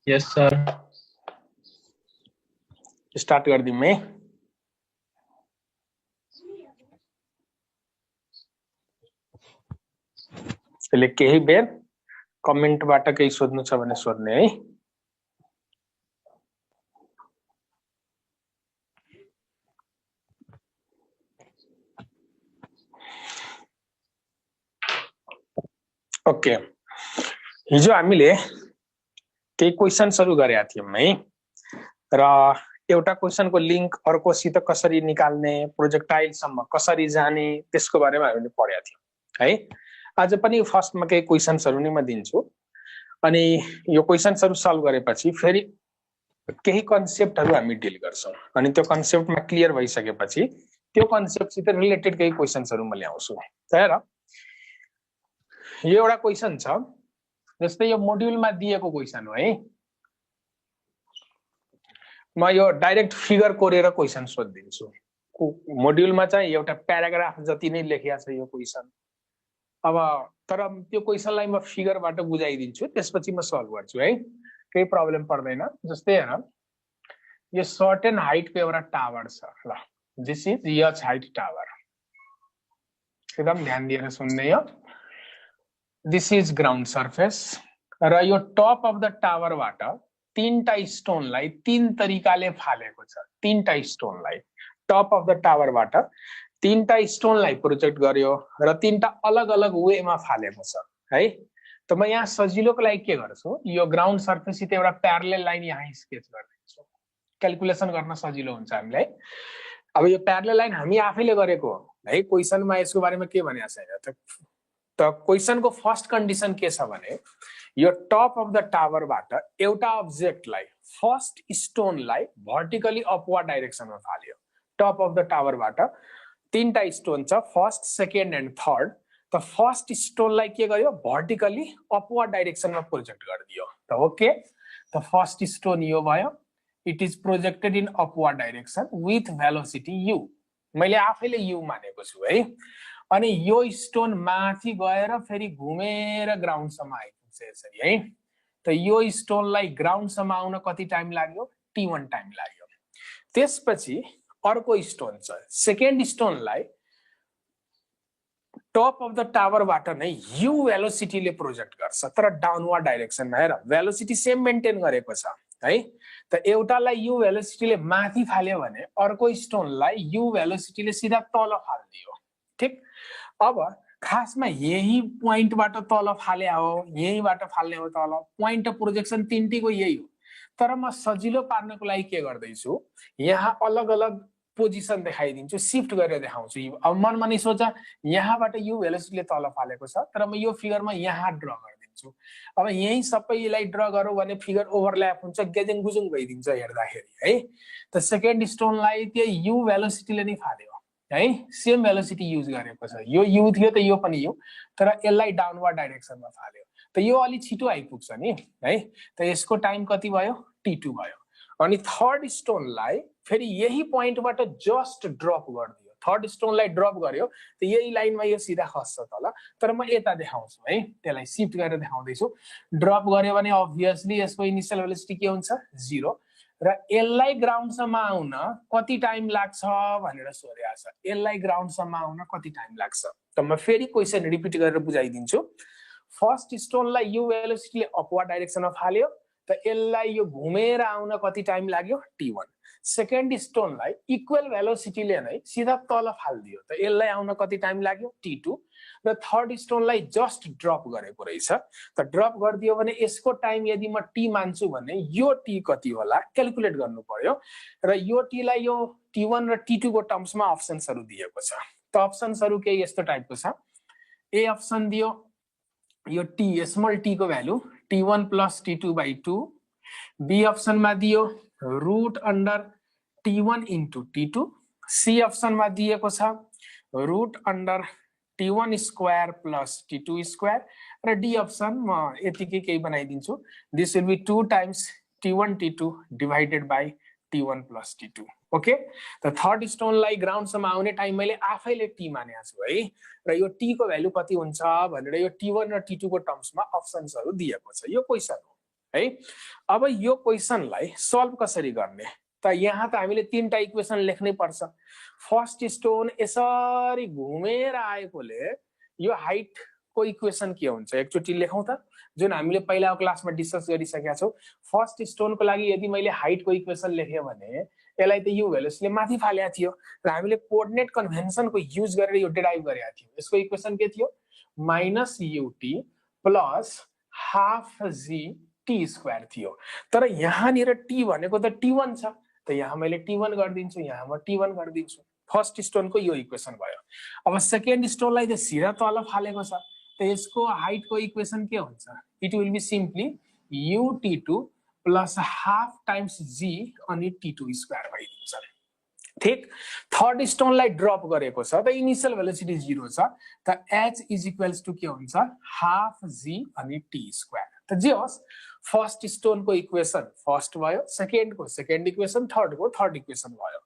यस sir. Start गरिदिउँ है। त्यसले केही बेर कमेन्टबाट केही सोध्नु छ भने सोध्ने है। ओके, हिजो हामीले केही क्वेशन्सहरु गरेका थियौं है र एउटा क्वेशनको लिंक अर्कोसित कसरी निकाल्ने, प्रोजेक्टाइलसम्म कसरी जाने त्यसको बारेमा हामीले पढेका थियौं है। आज पनि फर्स्टमा केही क्वेशन्सहरु नै म दिन्छु अनि यो क्वेशन्सहरु सल्भ गरेपछि फेरि केही कन्सेप्टहरु हामी डिल गर्छौं अनि त्यो कन्सेप्टमा क्लियर भइसकेपछि त्यो कन्सेप्टसित रिलेटेड केही क्वेशन्सहरु म ल्याउँछु। हेर, यो एउटा क्वेशन छ, जस्तै यो मोड्युलमा दिएको क्वेशन हो है। म यो डाइरेक्ट फिगर कोरेर क्वेशन सोधिदिन्छु। मोड्युलमा चाहिँ एउटा प्याराग्राफ जति नै लेखिया छ यो क्वेशन। अब तर त्यो क्वेशनलाई म फिगरबाट बुझाइदिन्छु, त्यसपछि म सल्भ गर्छु है, केही प्रब्लम पर्दैन। जस्तै हेर, यो सर्टेन हाइटको एउटा टावर छ ल, this is H height tower. एकदम ध्यान दिएर सुन्ने हो। दिस इज ग्राउन्ड सर्फेस र यो टप अफ द टावरबाट तीनटा स्टोनलाई तीन तरिकाले फालेको छ। तीनटा स्टोनलाई टप अफ द टावरबाट तीनटा स्टोनलाई प्रोजेक्ट गर्यो र तीनटा अलग अलग वेमा फालेको छ है। त म यहाँ सजिलोको लागि के गर्छु, यो ग्राउन्ड सर्फेससित एउटा प्यारलल लाइन यहाँ स्केच गर्दिन्छु, क्याल्कुलेसन गर्न सजिलो हुन्छ हामीलाई। अब यो प्यारलल लाइन हामी आफैले गरेको हो है, क्वेशनमा यसको बारेमा के भनेको छैन। त क्वेशनको फर्स्ट कन्डिसन के छ भने यो टप अफ द टावरबाट एउटा अब्जेक्टलाई फर्स्ट स्टोनलाई भर्टिकली अपवर्ड डाइरेक्सनमा फाल्यो। टप अफ द टावरबाट तीनटा स्टोन छ, फर्स्ट, सेकेन्ड एन्ड थर्ड। त फर्स्ट स्टोनलाई के गर्यो, भर्टिकली अपवर्ड डाइरेक्सनमा प्रोजेक्ट गरिदियो। त ओके, त फर्स्ट स्टोन यो भयो, it is projected in upward direction with velocity u। मैले आफैले u मानेको छु है। अनि यो स्टोन माथि गएर फेरि घुमेर ग्राउन्डसम्म आइपुग्छ यसरी है। त यो स्टोनलाई ग्राउन्डसम्म आउन कति टाइम लाग्यो, t1 टाइम लाग्यो। त्यसपछि अर्को स्टोन छ, सेकेन्ड स्टोनलाई टप अफ द टावरबाट नै u भेलोसिटीले प्रोजेक्ट गर्छ, तर डाउनवर्ड डाइरेक्सनमा। हेर, भेलोसिटी सेम मेन्टेन गरेको छ है। त एउटालाई u भेलोसिटीले माथि फाल्यो भने अर्को स्टोनलाई u भेलोसिटीले सिधा तल फाल्दियो। ठीक, अब खासमा यही पोइन्टबाट तल फाले हो, यहीबाट फाल्ने हो तल, पोइन्ट अफ प्रोजेक्सन तीनटीको यही हो। तर म सजिलो पार्नको लागि के गर्दैछु, यहाँ अलग अलग पोजिसन देखाइदिन्छु, शिफ्ट गरेर देखाउँछु। अब मनमा नै सोच, यहाँबाट यु भेलोसिटीले तल फालेको छ, तर म यो फिगरमा यहाँ ड्र गरिदिन्छु। अब यही सबैलाई ड्र गरौँ भने फिगर ओभरल्याप हुन्छ, गेजेङ गुजुङ भइदिन्छ हेर्दाखेरि है। त सेकेन्ड स्टोनलाई त्यही यु भेलोसिटीले नै फाल्यो है, सेम भेलोसिटी युज गरेको छ। यो यु थियो त यो पनि यु, तर यसलाई डाउनवर्ड डाइरेक्सनमा फाल्यो। त यो अलि छिटो आइपुग्छ नि है। त यसको टाइम कति भयो, t2 भयो। अनि थर्ड स्टोनलाई फेरि यही पोइन्टबाट जस्ट ड्रप गरिदियो। थर्ड स्टोनलाई ड्रप गर्यो त यही लाइनमा यो सिधा खस्छ तल, तर म यता देखाउँछु है, त्यसलाई शिफ्ट गरेर देखाउँदैछु। ड्रप गर्यो भने अभियसली यसको इनिशियल भेलोसिटी के हुन्छ, 0। र यसलाई ग्राउन्डसम्म आउन कति टाइम लाग्छ भनेर सोधेको छ। यसलाई ग्राउन्डसम्म आउन कति टाइम लाग्छ, त म फेरि क्वेशन रिपिट गरेर बुझाइदिन्छु। फर्स्ट स्टोनलाई यु भेलोसिटीले अपवर्ड डाइरेक्सनमा फाल्यो, त यसलाई यो घुमेर आउन कति टाइम लाग्यो, t1। सेकेन्ड स्टोनलाई इक्वल भेलोसिटीले नै सिधा तल फाल्दियो, त यसलाई आउन कति टाइम लाग्यो, t2। र थर्ड स्टोनलाई जस्ट ड्रप गरेको रहेछ। त ड्रप गरिदियो भने यसको टाइम यदि म t मान्छु भने यो t कति होला क्याल्कुलेट गर्नु पर्यो। र यो t लाई यो t1 र t2 को टर्म्समा अप्सन्सहरु दिएको छ। त अप्सन्सहरु के यस्तो टाइपको छ, ए अप्सन दियो यो t स्मल t को भ्यालु t1 + t2/2। बी अप्सनमा दियो root under t1 * t2। C अप्सनमा दिएको छ root under t1 square + t2 square. र डी अप्सन म यतिकै केही बनाइदिन्छु, this will be 2 times t1 t2 divided by t1 + t2। Okay, त थर्ड स्टोनलाई ग्राउन्डसम्म आउने टाइम मैले आफैले t मानेको छु है। र यो t को भ्यालु कति हुन्छ भनेर यो t1 र t2 को टर्म्समा अप्सन्सहरु दिएको छ। यो क्वेशन हो है। अब यो क्वेसनलाई सल्भ कसरी गर्ने त यहाँ त हामीले तीनटा इक्वेसन लेख्नै पर्छ। फर्स्ट स्टोन यसरी घुमेर आएकोले यो हाइट को इक्वेसन के हुन्छ एकचोटी लेखौं त, जुन हामीले पहिलाको क्लासमा डिस्कस गरिसकेका छौं। फर्स्ट स्टोन को लागि यदि मैले हाइट को इक्वेसन लेखे भने यसलाई त यु भेल्युजले माथि फालेको थियो र हामीले कोअर्डिनेट कन्भेन्सन को युज गरेर यो डिराइभ गरेका थियौं। यसको इक्वेसन के थियो minus UT plus half G T square थियो। तर यहाँनिर टी भनेको त टी1 छ, त यहाँ मैले टी1 गरिदिन्छु, यहाँ म टी1 गरिदिन्छु। फर्स्ट स्टोन को यो इक्वेसन भयो। अब सेकेन्ड स्टोनलाई त सिधा तल फालेको छ, त यसको हाइट को इक्वेसन के हुन्छ, it will be simply ut2 plus half times g अनि t2 स्क्वायर भइदिन्छ। ठीक, थर्ड स्टोनलाई ड्रप गरेको छ त इनिशियल भेलोसिटी 0 छ, त h इज इक्वल्स टु के हुन्छ हाफ जी अनि t स्क्वायर। त जे होस् फर्स्ट स्टोन को इक्वेसन फर्स्ट भयो, सेकेन्ड को सेकेन्ड इक्वेसन, थर्ड को थर्ड इक्वेसन भयो।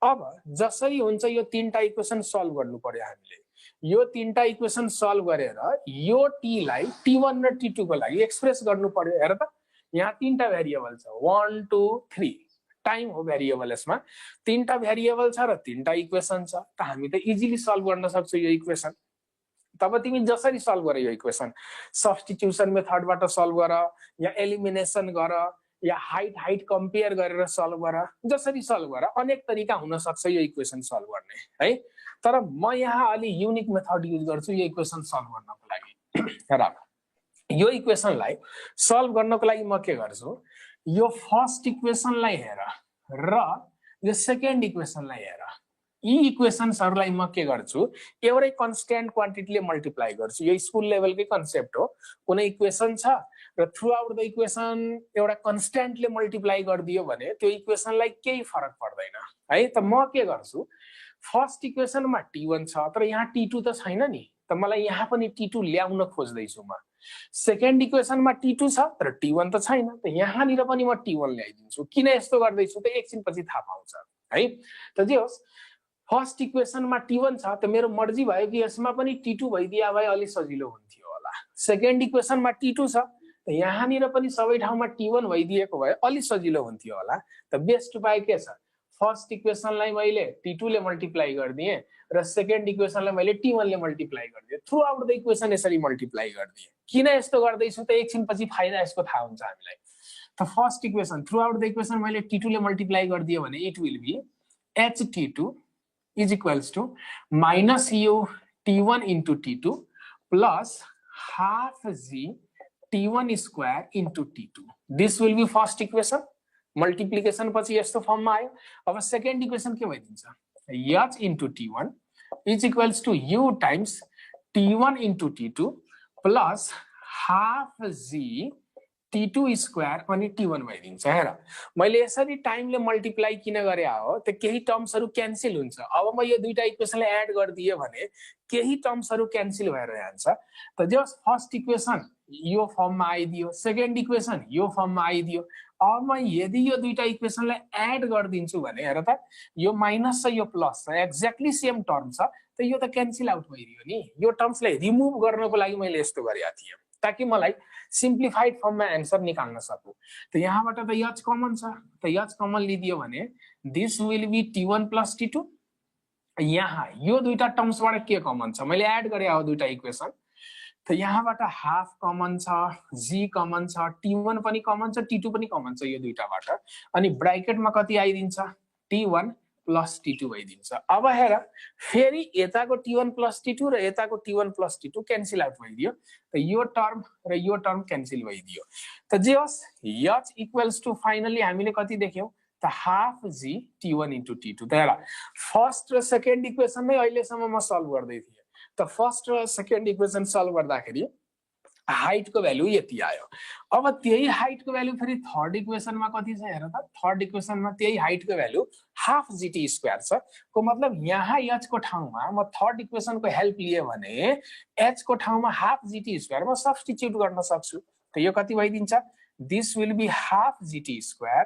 अब जसरी हुन्छ यो तीनटा इक्वेसन सल्भ गर्नु पर्यो हामीले। यो तीनटा इक्वेसन सल्भ गरेर यो t लाई t1 र t2 को लागि एक्सप्रेस गर्नु पर्यो। हेर त यहाँ तीनटा भेरिएबल छ 1 2 3, टाइम हो भेरिएबल, यसमा तीनटा भेरिएबल छ र तीनटा इक्वेसन छ, त हामी त इजिली सल्भ गर्न सक्छौं यो इक्वेसन। तब तिमी जसरी सल्भ गर यो इक्वेसन, सब्स्टिट्युसन मेथडबाट सल्भ गर या एलिमिनेसन गर या हाइट कम्पेयर गरेर सल्भ गर, जसरी सल्भ गर अनेक तरिका हुन सक्छ यो इक्वेसन सल्भ गर्ने है। तर म यहाँ अलि युनिक मेथड युज गर्छु यो इक्वेसन सल्भ गर्नको लागि। हेर यो इक्वेसनलाई सल्भ गर्नको लागि म के गर्छु, यो फर्स्ट इक्वेसनलाई हेर र यो सेकेन्ड इक्वेसनलाई हेर, यी इक्वेसन्सहरुलाई म के गर्छु एउटै कन्स्ट्यान्ट क्वान्टिटीले मल्टिप्लाई गर्छु। यो स्कुल लेभलकै कन्सेप्ट हो। कुनै इक्वेसन छ र थ्रु आउट द इक्वेसन एउटा कन्स्ट्यान्टले मल्टिप्लाई गरिदियो भने त्यो इक्वेसनलाई केही फरक पर्दैन है। त म के गर्छु, फर्स्ट इक्वेसनमा t1 छ तर यहाँ t2 त छैन नि, त मलाई यहाँ पनि t2 ल्याउन खोज्दैछु म। सेकेन्ड इक्वेसनमा t2 छ तर t1 त छैन, त यहाँनिर पनि म t1 ल्याइदिन्छु। किन यस्तो गर्दैछु त एकछिनपछि थाहा पाउँछ है। त जे होस् फर्स्ट इक्वेसनमा t1 छ, त मेरो मर्जी भयो कि यसमा पनि t2 भइदिया भए अलि सजिलो हुन्थ्यो होला। सेकेन्ड इक्वेसनमा t2 छ, त यहाँनिर पनि सबै ठाउँमा t1 भइदिएको भए अलि सजिलो हुन्थ्यो होला। त बेस्ट उपाय के छ, फर्स्ट इक्वेसनलाई मैले t2 ले मल्टिप्लाई गरिदिए र सेकेन्ड इक्वेसनलाई मैले t1 ले मल्टिप्लाई गरिदिए। थ्रु आउट द इक्वेसन यसरी मल्टिप्लाई गरिदिए। किन यस्तो गर्दैछु त एकछिनपछि फाइदा यसको थाहा हुन्छ हामीलाई। त first equation through out the equation मैले t2 ले मल्टिप्लाई गरिदिए भने it will be ht2 is equals to minus u t1 into t2 plus half g t1 square into t2. This will be first equation. Multiplication पछि यस्तो फर्ममा आयो। अब second equation के भइदिन्छ, h into t1 is equals to u times t1 into t2 plus half g t2 square अनि t1 भइदिन्छ। हेर मैले यसरी टाइमले मल्टिप्लाई किन गरे हो त केही टर्म्सहरु क्यान्सल हुन्छ। अब म यो दुईटा इक्वेसनलाई एड गरिदिए भने केही टर्म्सहरु क्यान्सल भएर जान्छ। त जस्ट फर्स्ट इक्वेसन यो फर्ममा आइदियो, सेकेन्ड इक्वेसन यो फर्ममा आइदियो। अब म यदि यो दुईटा इक्वेसनलाई एड गरिदिन्छु भने हेर त यो माइनस छ यो प्लस छ, एक्ज्याक्टली सेम टर्म छ, त यो त क्यान्सल आउट भइदियो नि। यो टर्म्सलाई रिमुभ गर्नको लागि मैले यस्तो गरेका थिएँ ताकि मलाई सिम्प्लिफाइड फर्ममा एन्सर निकाल्न सकु। त यहाँबाट त h कमन छ, त h कमन लिदियो भने this will be t1 plus t2। यहाँ यो दुईटा टर्म्सबाट के कमन छ, मैले एड गरे हो दुईटा इक्वेसन, त यहाँबाट हाफ कमन छ, g कमन छ, t1 पनि कमन छ, t2 पनि कमन छ यो दुईटाबाट। अनि ब्र्याकेटमा कति आइदिन्छ t1 plus t2 भइदिन्छ। अब हेर फेरि यताको t1 plus t2 र यताको t1 plus t2 cancel out भइदियो, त यो टर्म र यो टर्म क्यान्सल भइदियो। त जे होस् h इक्वल्स टु फाइनली हामीले कति देख्यौ त half g t1 into t2। त हेर फर्स्ट र सेकेन्ड इक्वेसन नै अहिलेसम्म म सल्भ गर्दै थिएँ। त फर्स्ट र सेकेन्ड इक्वेसन सल्भ गर्दाखेरि हाइट को भ्यालु यति आयो। अब त्यही हाइट को भ्यालु फेरि थर्ड इक्वेसनमा कति छ हेर त, थर्ड इक्वेसनमा त्यही हाइट को भ्यालु हाफ gt स्क्वायर छ। को मतलब यहाँ h को ठाउँमा म थर्ड इक्वेसन को हेल्प लिए भने h को ठाउँमा हाफ gt स्क्वायर म सब्स्टिट्युट गर्न सक्छु। त यो कति भइदिन्छ, this will be half gt square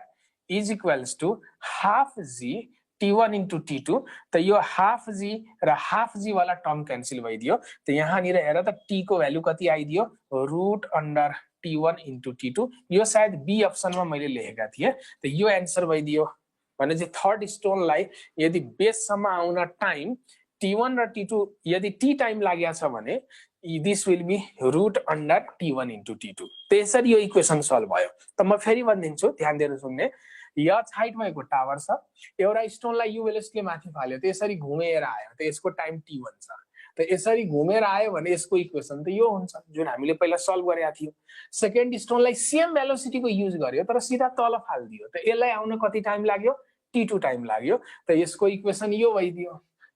is equals to half g t1 into t2। त यो हाफ g र हाफ g वाला टर्म क्यान्सल भइदियो। त यहाँनिर हेर त t को भ्यालु कति आइदियो, root under T1 into T2 यो सायद बी अप्सनमा मैले लेखेका थिए त यो आन्सर भइदियो भनेपछि थर्ड स्टोनलाई यदि बेससम्म आउन टाइम T1 र T2 यदि T टाइम लागेको छ भने this will be root under T1 into T2 त्यसरी यो इक्वेसन सल्भ भयो त म फेरि भन्दिन्छु ध्यान दिएर सुन्ने h हाइट भएको टावर छ एउटा स्टोनलाई u भेलोसिटीले माथि फाल्यो त यसरी घुमेर आयो त यसको टाइम T1 छ त यसरी घुमेर आयो भने यसको इक्वेसन त यो हुन्छ जुन हामीले पहिला सल्भ गरेका थियौ सेकेन्ड स्टोनलाई सेम भेलोसिटीको युज गर्यो तर सिधा तल फाल्दियो त यसलाई आउन कति टाइम लाग्यो T2 टाइम लाग्यो त यसको इक्वेसन यो भइदियो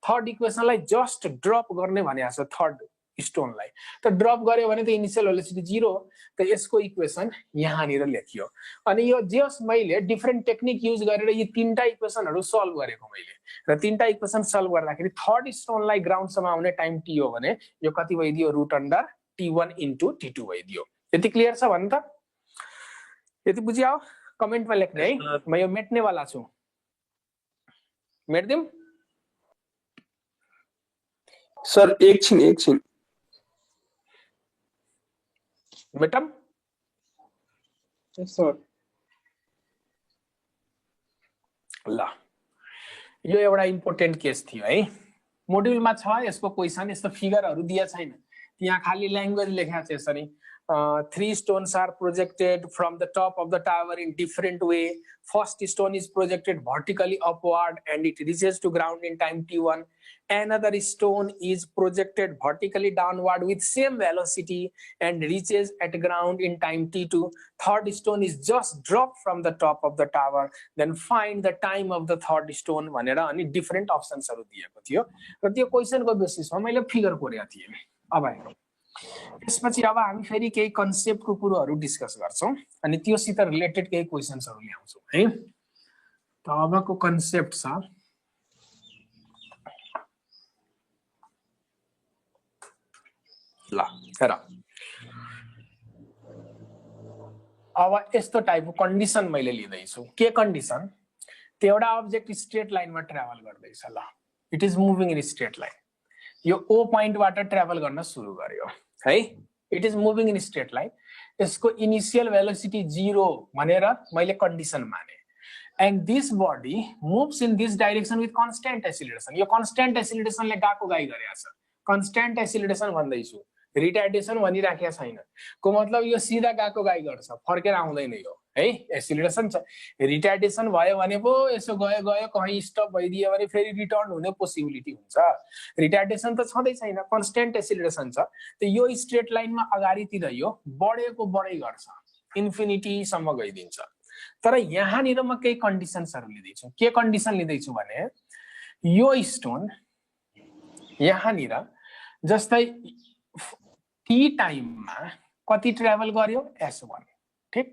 थर्ड इक्वेसनलाई जस्ट ड्रप गर्ने भनेको छ थर्ड स्टोनलाई त ड्रप गर्यो भने त इनिशियल भेलोसिटी 0 त यसको इक्वेसन यहाँनिर लेखियो अनि यो जस मैले डिफरेन्ट टेक्निक युज गरेर यी तीनटा इक्वेसनहरु सल्भ गरेको मैले र तीनटा इक्वेसन सल्भ गर्दाखेरि थर्ड स्टोनलाई ग्राउन्डसम्म आउने टाइम T हो भने यो कति भइदियो root under T1 into T2 भइदियो यति क्लियर छ भन्न त यति बुझ्यौ कमेन्टमा लेख्ने है म यो मेट्ने वाला छु मेट्दिम सर एकछिन मेटम सर ल यो एउटा इम्पोर्टेन्ट केस थियो है मोड्युलमा छ यसको क्वेशन यस्तो फिगरहरु दिया छैन त्यहाँ खाली ल्याङ्ग्वेज लेखेको छ यसरी three stones are projected from the top of the tower in different way. First stone is projected vertically upward and it reaches to ground in time T1. Another stone is projected vertically downward with same velocity and reaches at ground in time T2. Third stone is just dropped from the top of the tower. Then find the time of the third stone. भनेर अनि different options हरु दिएको थियो र त्यो question को बेसिसमा मैले figure कोरेका थिए। अब हेरौँ त्यसपछि अब हामी फेरि केही कन्सेप्ट को कुरोहरु डिस्कस गर्छौं अनि त्योसित रिलेटेड केही क्वेशन्सहरु ल्याउँछौं है। त अबको कन्सेप्ट छ ल हेर अब यस्तो टाइपको कन्डिसन मैले लिदै छु के कन्डिसन त्यो एउटा अब्जेक्ट स्ट्रेट लाइनमा ट्राभल गर्दैछ ल it is moving in straight line यो ओ पॉइंट बाट ट्राभल गर्न सुरु गर्यो है it is moving in straight line यसको इनिशियल भेलोसिटी 0 भनेर मैले कन्डिसन माने and this body moves in this direction with constant acceleration यो constant acceleration ले गाको गाई गरेको छ constant acceleration भन्दै छु रिटार्डेसन भनिराखेको छैन को मतलब यो सिधा गाको गाई गर्छ फर्केर आउँदैन यो है एक्सिलरेसन छ रिटार्डेसन भयो भने पो यसो गयो गयो कहीं स्टप भइदियो भने फेरि रिटर्न हुने पोसिबिलिटी हुन्छ रिटार्डेसन त छँदै छैन कन्स्ट्यान्ट एक्सिलरेसन छ त यो स्ट्रेट लाइनमा अगाडितिर यो बढेको बढै गर्छ इन्फिनिटी सम्म गइदिन्छ तर यहाँनिर म केही कन्डिसन्सहरु लिदै छु के कन्डिसन लिदै छु भने यो स्टोन यहाँनिर जस्तै टी टाइममा कति ट्राभल गर्यो s1 ठीक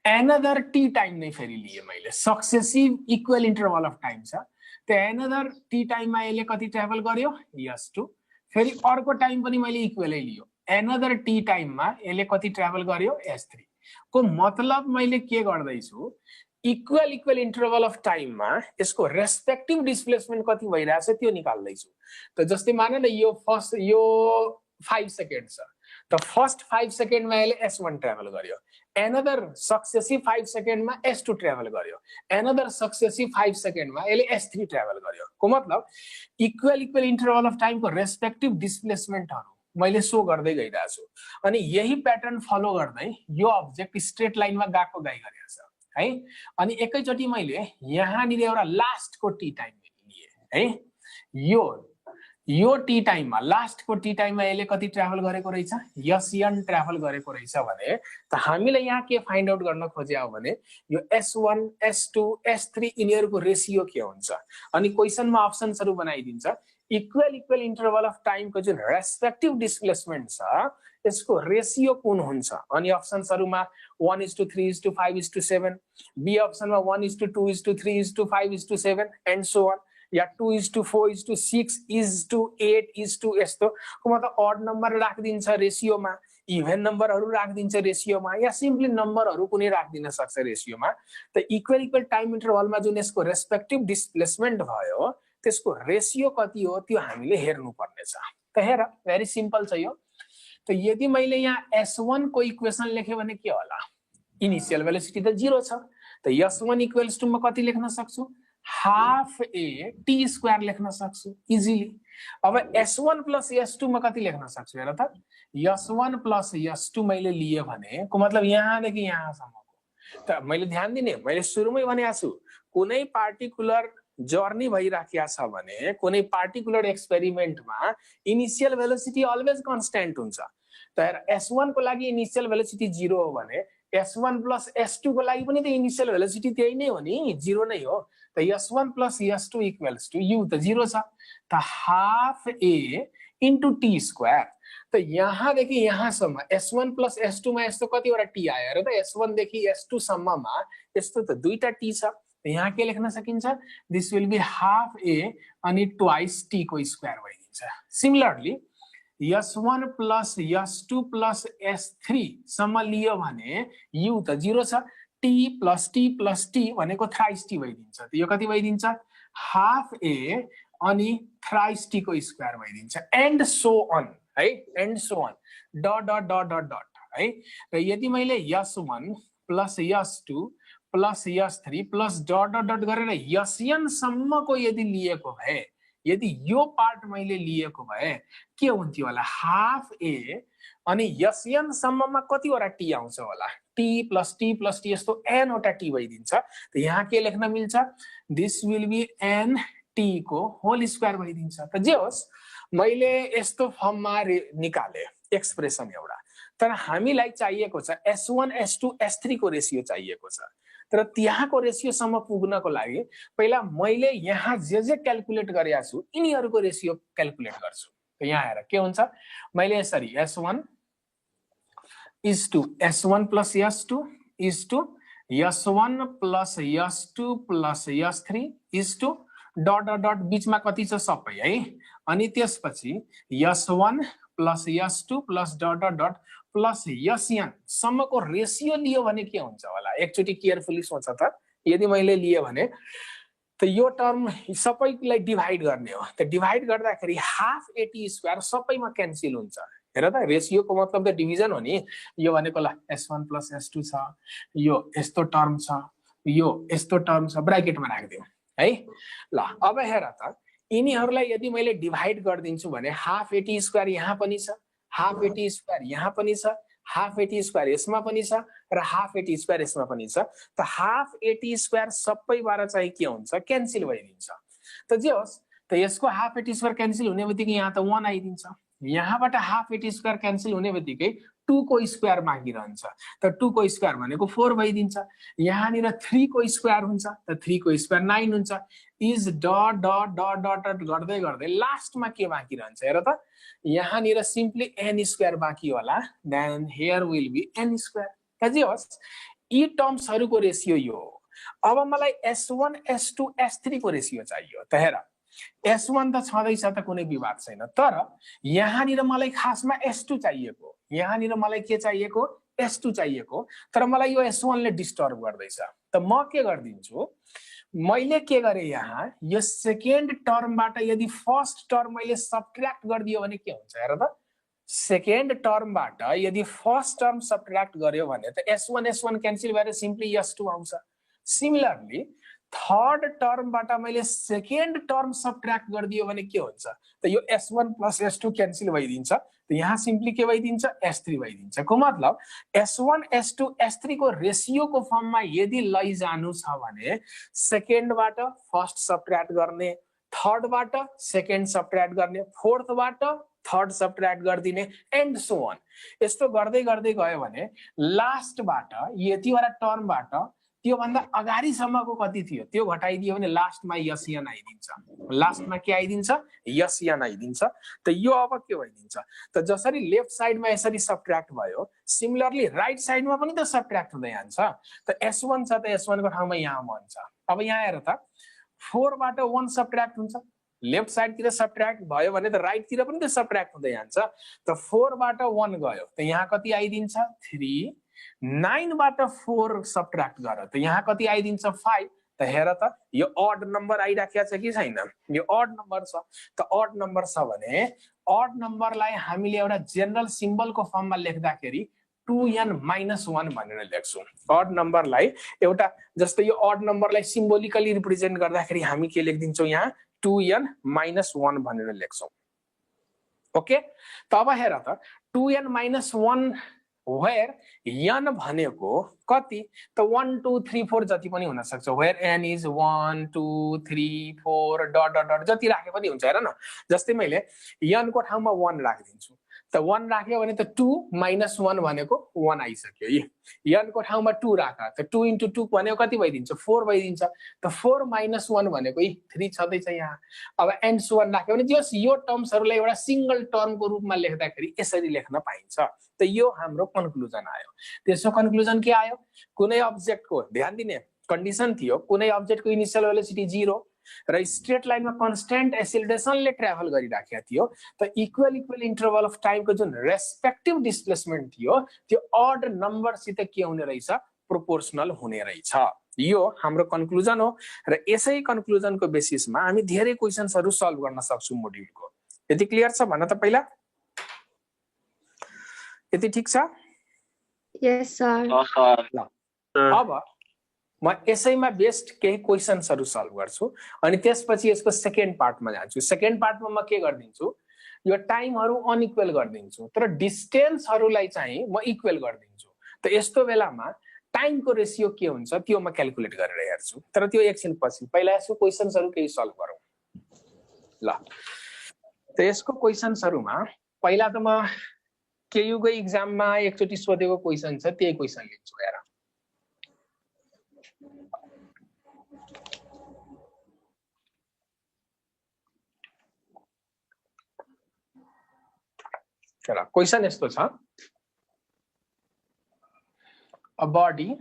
एनदर टी टाइम नै फेरि लिए मैले successive equal interval of time छ त एनदर टी टाइममा यसले कति ट्राभल गर्यो s2 फेरि अर्को टाइम पनि मैले इक्वलै लियो एनदर टी टाइममा यसले कति ट्राभल गर्यो s3 को मतलब मैले के गर्दै छु इक्वल इक्वल इन्टरभल अफ टाइममा यसको रेस्पेक्टिभ डिस्प्लेसमेन्ट कति भइरहेछ त्यो निकाल्दै छु त जस्तै मान न यो फर्स्ट यो 5 सेकेन्ड छ त फर्स्ट 5 सेकेन्डमा यसले s1 ट्राभल गर्यो एनदर सक्सेसिभ 5 सेकेन्डमा s2 ट्राभल गर्यो एनदर सक्सेसिभ 5 सेकेन्डमा यसले s3 ट्राभल गर्यो को मतलब इक्वल इक्वल इन्टरभल अफ टाइमको रेस्पेक्टिभ डिस्प्लेसमेन्टहरु मैले सो गर्दै गइरहेको छु अनि यही प्याटर्न फलो गर्दै यो अब्जेक्ट स्ट्रेट लाइनमा गाको गाई गरेको छ है अनि एकैचोटी मैले यहाँनिर एउटा लास्टको टी टाइम लिए है यो टी टाइममा लास्टको टी टाइममा यसले कति ट्राभल गरेको रहेछ s1 ट्राभल गरेको रहेछ भने त हामीले यहाँ के फाइन्ड आउट गर्न खोज्या हो भने यो s1 s2 s3 यिनीहरुको रेशियो के हुन्छ अनि क्वेशनमा अप्सन्सहरु बनाइदिन्छ इक्वल इक्वल इन्टरभल अफ टाइमको जुन रेस्पेक्टिभ डिस्प्लेसमेन्ट छ यसको रेशियो कुन हुन्छ अनि अप्सन्सहरुमा 1:3:5:7 बी अप्सनमा 1:2:3:5:7 एन्ड सो अन या 2:4:6:8:2 यस्तो मतलब ऑड नम्बर राखिदिन्छ रेशियोमा इभन नम्बरहरु राखिदिन्छ रेशियोमा या सिम्पली नम्बरहरु कुनै राखिदिन सक्छ रेशियोमा त इक्वल इक्वल टाइम इन्टरभलमा जुन यसको रेस्पेक्टिभ डिस्प्लेसमेन्ट भयो त्यसको रेशियो कति हो त्यो हामीले हेर्नु पर्ने छ त हेर भेरी सिम्पल छ यो त यदि मैले यहाँ S1 को इक्वेसन लेखे भने के होला इनिशियल भेलोसिटी त 0 छ त S1 इक्वल्स टु म कति लेख्न सक्छु हाफ ए टी स्क्वायर लेख्न सक्छु इजिली अब S1 प्लस S2 म कति लेख्न सक्छु हेर त S1 प्लस S2 मैले लिए भने को मतलब यहाँदेखि यहाँसम्मको त मैले ध्यान दिने मैले सुरुमै भनेको छु कुनै पार्टिकुलर जर्नी भइराखेको छ भने कुनै पार्टिकुलर एक्सपेरिमेन्टमा इनिशियल भेलोसिटी अलवेज कन्स्ट्यान्ट हुन्छ त S1 को लागि इनिशियल भेलोसिटी 0 हो भने S1 प्लस S2 को लागि पनि त इनिशियल भेलोसिटी त्यही नै हो नि 0 नै हो त S1 plus S2 equals to U त 0 छ त half a into T square त यहाँदेखि यहाँसम्म S1 प्लस S2 मा यस्तो कतिवटा टी आयो र त S1 देखि S2 सम्ममा यस्तो त दुईटा टी छ यहाँ के लेख्न सकिन्छ this will be half a अनि ट्वाइस टी को स्क्वायर भइदिन्छ similarly S1 plus S2 plus S3 सम्म लियो भने U त 0 छ टी प्लस टी भनेको थ्राइस टी भइदिन्छ त यो कति भइदिन्छ हाफ ए अनि थ्राइस टी को स्क्वायर भइदिन्छ एन्ड सो अन है and so on dot dot dot dot dot है र यदि मैले S1 plus S2 plus S3 plus dot dot dot गरेर Sn सम्मको यदि लिएको भए यदि यो पार्ट मैले लिएको भए के हुन्थ्यो होला हाफ ए अनि Sn सम्ममा कतिवटा टी आउँछ होला टी प्लस टी यस्तो n वटा टी भइदिन्छ त यहाँ के लेख्न मिल्छ this will be n T को होल स्क्वायर भइदिन्छ त जे होस् मैले यस्तो फर्ममा निकाले एक्सप्रेसन एउटा तर हामीलाई चाहिएको छ S1 S2 S3 को रेशियो चाहिएको छ तर त्यहाँको रेशियो सम्म पुग्नको लागि पहिला मैले यहाँ जे क्याल्कुलेट गरेका छु यिनीहरुको रेशियो क्याल्कुलेट गर्छु त यहाँ हेर के हुन्छ मैले यसरी S1 is to S1 plus S2 is to S1 plus S2 plus S3 is to dot dot dot बीचमा कति छ सबै है अनि त्यसपछि S1 plus S2 plus dot dot dot plus Sn सम्मको रेशियो लियो भने के हुन्छ होला एकचोटी केयरफुली सोच त यदि मैले लिए भने त यो टर्म सबैलाई डिभाइड गर्ने हो त डिभाइड गर्दाखेरि हाफ एटी स्क्वायर सबैमा क्यान्सल हुन्छ हेर त रेशियो को मतलब त डिभिजन हो नि यो भनेको ल S1 प्लस S2 छ यो यस्तो टर्म छ यो यस्तो टर्म छ ब्र्याकेटमा राख्दियौ है ल अब हेर त यिनीहरुलाई यदि मैले डिभाइड गर्दिन्छु भने हाफ एटी स्क्वायर यहाँ पनि छ हाफ एटी स्क्वायर यहाँ पनि छ हाफ एटी स्क्वायर यसमा पनि छ र हाफ एटी स्क्वायर यसमा पनि छ त हाफ एटी स्क्वायर सबैबाट चाहिँ के हुन्छ क्यान्सल भइदिन्छ त जे होस् त यसको हाफ एटी स्क्वायर क्यान्सल हुने बित्तिकै यहाँ त 1 आइदिन्छ यहाँबाट हाफ एटी स्क्वायर क्यान्सल हुने बित्तिकै 2 को स्क्वायर बाँकी रहन्छ त 2 को स्क्वायर भनेको 4 भइदिन्छ यहाँनिर 3 को स्क्वायर हुन्छ त 3 को स्क्वायर 9 हुन्छ is dot dot dot dot dot गर्दै गर्दै लास्टमा के बाँकी रहन्छ हेर त यहाँनिर सिम्पली n स्क्वायर बाँकी होला then here will be n square त जे होस् यी टर्म्सहरुको रेशियो यो हो अब मलाई S1 S2 S3 को रेशियो चाहियो त हेर S1 त छँदैछ त कुनै विवाद छैन तर यहाँनिर मलाई खासमा S2 चाहिएको यहाँनिर मलाई के चाहिएको S2 चाहिएको तर मलाई यो S1 ले डिस्टर्ब गर्दैछ त म के गर्दिन्छु मैले के गरे यहाँ यो सेकेन्ड टर्मबाट यदि फर्स्ट टर्म मैले सबट्र्याक्ट गर्दियो भने के हुन्छ हेर त सेकेन्ड टर्मबाट यदि फर्स्ट टर्म सबट्र्याक्ट गर्यो भने त S1 क्यान्सल भएर सिम्पली S2 आउँछ सिमिलरली थर्ड टर्मबाट मैले सेकेन्ड टर्म सबट्र्याक्ट गर्दियो भने के हुन्छ त यो S1 प्लस S2 क्यान्सल भइदिन्छ त यहाँ सिम्पली के भइदिन्छ S3 भइदिन्छ को मतलब S1 S2 S3 को रेशियो को फर्ममा यदि लैजानु छ भने सेकेन्डबाट फर्स्ट सबट्र्याक्ट गर्ने थर्डबाट सेकेन्ड सबट्र्याक्ट गर्ने फोर्थबाट थर्ड सबट्र्याक्ट गर्दिने एन्ड सो अन यस्तो गर्दै गर्दै गयो भने लास्टबाट यतिवटा टर्मबाट त्यो भन्दा अगाडिसम्मको कति थियो त्यो घटाइदियो भने लास्टमा Sn आइदिन्छ लास्टमा के आइदिन्छ Sn आइदिन्छ त यो अब के भइदिन्छ त जसरी लेफ्ट साइडमा यसरी सबट्र्याक्ट भयो सिमिलरली राइट साइडमा पनि त सबट्र्याक्ट हुँदै जान्छ त S1 छ त S1 को ठाउँमा यहाँ 1 छ अब यहाँ हेर त 4 बाट 1 सबट्र्याक्ट हुन्छ लेफ्ट साइडतिर सबट्र्याक्ट भयो भने त राइट तिर पनि त सबट्र्याक्ट हुँदै जान्छ त 4 बाट 1 गयो त यहाँ कति आइदिन्छ 3 9 बाट 4 सबट्र्याक्ट गर त यहाँ कति आइदिन्छ 5 त हेर त यो ऑड नम्बर आइराखेको छ कि छैन यो ऑड नम्बर छ त ऑड नम्बर छ भने अड नम्बरलाई हामीले एउटा जेनरल सिम्बलको फर्ममा लेख्दाखेरि 2n-1 भनेर लेख्छौँ। अड नम्बरलाई एउटा जस्तै यो अड नम्बरलाई सिम्बोलिकली रिप्रेजेन्ट गर्दाखेरि हामी के लेख्दिन्छौँ यहाँ 2n-1 भनेर लेख्छौँ। ओके, त अब हेर त 2n-1 where n भनेको कति त 1 2 3 4 जति पनि हुन सक्छ। where n is 1 2 3 4 dot dot dot जति राखे पनि हुन्छ। हेर न, जस्तै मैले n को ठाउँमा 1 राखिदिन्छु त 1 राख्यो भने त 2-1 भनेको 1 आइसक्यो। n को ठाउँमा 2 राख त 2 into 2 भनेको कति भइदिन्छ 4 भइदिन्छ। त 4-1 भनेको 3 छँदैछ यहाँ। अब and so on राख्यो भने यो टर्म्सहरूलाई एउटा सिंगल टर्मको रूपमा लेख्दाखेरि यसरी लेख्न पाइन्छ। त यो हाम्रो कन्क्लुजन आयो। त्यसो कन्क्लुजन के आयो, कुनै अब्जेक्टको ध्यान दिने कन्डिसन थियो, कुनै अब्जेक्टको इनिशियल भेलोसिटी 0 र स्ट्रेट लाइनमा कन्स्टेन्ट एसिलेरेसनले ट्राभल गरिराखेको थियो। त इक्वल इन्टरभल अफ टाइमको जुन रेस्पेक्टिभ डिस्प्लेसमेन्ट थियो त्यो अड नम्बरसित के हुने रहेछ, प्रोपोर्सनल हुने रहेछ। यो हाम्रो कन्क्लुजन हो र यसै कन्क्लुजनको बेसिसमा हामी धेरै क्वेशन्सहरू सल्भ गर्न सक्छौँ मोड्युलको। यति क्लियर छ भन्न त पहिला? यति ठीक छ? यस सर। अब म यसैमा बेस्ड केही क्वेशन्सहरू सल्भ गर्छु अनि त्यसपछि यसको सेकेन्ड पार्टमा जान्छु। सेकेन्ड पार्टमा म के गर्दिन्छु, यो टाइमहरू अनइक्वल गरिदिन्छु तर डिस्टेन्सहरूलाई चाहिँ म इक्वल गरिदिन्छु। त यस्तो बेलामा टाइमको रेसियो के हुन्छ त्यो म क्याल्कुलेट गरेर हेर्छु। तर त्यो एकछिन पछि, पहिला यसको क्वेशन्सहरू केही सल्भ गरौँ ल। त यसको क्वेशन्सहरूमा पहिला त म केयुको एक्जाममा एकचोटि सोधेको क्वेशन छ त्यही क्वेशन लिन्छु। हेर क्वेशन यस्तो छ, a body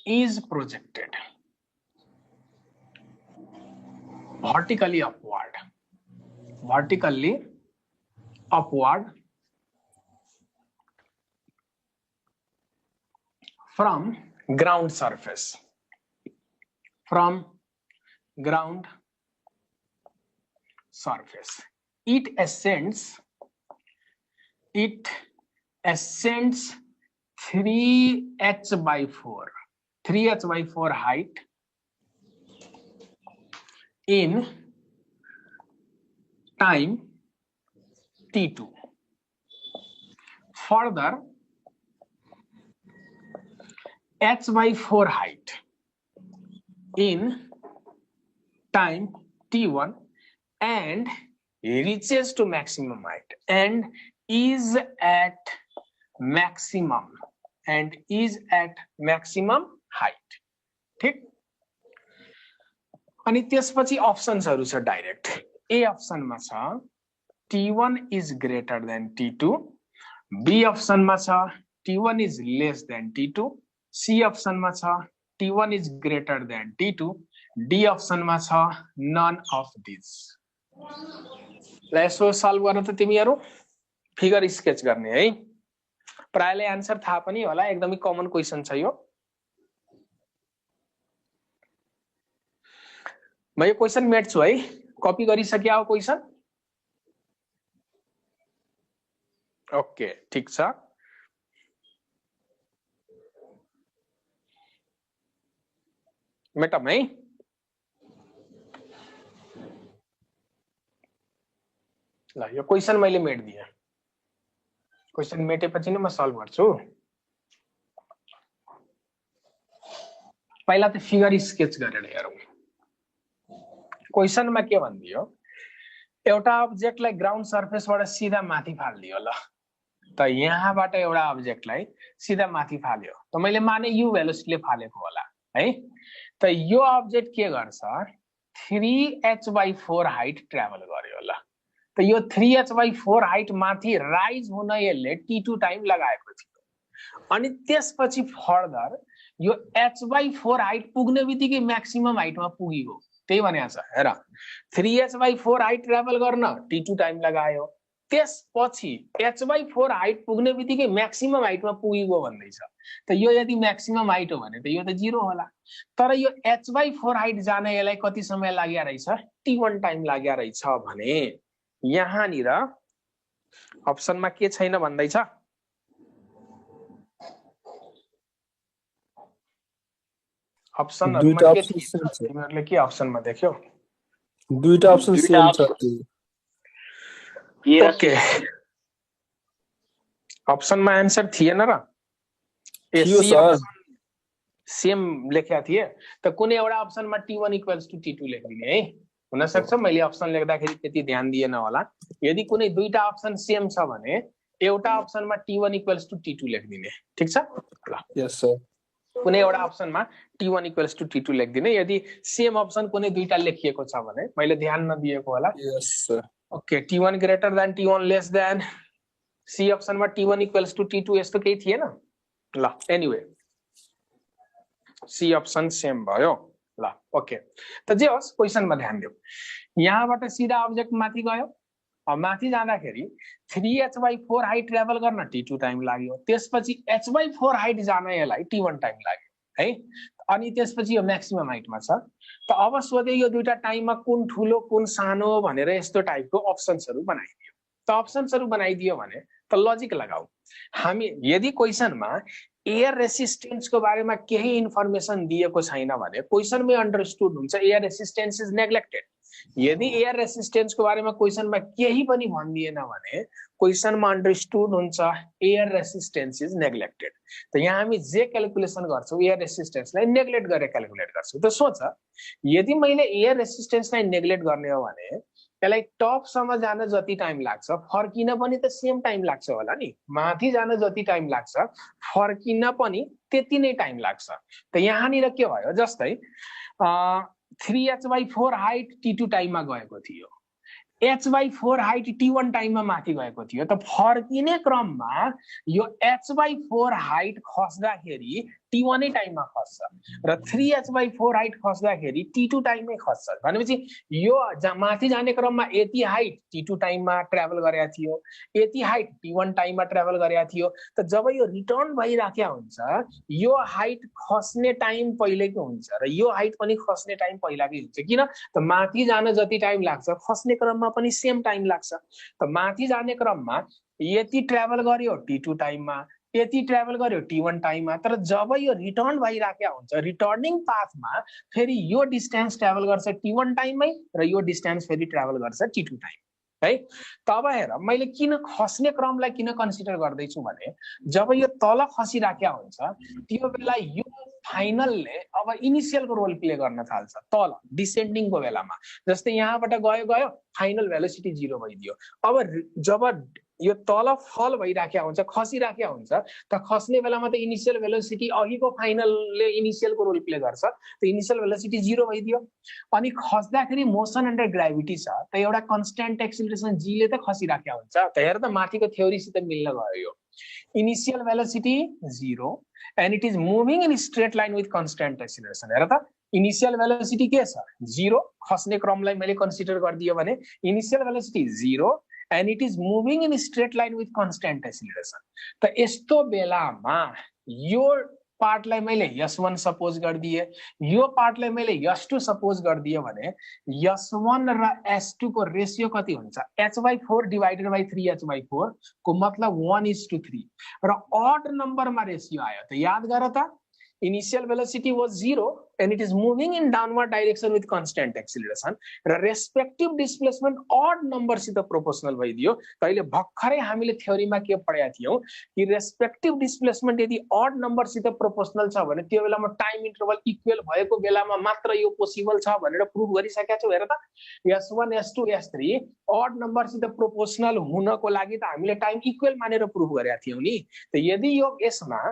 is projected vertically upward from ground surface. It ascends 3h/4 height in time t2. Further, h/4 height in time t1 and reaches to maximum height and is at maximum height. ठीक। अनि त्यसपछि अप्सन्सहरु छ direct. ए अप्सनमा छ t1 is greater than t2, be अप्सनमा छ t1 is less than t2, C अप्सनमा छ t1 is greater than t2, D अप्सनमा छ none of these। ल यसो सल्भ गर्न त तिमीहरु फिगर स्केच गर्ने है। प्रायले आन्सर थाहा पनि होला, एकदमै कमन क्वेशन छ यो। म यो क्वेशन मेट्छु है, कपी गरिसके हो क्वेशन? ओके ठीक छ। मेटम है। ल यो क्वेशन मैले मेट दिए। क्वेशन मेटेपछि नै म सल्भ गर्छु। पहिला त फिगर स्केच गरेर हेरौं। क्वेशनमा के भन्दियो, एउटा अब्जेक्टलाई ग्राउन्ड सर्फेसबाट सिधा माथि फाल्दियो। ल त यहाँबाट एउटा अब्जेक्टलाई सिधा माथि फाल्यो त मैले माने यु भेलोसिटीले फालेको होला है। त यो अब्जेक्ट के गर्छ, 3h/4 हाइट ट्राभल गर्यो। ल त यो 3h/4 हाइट माथि राइज हुन यसले t2 टाइम लगाएको थियो। अनि त्यसपछि फर्दर यो h/4 हाइट पुग्ने बित्तिकै म्याक्सिमम हाइटमा पुगियो। त्यही भनेको छ हेर, 3h/4 हाइट ट्राभल गर्न t2 टाइम लगायो, त्यसपछि h/4 हाइट पुग्ने बित्तिकै म्याक्सिमम हाइटमा पुगिगयो भन्दैछ। त यो यदि म्याक्सिमम हाइट हो भने त यो त 0 होला। तर यो h/4 हाइट जान यसलाई कति समय लाग्या रहेछ, t1 टाइम लाग्या रहेछ भने यहाँनिर अप्सनमा के छैन भन्दैछ अप्सनहरुमा दुईटा के अप्सन थिएन सेम छ तिमीहरुले के अप्सनमा देख्यौ दुईटा अप्सन सेम छ ओके अप्सनमा आन्सर थिएन र ए थियो सी सर अप्सन सेम लेखेका थिए त कुनै एउटा अप्सनमा T1 इक्वल्स टु T2 लेख्दिने है हुन सक्छ मैले अप्सन लेख्दाखेरि त्यति ध्यान दिएन होला यदि कुनै दुईटा अप्सन सेम छ भने एउटा अप्सनमा T1 इक्वल्स टु T2 लेख्दिने ठीक छ ल यस सर कुनै एउटा अप्सनमा T1 इक्वल्स टु T2 लेख्दिने यदि सेम अप्सन कुनै दुईटा लेखिएको छ भने मैले ध्यान नदिएको होला yes sir okay T1 greater than T1 less than C अप्सनमा T1 इक्वल्स टु T2 यस्तो केही थिएन ल एनीवे सी अप्सन सेम भयो ल ओके त जे होस् क्वेशनमा ध्यान दिऊ यहाँबाट सिधा अब्जेक्ट माथि गयो अब माथि जाँदाखेरि 3h/4 हाइट ट्राभल गर्न T2 टाइम लाग्यो त्यसपछि h/4 हाइट जान यसलाई T1 टाइम लाग्यो है अनि त्यसपछि यो म्याक्सिमम हाइटमा छ त अब सोधे यो दुईटा टाइममा कुन ठुलो कुन सानो भनेर यस्तो टाइपको अप्सन्सहरु बनाइदियो त अप्सन्सहरु बनाइदियो भने त लजिक लगाऊ हामी यदि क्वेशनमा एयर रेसिस्टेन्स को बारेमा केही इन्फर्मेसन दिएको छैन भने क्वेशनमै अन्डरस्टुड हुन्छ एयर रेसिस्टेन्स इज नेग्लेक्टेड यदि एयर रेसिस्टेन्स को बारेमा क्वेशनमा केही पनि भन्दिएन भने क्वेशनमा अन्डरस्टुड हुन्छ एयर रेसिस्टेन्स इज नेग्लेक्टेड त यहाँ हामी जे क्याल्कुलेसन गर्छौं एयर रेसिस्टेन्सलाई नेग्लेक्ट गरेर क्याल्कुलेट गर्छौं त सोच यदि मैले एयर रेसिस्टेन्सलाई नेग्लेक्ट गर्ने हो भने यसलाई टप सम्म जान जति टाइम लाग्छ फर्किन पनि त सेम टाइम लाग्छ होला नि माथि जान जति टाइम लाग्छ फर्किन पनि त्यति नै टाइम लाग्छ त यहाँनिर के भयो जस्तै 3h/4 हाइट T2 टाइममा गएको थियो h/4 हाइट T1 टाइममा माथि गएको थियो त फर्किने क्रममा यो h/4 हाइट खस्दाखेरि T1 नै टाइममा खस्छ र 3h/4 हाइट खस्दाखेरि T2 टाइममै खस्छ भनेपछि यो माथि जाने क्रममा यति हाइट T2 टाइममा ट्राभल गरेको थियो यति हाइट T1 टाइममा ट्राभल गरेको थियो त जब यो रिटर्न भइराख्या हुन्छ यो हाइट खस्ने टाइम पहिलेको हुन्छ र यो हाइट पनि खस्ने टाइम पहिलाकै हुन्छ किन त माथि जान जति टाइम लाग्छ खस्ने क्रममा पनि सेम टाइम लाग्छ त माथि जाने क्रममा यति ट्राभल गर्यो T2 टाइममा यति ट्राभल गर्यो T1 टाइममा तर जब यो रिटर्न भइराख्या हुन्छ रिटर्निङ पाथमा फेरि यो डिस्टेन्स ट्राभल गर्छ T1 टाइममै र यो डिस्टेन्स फेरि ट्राभल गर्छ T2 टाइम है तब हेर मैले किन खस्ने क्रमलाई किन कन्सिडर गर्दै छु भने जब यो तल खसिराख्या हुन्छ त्यो बेला यो फाइनलले अब इनिशियलको रोल प्ले गर्न थाल्छ तल डिसेन्डिङको बेलामा जस्तै यहाँबाट गयो गयो फाइनल भेलोसिटी 0 भइदियो अब जब यो तल फल भइराख्या हुन्छ खसिराख्या हुन्छ त खस्ने बेलामा त इनिशियल भेलोसिटी अघिको फाइनलले इनिशियलको रोल प्ले गर्छ त इनिशियल भेलोसिटी 0 भइदियो अनि खस्दाखेरि मोसन अन्डर ग्राभिटी छ त एउटा कन्स्ट्यान्ट एक्सिलरेसन g ले त खसिराख्या हुन्छ त हेर त माथिको थ्योरीसित मिल्न गयो यो initial velocity 0 and it is moving in straight line with constant acceleration हेर त इनिशियल भेलोसिटी के छ 0 खस्ने क्रमलाई मैले कन्सिडर गर्दियो भने initial velocity 0 and it is moving in straight line with constant acceleration त यस्तो बेलामा यो पार्टलाई मैले s1 सपोज गर्दिए यो पार्टलाई मैले s2 सपोज गर्दिए भने s1 र s2 को रेशियो कति हुन्छ h/4 डिवाइडेड बाइ 3h/4 को मतलब 1:3 र ऑड नम्बरमा रेशियो आयो त याद गर त initial velocity was 0 and it is moving in downward direction with constant acceleration र respective displacement odd number सित प्रोपोर्शनल भइदियो तैले भर्खरै हामीले थ्योरीमा के पढेका थियौ कि respective displacement यदि odd number सित प्रोपोर्शनल छ भने त्यो बेलामा टाइम इन्टरभल इक्वल भएको बेलामा मात्र यो पोसिबल छ भनेर प्रुभ गरिसकेका छौ हेर त s1 s2 s3 odd number सित प्रोपोर्शनल हुनको लागि त हामीले टाइम इक्वल मानेर प्रुभ गरेका थियौ नि त यदि यो यसमा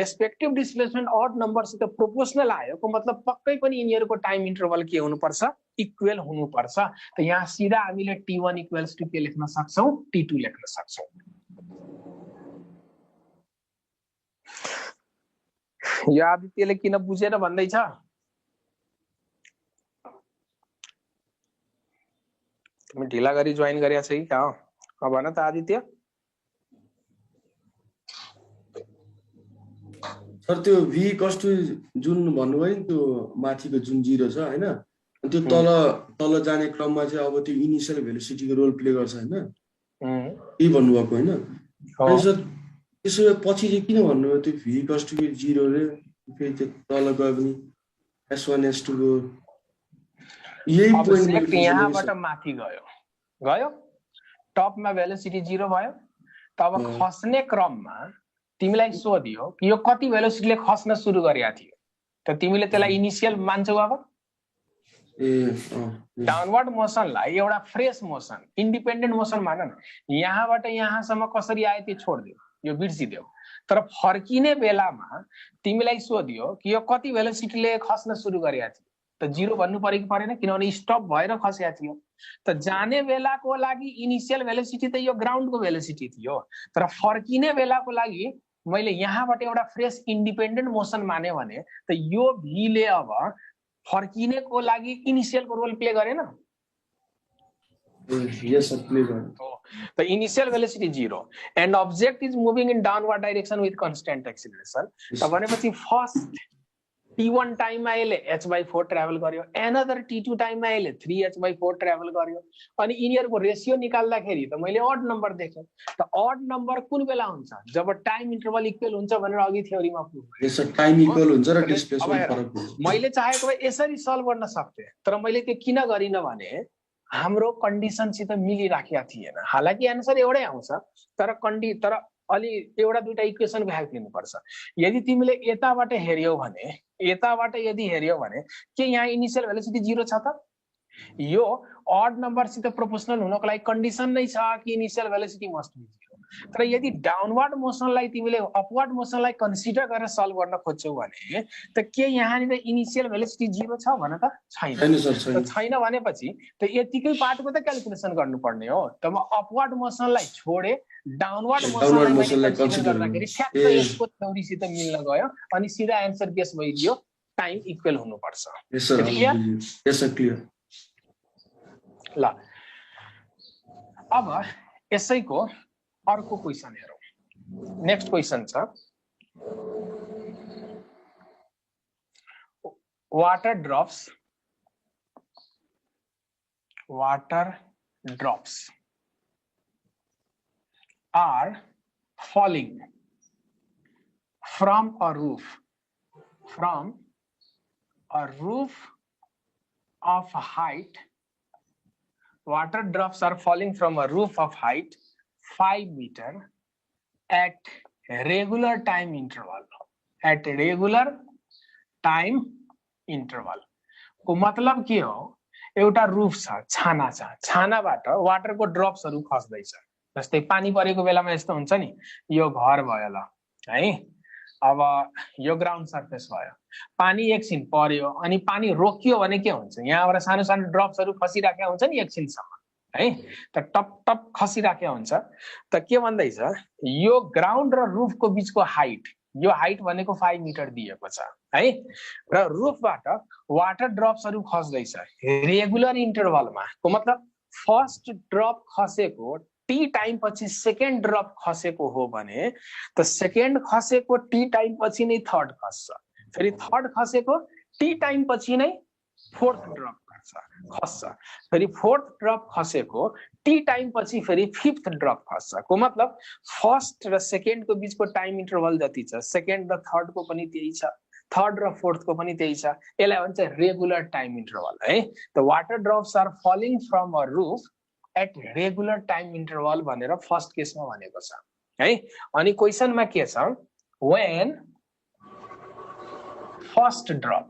respective displacement odd number सित प्रोपोर्शनल आयो को मतलब पक्कै पनि यिनीहरुको टाइम इन्टरभल के हुनु पर्छ इक्वल हुनु पर्छ त यहाँ सिधा हामीले T1 इक्वल्स टु के लेख्न सक्छौं T2 लेख्न सक्छौं यो आदित्यले किन बुझेर भन्दै छ तिमी ढिला गरी जोइन गरेका छ कि का हो भन त आदित्य सर त्यो v कस्ट जुन भन्नुभयो नि त्यो माथिको जुन 0 छ हैन त्यो तल तल जाने क्रममा चाहिँ अब त्यो इनिशियल भेलोसिटीको रोल प्ले गर्छ हैन के भन्नुभएको हैन अनि सर त्यसो भए पछि चाहिँ किन भन्नुभयो त्यो v equals to 0 रे फेरि त्यो तल गयो पनि s1 s2 को यही पोइन्ट यहाँबाट माथि गयो टपमा भेलोसिटी 0 भयो तब खस्ने क्रममा तिमीलाई सोधियो कि यो कति भेलोसिटीले खस्न सुरु गरेको थियो त तिमीले त्यसलाई इनिशियल मान्छौ अब डाउनवर्ड मोसनलाई एउटा फ्रेश मोसन इन्डिपेन्डेन्ट मोसन मान न यहाँबाट यहाँसम्म कसरी आयो त्यो छोड्दियो यो बिर्सिदियो तर फर्किने बेलामा तिमीलाई सोधियो कि यो कति भेलोसिटीले खस्न सुरु गरेको थियो त 0 भन्नु पर्यो कि परेन किनभने स्टप भएर खसेको थियो त जाने बेलाको लागि इनिशियल भेलोसिटी त यो ग्राउन्डको भेलोसिटी थियो तर फर्किने बेलाको लागि मैले यहाँबाट एउटा फ्रेश इन्डिपेन्डेन्ट मोसन माने भने त यो v ले अब फर्किनेको लागि इनिशियलको रोल प्ले गरेन yes sir play गर्यो the initial velocity 0 and object is moving in downward direction with constant acceleration त भनेपछि फर्स्ट t1 टाइममा यसले h/4 ट्राभल गर्यो another t2 टाइममा यसले 3h/4 ट्राभल गर्यो अनि यिनीहरुको रेशियो निकाल्दाखेरि त मैले ऑड नम्बर देखे त ऑड नम्बर कुन बेला हुन्छ जब टाइम इन्टरभल इक्वल हुन्छ भनेर अघि थ्योरीमा प्रुभ भयो यस सर टाइम इक्वल हुन्छ र डिस्प्लेसमेन्ट फरक हुन्छ मैले चाहेको भए यसरी सल्भ गर्न सक्थे तर मैले त्यो किन गरिन भने हाम्रो कन्डिसनसित मिलिराखेका थिएन हालाकि आन्सर एउटै आउँछ तर अलि एउटा दुईटा इक्वेसनको हेल्प लिनुपर्छ यदि तिमीले यताबाट हेर्यौ भने के यहाँ इनिशियल भेलोसिटी 0 छ त यो ऑड नम्बरसित प्रोपोर्शनल हुनको लागि कन्डिसन नै छ कि इनिशियल भेलोसिटी मस्ट बी 0 तर यदि डाउनवर्ड मोसनलाई तिमीले अपवर्ड मोसनलाई कन्सिडर गरेर सल्भ गर्न खोज्छौ भने त के यहाँनिर इनिशियल भेलोसिटी 0 छ भन त छैन भनेपछि त यतिकै पार्टको त क्याल्कुलेसन गर्नुपर्ने हो तब अपवर्ड मोसनलाई छोडे डाउनवर्ड मोसनलाई कन्सिडर गर्दाखेरि ठ्याक्क यसको थ्योरीसित मिल्न गयो अनि सिधा आन्सर गेस भइदियो टाइम इक्वल हुनुपर्छ यस सर क्लियर ल अब यसैको अर्को क्वेशन हेरौं नेक्स्ट क्वेशन छ water drops are falling from a roof of height. Water drops are falling from a roof of height 5 meter at regular time interval. को मतलब के हो एउटा रूफ छ छानाबाट वाटरको ड्रप्सहरु खस्दैछ जस्तै पानी परेको बेलामा यस्तो हुन्छ नि यो घर भयो ल है अब यो ग्राउन्ड सर्फेस भयो पानी एकछिन पर्यो अनि पानी रोकियो भने के हुन्छ यहाँबाट सानो सानो ड्रप्सहरु खसिराखेका हुन्छ नि एकछिनसम्म है त टप टप खसिराखेका हुन्छ त के भन्दैछ यो ग्राउन्ड र रुफको बीचको हाइट यो हाइट भनेको 5 मिटर दिएको छ है र रुफबाट वाटर ड्रप्सहरु खस्दैछ रेगुलर इन्टरभलमा को मतलब फर्स्ट ड्रप खसेको टी टाइम पछि सेकेन्ड ड्रप खसेको हो भने त सेकेन्ड खसेको टी टाइम पछि नै थर्ड खस्छ फेरि थर्ड खसेको टी टाइम पछि नै फोर्थ ड्रप खस्छ फेरि फोर्थ ड्रप खसेको टी टाइम पछि फेरि फिफ्थ ड्रप खस्छ को मतलब फर्स्ट र सेकेन्ड को बीचको टाइम इन्टरभल जति छ सेकेन्ड र थर्ड को पनि त्यही छ थर्ड र फोर्थ को पनि त्यही छ यसलाई भन्छ रेगुलर टाइम इन्टरभल है the water drops are falling from a roof at regular time interval भनेर फर्स्ट केसमा भनेको छ है अनि क्वेशनमा के छ when first drop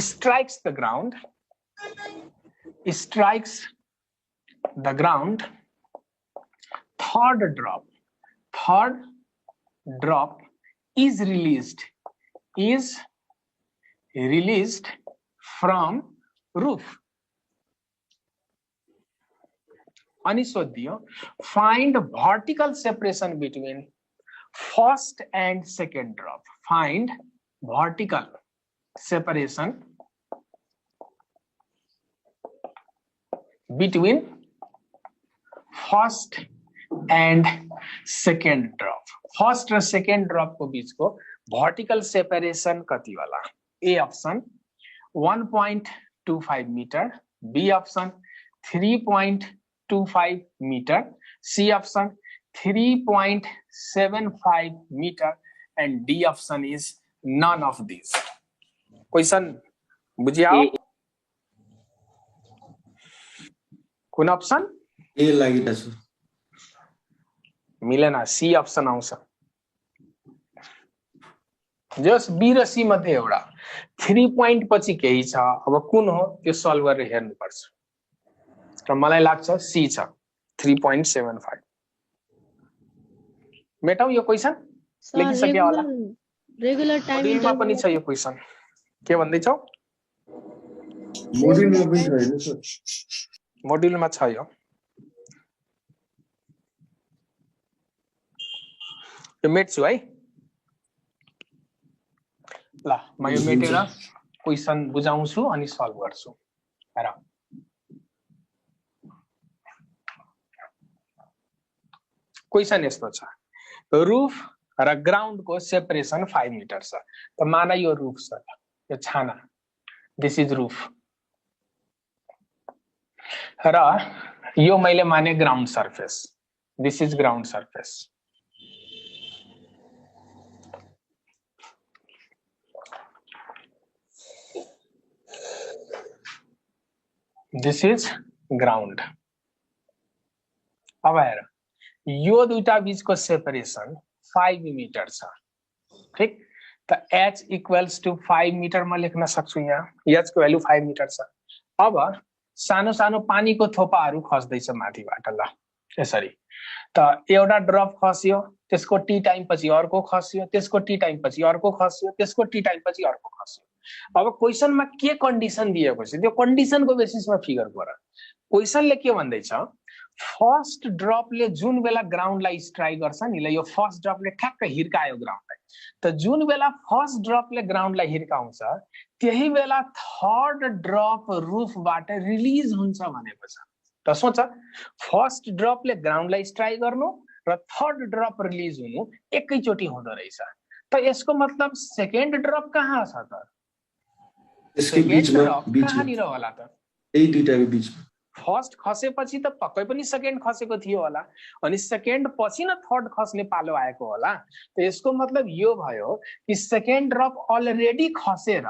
strikes the ground third drop is released from roof अनि सोधियो find vertical separation between first and second drop find vertical separation between first and second drop first र second drop को बीच को vertical separation कति होला A option 1.25 meter, B option 3.25 meter, C option 3.75 meter, and D option is none of these. Question बुझियो? कुन option? ए लागिरहेछ मिलेन, C option आउँछ। जस B र C मध्ये एउटा 3 point पछि केही छ, अब कुन हो त्यो सल्भ गरेर हेर्नु पर्छ। र मलाई लाग्छ C छ 3.75। मेटाउ यो क्वेशन लेखिसक्यो होला? रेगुलर टाइम मोड्युलमा पनि छ यो क्वेशन। के भन्दै छौ? मोड्युलमा पनि छ हैन सर? मोड्युलमा छ यो। यो मेट्छु है। ल म यो मेटेर क्वेशन बुझाउँछु अनि सल्भ गर्छु। हेर क्वेशन यस्तो छ, रूफ र ग्राउन्ड को सेपरेसन 5 मिटर छ। त माना यो रूफ छ, यो छाना, दिस इज रूफ, र यो मैले माने ground surface, this is ground surface. This is ground. अब हेर यो दुईटा बीचको सेपरेसन 5 मिटर छ, ठीक? त h इक्वल्स टु 5 मिटर म लेख्न सक्छु। यहाँ h को भ्यालु 5 मिटर छ। अब सानो सानो पानीको थोपाहरू खस्दैछ माथिबाट। ल यसरी त एउटा ड्रप खस्यो, त्यसको टी टाइम पछि अर्को खस्यो, त्यसको टी टाइम पछि अर्को खस्यो, त्यसको टी टाइम पछि अर्को खस्यो। अब क्वेशनमा के कन्डिसन दिएको छ त्यो कन्डिसनको बेसिसमा फिगर गर। क्वेशनले के भन्दैछ, फर्स्ट ड्रपले जुन बेला ग्राउन्डलाई स्ट्राइक गर्छ नि, ल यो फर्स्ट ड्रपले ठ्याक्क हिर्कायो ग्राउन्डलाई, त जुन बेला फर्स्ट ड्रपले ग्राउन्डलाई हिर्काउँछ त्यही बेला थर्ड ड्रप रुफबाट रिलिज हुन्छ भनेको छ। त सोच, फर्स्ट ड्रपले ग्राउन्डलाई स्ट्राइक गर्नु र थर्ड ड्रप रिलिज हुनु एकैचोटि हुँदो रहेछ। त यसको मतलब सेकेन्ड ड्रप कहाँ छ त? यसकै बीचमा कहाँनिर होला त? यही दुईटाको बीचमा। फर्स्ट खसेपछि त पक्कै पनि सेकेन्ड खसेको थियो होला, अनि सेकेन्ड पछि न थर्ड खस्ने पालो आएको होला। त यसको मतलब यो भयो कि सेकेन्ड ड्रप अलरेडी खसेर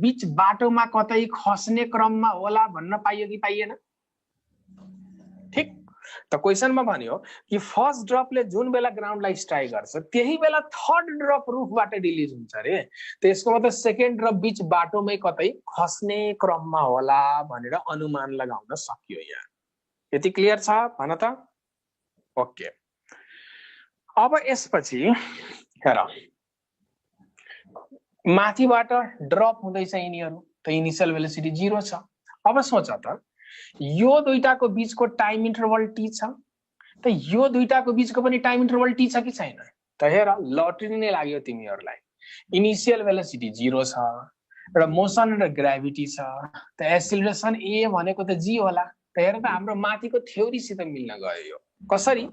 बीच बाटोमा कतै खस्ने क्रममा होला भन्न पाइयो कि पाइएन? ठीक? त क्वेशनमा भन्यो कि फर्स्ट ड्रपले जुन बेला ग्राउन्डलाई स्ट्राइक गर्छ त्यही बेला थर्ड ड्रप रुफबाट रिलिज हुन्छ रे। त यसको मतलब सेकेन्ड ड्रप बीच बाटोमै कतै खस्ने क्रममा होला भनेर अनुमान लगाउन सकियो। यहाँ यति क्लियर छ भन त? ओके। अब यसपछि हेर माथिबाट ड्रप हुँदैछ यिनीहरू, त इनिशियल भेलोसिटी 0 छ। अब सोच त यो दुईटाको बीचको टाइम इन्टरभल टी छ, त यो दुईटाको बीचको पनि टाइम इन्टरभल टी छ कि छैन? त हेर लटरी नै लाग्यो तिमीहरूलाई। इनिशियल भेलोसिटी 0 छ र मोसन र ग्राभिटी छ, त एक्सिलरेसन ए भनेको त जी होला। त हेर त हाम्रो माथिको थ्योरीसित मिल्न गयो यो। कसरी?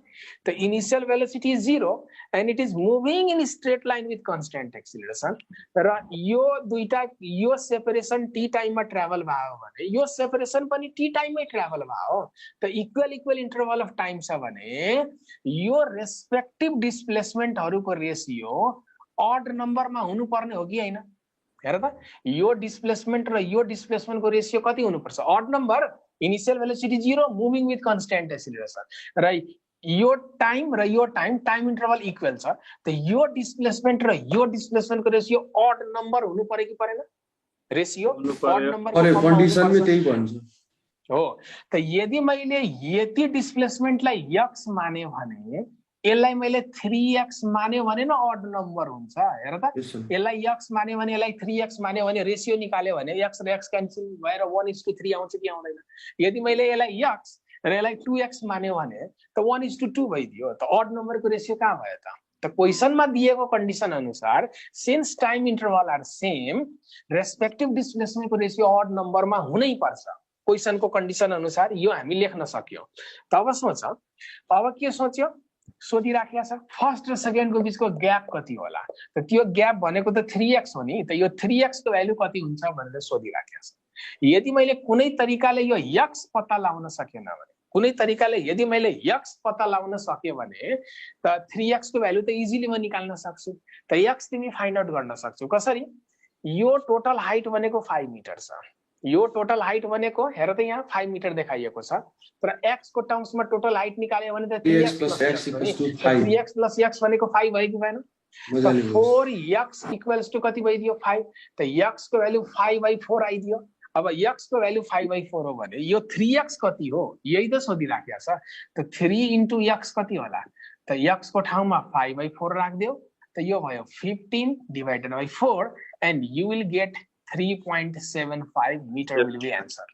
त initial velocity 0 and it is moving in straight line with constant acceleration, र यो दुईटा यो सेपरेसन टी टाइममा ट्राभल भयो भने यो सेपरेसन पनि टी टाइममै ट्राभल भयो, त इक्वल इन्टरभल अफ टाइम छ भने यो रेस्पेक्टिभ डिस्प्लेसमेन्टहरुको रेशियो अड नम्बरमा हुनुपर्ने हो कि हैन? हेर त यो डिस्प्लेसमेन्ट र यो डिस्प्लेसमेन्टको रेशियो कति हुनुपर्छ? Odd number. Initial velocity 0 moving with constant acceleration, र यो टाइम र यो टाइम इन्टरभल इक्वल छ, त यो डिस्प्लेसमेन्ट र यो डिस्प्लेसमेन्टको रेशियो अड नम्बर हुनु पर्यो कि परेन? रेशियो अड नम्बर कन्डिसनले त्यही भन्छ हो। त यदि मैले यति डिस्प्लेसमेन्टलाई x माने भने यसलाई मैले 3x माने भने न अड नम्बर हुन्छ। हेर त यसलाई x माने भने यसलाई 3x माने भने रेशियो निकाल्यो भने x र x क्यान्सल भएर 1:3 आउँछ कि आउँदैन? यदि मैले यसलाई x र यसलाई 2x मान्यो भने त 1:2 भइदियो। त अड नम्बरको रेशियो कहाँ भयो त? त क्वेशनमा दिएको कन्डिसन अनुसार since time interval are same respective डिस्प्लेसमेन्टको रेशियो अड नम्बरमा हुनै पर्छ। क्वेशनको कन्डिसन अनुसार यो हामी लेख्न सक्यौं। त अब सोच, अब के सोच्यो? सोधिराखेको छ फर्स्ट र सेकेन्डको बिचको ग्याप कति होला त त्यो ग्याप भनेको त 3x हो नि त यो 3x को भ्यालु कति हुन्छ भनेर सोधिराखेको छ यदि मैले कुनै तरिकाले यो x पत्ता लगाउन सकेन भने कुनै तरिकाले यदि मैले x पत्ता लगाउन सके भने त 3x को भ्यालु त इजिली म निकाल्न सक्छु त x तिमी फाइन्ड आउट गर्न सक्छौ कसरी यो टोटल हाइट भनेको 5 मिटर छ यो टोटल हाइट भनेको हेर त यहाँ 5 मिटर देखाइएको छ तर x को टर्म्समा टोटल हाइट निकाल्यो भने त 3x + x = 5 3x + x भनेको 5 भयो कि भएन त 4x = कति भइदियो 5 त x को भ्यालु 5/4 आइदियो अब x को भ्यालु 5/4 हो भने यो 3x कति हो यही त सोधिराखेको छ त 3 * x कति होला त x को ठाउँमा 5/4 राख्दियो त यो भयो 15 / 4 and you will get 3.75 meter will be answer.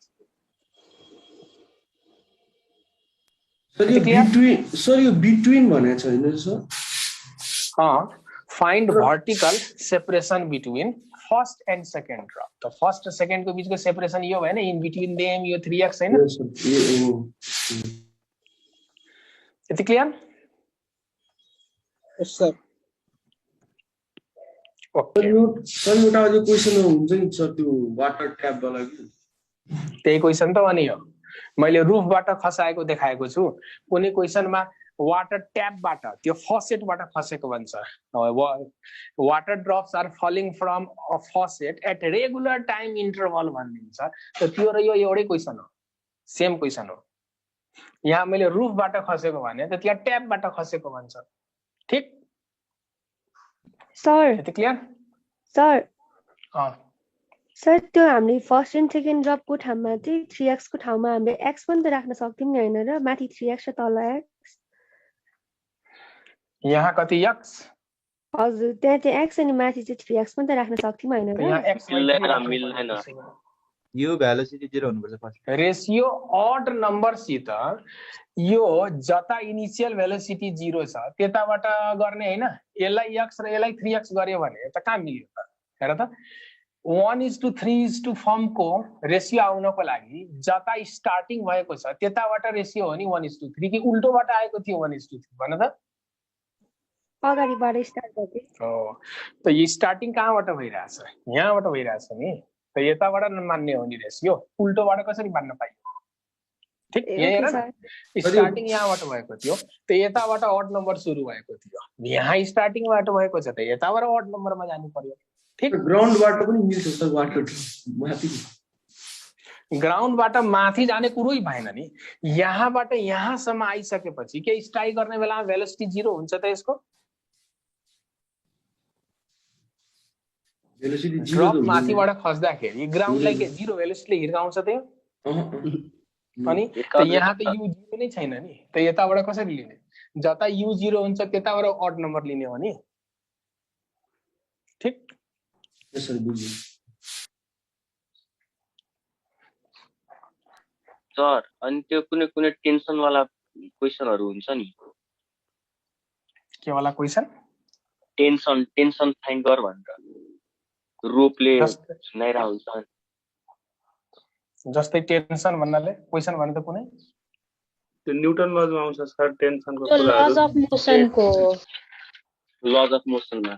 Sir, you between भनेको छैन sir? Find vertical separation between first and second drop. तो first और second को बीच को separation यो है ना in between them यो 3x है ना? Is it clear? Yes, sir. Okay. Sir एउटा अझै क्वेशन हुन्छ नि सर त्यो वाटर ट्याप वाला कि त्यही क्वेशन त अनि हो मैले रुफबाट खसाएको देखाएको छु कुनै क्वेशनमा वाटर ट्यापबाट त्यो फसेटबाट खसेको भन्छ water drops are falling from a faucet at regular time interval भनिन्छ त त्यो र यो एउटै क्वेशन हो सेम क्वेशन हो यहाँ मैले रुफबाट खसेको भने त त्यहाँ ट्यापबाट खसेको भन्छ ठीक सर यति क्लियर सर सर त्यो हामीले फर्स्ट एन्ड सेकेन्ड ड्रपको ठाउँमा चाहिँ 3x को ठाउँमा हामीले x पनि त राख्न सक्थ्यौं नि हैन र माथि 3x र तल x यहाँ कति x हजुर त्यहाँ चाहिँ x अनि माथि चाहिँ 3x पनि त राख्न सक्थ्यौं हैन र यहाँ x मिल्दैन यो भेलोसिटी 0 हुनुपर्छ फर्स्ट रेशियो ऑड नम्बर सित यो जता इनिशियल भेलोसिटी 0 छ त्यताबाट गर्ने हैन यसलाई x र यसलाई 3x गर्यो भने त कहाँ मिल्यो त हेर त 1:3 फर्म को रेशियो आउनको लागि जता स्टार्टिङ भएको छ त्यताबाट रेशियो हो नि 1:3 कि उल्टोबाट आएको थियो 1:3 भन त अगाडिबाट स्टार्ट गर्दै हो त यो स्टार्टिङ कहाँबाट भइराछ यहाँबाट भइराछ नि त यताबाट मान्ने हो नि रेशियो उल्टोबाट कसरी मान्न पाइयो ठीक यही हेर स्टार्टिङ यहाँबाट भएको थियो त यताबाट ऑड नम्बर सुरु भएको थियो यहाँ स्टार्टिङबाट भएको छ त यताबाट ऑड नम्बरमा जानु पर्यो ठीक ग्राउन्डबाट पनि मिल्छ सर वाटर माथि ग्राउन्डबाट माथि जाने कुरै भएन नि यहाँबाट यहाँसम्म आइसकेपछि के स्ट्राइक गर्ने बेलामा भेलोसिटी 0 हुन्छ त यसको भेलोसिटी 0 ड्रप माथिबाट खस्दाखेरि ग्राउन्डलाई के 0 भेलोसिटीले हिर्काउँछ त अनि त यहाँ त u 0 नै छैन नि त यताबाट कसरी लिने जता u 0 हुन्छ त्यताबाट ऑड नम्बर लिने हो नि ठीक सर बुझ्यो सर अनि त्यो कुनै कुनै टेन्सन वाला क्वेशनहरु हुन्छ नि के वाला क्वेशन टेन्सन फाइन्ड गर भनेर रोपले सुनाइरा हुन्छ जस्तै टेन्सन भन्नाले क्वेशन भने त कुनै त्यो न्यूटन लजमा आउँछ सर टेन्सनको लज अफ मोसनको लज अफ मोसनमा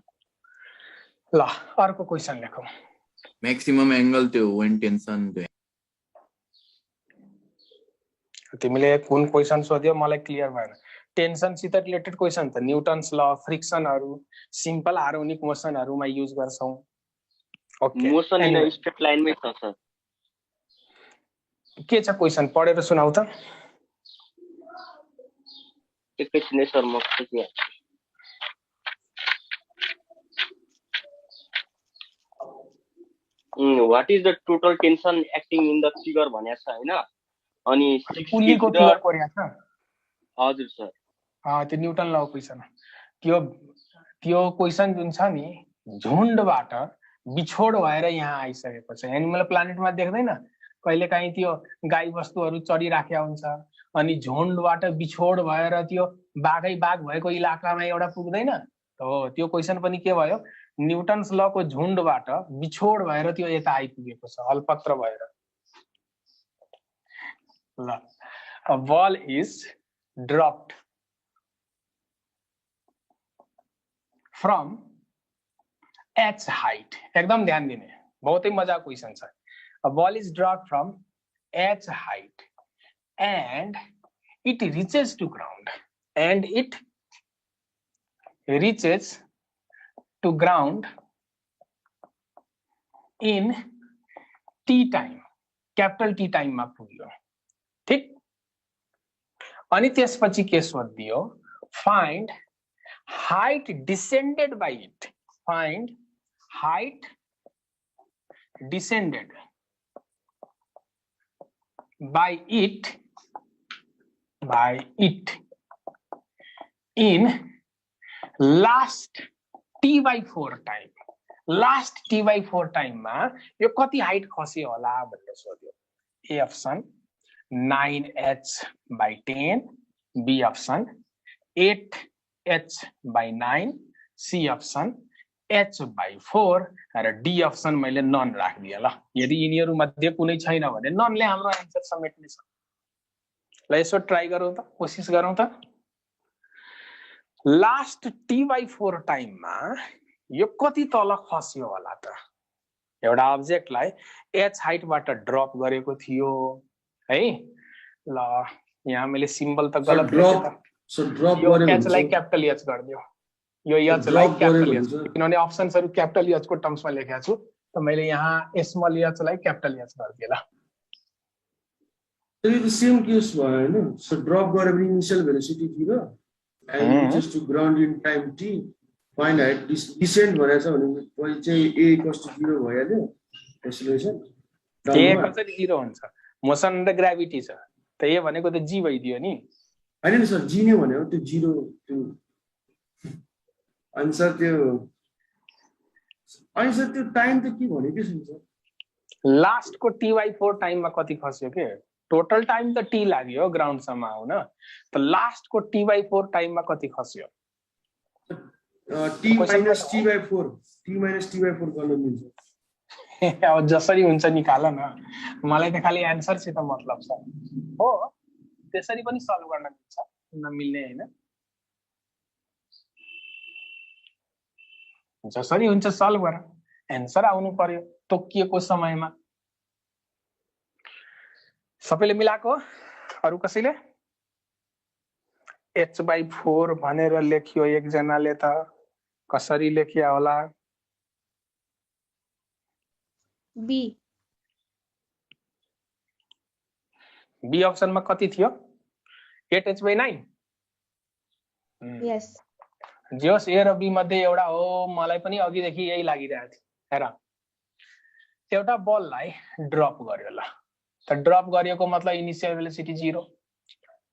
ल अर्को क्वेशन लेखौं मैक्सिमम एंगल त्यो व्हेन टेन्सन त्यो तिमीले कुन क्वेशन सोध्यो मलाई क्लियर भएन टेन्सन सित रिलेटेड क्वेशन त न्यूटन्स ल फ्रिक्सनहरु सिम्पल हार्मोनिक मोसनहरुमा युज गर्छौं okay motion in a straight लाइनमै छ सर के छ क्वेशन पढेर सुनाउ त एकैछिन सर म के what is the total tension acting in the figure भनेको छ हैन अनि पुल्लीको फिगर कोरिया छ हजुर सर त्यो न्यूटन ल क्वेशन त्यो क्वेशन जुन छ नि झुण्डबाट बिछोड भएर यहाँ आइसकेको छ एनिमल प्लानेटमा देख्दैन कहिलेकाहीँ त्यो गाई वस्तुहरु चढिराखेका हुन्छ अनि झुण्डबाट बिछोड भएर त्यो बाघै बाघ भएको इलाकामा एउटा पुग्दैन हो त्यो क्वेशन पनि के भयो न्यूटन्स ल को झुण्डबाट बिछोड भएर त्यो यता आइपुगेको छ अल्पत्र भएर ल a ball is dropped from h height, एकदम ध्यान दिने, बहुतै मजाको क्वेशन छ। A ball is dropped from h height and it reaches to ground, and it reaches to ground in t time, capital T time मा पुग्यो, ठीक। अनि त्यसपछि के सोधियो, find height descended by it, find height descended by it in last t/4 time, last t/4 time मा यो कति हाइट खस्यो होला भनेर सोध्यो। A option 9h/10, B option 8h/9, C option h/4 र डी अप्सन मैले नन राखिदिए ल। यदि यिनीहरू मध्ये कुनै छैन भने ननले हाम्रो आन्सर समेट्ने छ। ल यसो ट्राई गरौँ त, कोशिश गरौँ त। लास्ट t/4 टाइममा यो कति तल खस्यो होला त? एउटा अब्जेक्टलाई h हाइटबाट ड्रप गरेको थियो है। ल यहाँ मैले सिम्बल त गलत लेखेँ त, यो h लाई क्यापिटल h गर्दियो, यो h लाई क्यापिटल h, किनभने अप्सन्सहरु क्यापिटल h को टर्म्समा लेखेको छु, त मैले यहाँ स्मल h लाई क्यापिटल h गर्दिए ल। So the same case भयो हैन। So drop गरे पनि initial velocity 0 and just to ground in time t, find height descent भनेछ भने पछि चाहिँ a equals to 0 भइहाल्यो एक्सेलरेसन। a कसरी 0 हुन्छ? मोसन अन्डर ग्राभिटी छ, त a भनेको त g भइदियो नि। हैन नि सर, g नै भन्यो त्यो 0 त्यो आन्सर त्यो टाइम त के भनेको छ सर? लास्ट को t/4 टाइममा कति खस्यो के? टोटल टाइम त t लाग्यो ग्राउन्ड सम्म आउन, त लास्ट को t/4 टाइममा कति खस्यो? t minus t/4 गर्न मिल्छ। अब जसरी हुन्छ निकाल न, मलाई त खाली एन्सरसित मतलब छ। हो त्यसरी पनि सल्भ गर्न मिल्छ, नमिल्ने हैन। जसरी हुन्छ सल्भ गर, एन्सर आउनु पर्यो तोकिएको समयमा। सबैले मिलाको? अरु कसैले? h/4 भनेर लेख्यो एकजनाले त, कसरी लेख्या होला? बी। बी अप्सनमा कति थियो? 8h/9। यस। जोस ए र बी मध्ये एउटा हो, मलाई पनि अघिदेखि यही लागिरहेको थियो। हेर, एउटा बललाई ड्रप गर्यो ल, त ड्रप गरिएको मतलब इनिशियल भेलोसिटी 0,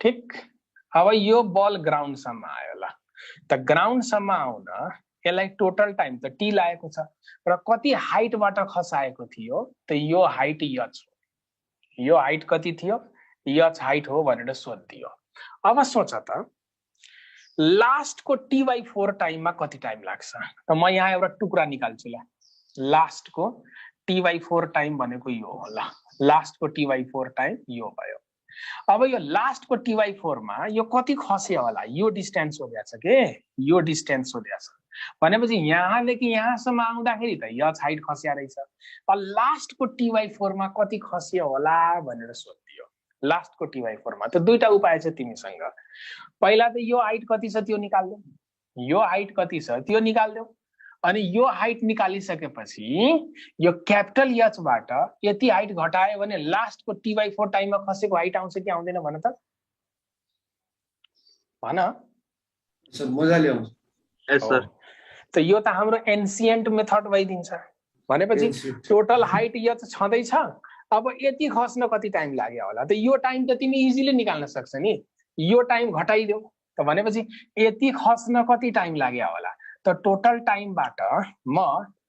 ठीक। अब यो बल ग्राउन्ड सम्म आयो ल, त ग्राउन्ड सम्म आउन यसलाई टोटल टाइम त टी लागेको छ, र कति हाइटबाट खसाएको थियो त यो हाइट h हो। यो हाइट कति थियो? h हाइट हो भनेर सोधिदियो। अब सोच त लास्ट को t/4 टाइममा कति टाइम लाग्छ? त म यहाँ एउटा टुक्रा निकाल्छु ल। लास्ट को t/4 टाइम भनेको यो हो ल, लास्ट को t/4 टाइम यो भयो। अब यो लास्ट को t/4 मा यो कति खस्यो होला? यो डिस्टेन्स सोधेको छ के, यो डिस्टेन्स सोधेको छ भनेपछि यहाँदेखि यहाँसम्म आउँदाखेरि त h हाइट खस्या रहेछ। अब लास्ट को t/4 मा कति खस्यो होला भनेर सोधियो। लास्ट को t/4 मा त दुईटा उपाय छ तिमीसँग। पहिला त यो हाइट कति छ त्यो निकाल्देऊ, यो हाइट कति छ त्यो निकाल्देऊ, अनि यो हाइट निकालिसकेपछि यो क्यापिटल h बाट यति हाइट घटायो भने लास्ट को t/4 टाइममा खसेको हाइट आउँछ कि आउँदैन भन त? भन सर। मजाले आउँछ। यस सर। त यो त हाम्रो एन्सिएन्ट मेथड भइदिन्छ। भनेपछि टोटल हाइट h छँदै छ, अब यति खस्न कति टाइम लाग्यो होला त? यो टाइम त तिमी इजिली निकाल्न सक्छ नि, यो टाइम घटाइदेऊ त। भनेपछि यति खस्न कति टाइम लाग्यो होला त? टोटल टाइमबाट म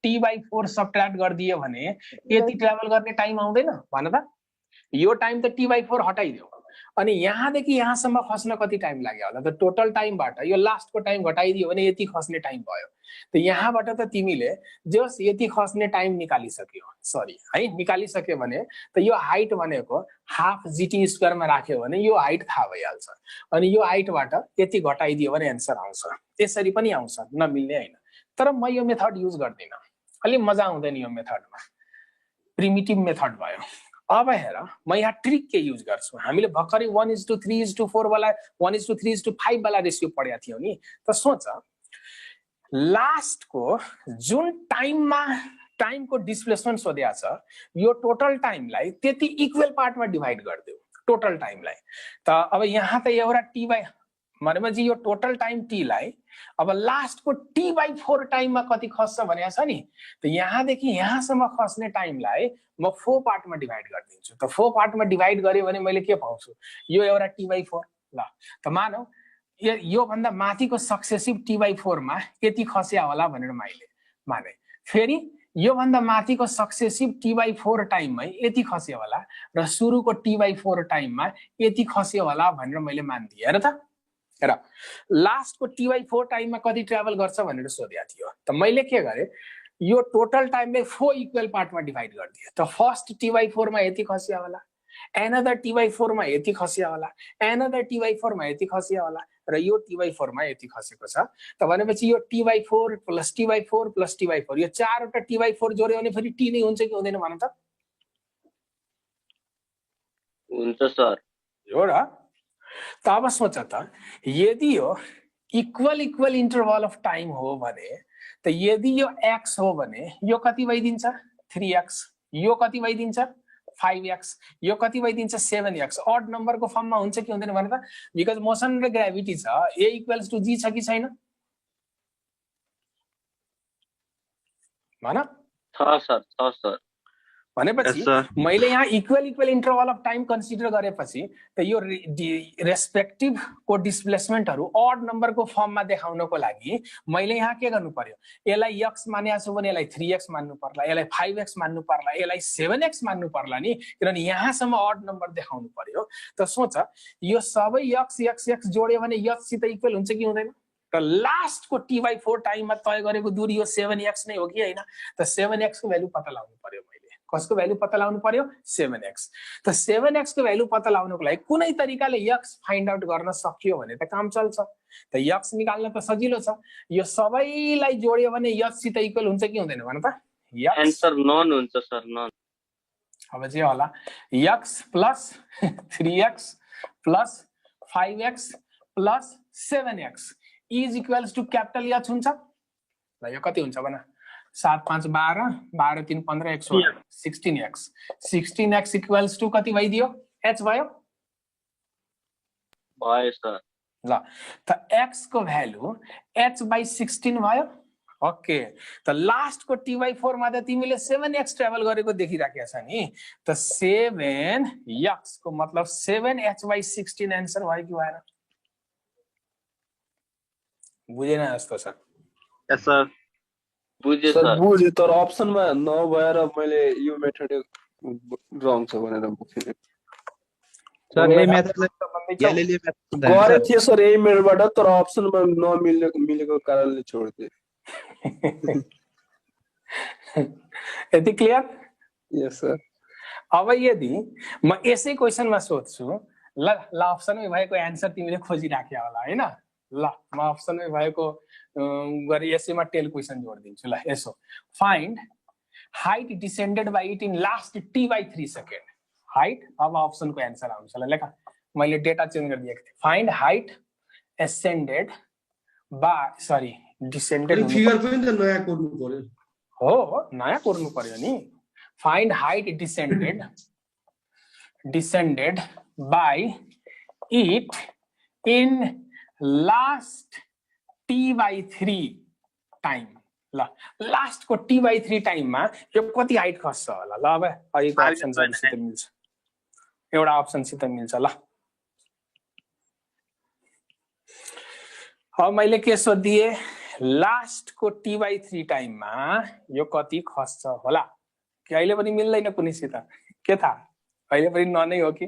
t/4 सबट्र्याक्ट गरिदिए भने यति ट्राभल गर्ने टाइम आउँदैन भन त? यो टाइम त t/4 हटाइदेऊ, अनि यहाँदेखि यहाँसम्म खस्न कति टाइम लाग्यो होला त? टोटल टाइमबाट यो लास्टको टाइम घटाइदियो भने यति खस्ने टाइम भयो। त यहाँबाट त तिमीले जस यति खस्ने टाइम निकालिसक्यो, सरी है, निकालिसक्यो भने त यो हाइट भनेको हाफ GT² मा राख्यो भने यो हाइट थाहा भइहाल्छ, अनि यो हाइटबाट यति घटाइदियो भने एन्सर आउँछ। त्यसरी पनि आउँछ, नमिल्ने हैन। तर म यो मेथड युज गर्दिन, अलि मजा आउँदैन यो मेथडमा, प्रिमिटिभ मेथड भयो। अब हेर म यहाँ ट्रिक के युज गर्छु, हामीले भर्खरै 1:3:4 वाला 1:3:5 वाला रेसियो पढेका थियौं नि। त सोच लास्टको जुन टाइमको डिस्प्लेसमेन्ट सोधेको छ, यो टोटल टाइमलाई त्यति इक्वल पार्टमा डिभाइड गरिदियो टोटल टाइमलाई। त अब यहाँ त एउटा टी बाई भनेपछि यो टोटल टाइम टी लाई अब लास्टको t/4 टाइममा कति खस्छ भनेको छ नि, त यहाँदेखि यहाँसम्म खस्ने टाइमलाई म 4 पार्टमा डिभाइड गरिदिन्छु। त 4 पार्टमा डिभाइड गरे भने मैले के पाउँछु, यो एउटा t/4। ल त मानौ यो भन्दा माथिको सक्सेसिभ t/4 मा यति खस्या होला भनेर मैले माने, फेरि यो भन्दा माथिको सक्सेसिभ t/4 टाइममै यति खस्यो होला र सुरुको t/4 टाइममा यति खस्यो होला भनेर मैले मान्दिए। हेर त, र लास्टको t/4 टाइममा कति ट्राभल गर्छ भनेर सोधेको थियो। त मैले के गरे, यो टोटल टाइमले 4 इक्वल पार्टमा डिभाइड गरिदिए। त फर्स्ट t/4 मा यति खस्यो होला, एनदर t/4 मा यति खस्यो होला, एनदर t/4 मा यति खस्यो होला र यो t/4 मा यति खसेको छ। त भनेपछि यो t/4 plus t/4 plus t/4 यो चारवटा t/4 जोड्यो भने फेरि t नै हुन्छ कि हुँदैन भन त? हुन्छ सर। हो र। त अब सोच त, यदि यो इक्वल इन्टरभल अफ टाइम हो भने, त यदि यो x हो भने यो कति भइदिन्छ 3x, यो कति भइदिन्छ 5x, यो कति भइदिन्छ 7x। अड नम्बरको फर्ममा हुन्छ कि हुँदैन भने त? बिकज मोसन र ग्राभिटी छ, a इक्वल्स टु g छ कि छैन भन? छ सर। भनेपछि मैले यहाँ equal interval of time consider गरेपछि त यो रेस्पेक्टिभ को डिस्प्लेसमेन्टहरु अड नम्बरको फर्ममा देखाउनको लागि मैले यहाँ के गर्नु पर्यो, यसलाई x मानेको छु भने यसलाई 3x मान्नु पर्ला, यसलाई 5x मान्नु पर्ला, यसलाई 7x मान्नु पर्ला नि, किनभने यहाँसम्म अड नम्बर देखाउनु पर्यो। त सोच यो सबै x जोड्यो भने x सित इक्वल हुन्छ कि हुँदैन? र लास्टको t/4 टाइममा तय गरेको दूरी यो 7x नै हो कि हैन? त 7x को भ्यालु पत्ता लगाउनु पर्यो। कसको भ्यालु पत्ता लगाउनु पर्यो? 7x। त 7x को भ्यालु पत्ता लगाउनको लागि कुनै तरिकाले x फाइन्ड आउट गर्न सकियो भने त काम चल्छ। त x निकाल्न त सजिलो छ, यो सबैलाई जोड्यो भने x सित इक्वल हुन्छ कि हुँदैन भन त? आन्सर नन हुन्छ सर, नन। अब चाहिँ होला x plus 3x plus 5x plus 7x is equals to capital H हुन्छ। ल यो कति हुन्छ भन? 7 5 12 12 3 15 1 16 16x 16x इक्वल्स टु कति भइदियो? h भयो सर। ल त x को भ्यालु h/16 भयो। ओके, त लास्टको t/4 मा त तिमीले 7x ट्राभल गरेको देखिराखेको छ नि, त 7x को मतलब 7h/16 आन्सर भयो कि भएन? बुझेन जस्तो छ। यस सर, बुझे सर। सर बुझे, तर अप्सनमा नभएर मैले यो मेथड रङ छ भनेर बुझेँ सर। यही मेथडले गरे थिए सर यही मेथडबाट, तर अप्सनमा मिलेको कारणले छोड्दिए। यति क्लियर? Yes sir. अब यदि म यसै क्वेशनमा सोध्छु, ल अप्सनमै भएको एन्सर तिमीले खोजिराख्या होला हैन? ल म अप्सनमै भएको गरी यसैमा टेल क्वेशन जोड्दिन्छु। ल यसो, find height descended by it in last t/3 second. Height, अब अप्सनको एन्सर आउँछ। ल लेख, मैले डेटा चेन्ज गरिदिएको थिएँ। फाइन्ड हाइट एसेन्डेड बाइ डिसेन्डेड फिगर पनि त नयाँ कोर्नु पर्यो। हो, नयाँ कोर्नु पर्यो नि। Find height descended by it in last t/3 time. ल लास्टको t/3 टाइममा यो कति हाइट खस्छ होला? ल अब अहिलेको अप्सनसित मिल्छ, एउटा अप्सनसित मिल्छ। ल अब मैले के सोधिए, लास्टको t/3 टाइममा यो कति खस्छ होला? कि अहिले पनि मिल्दैन कुनैसित? के थाहा, अहिले पनि ननै हो कि?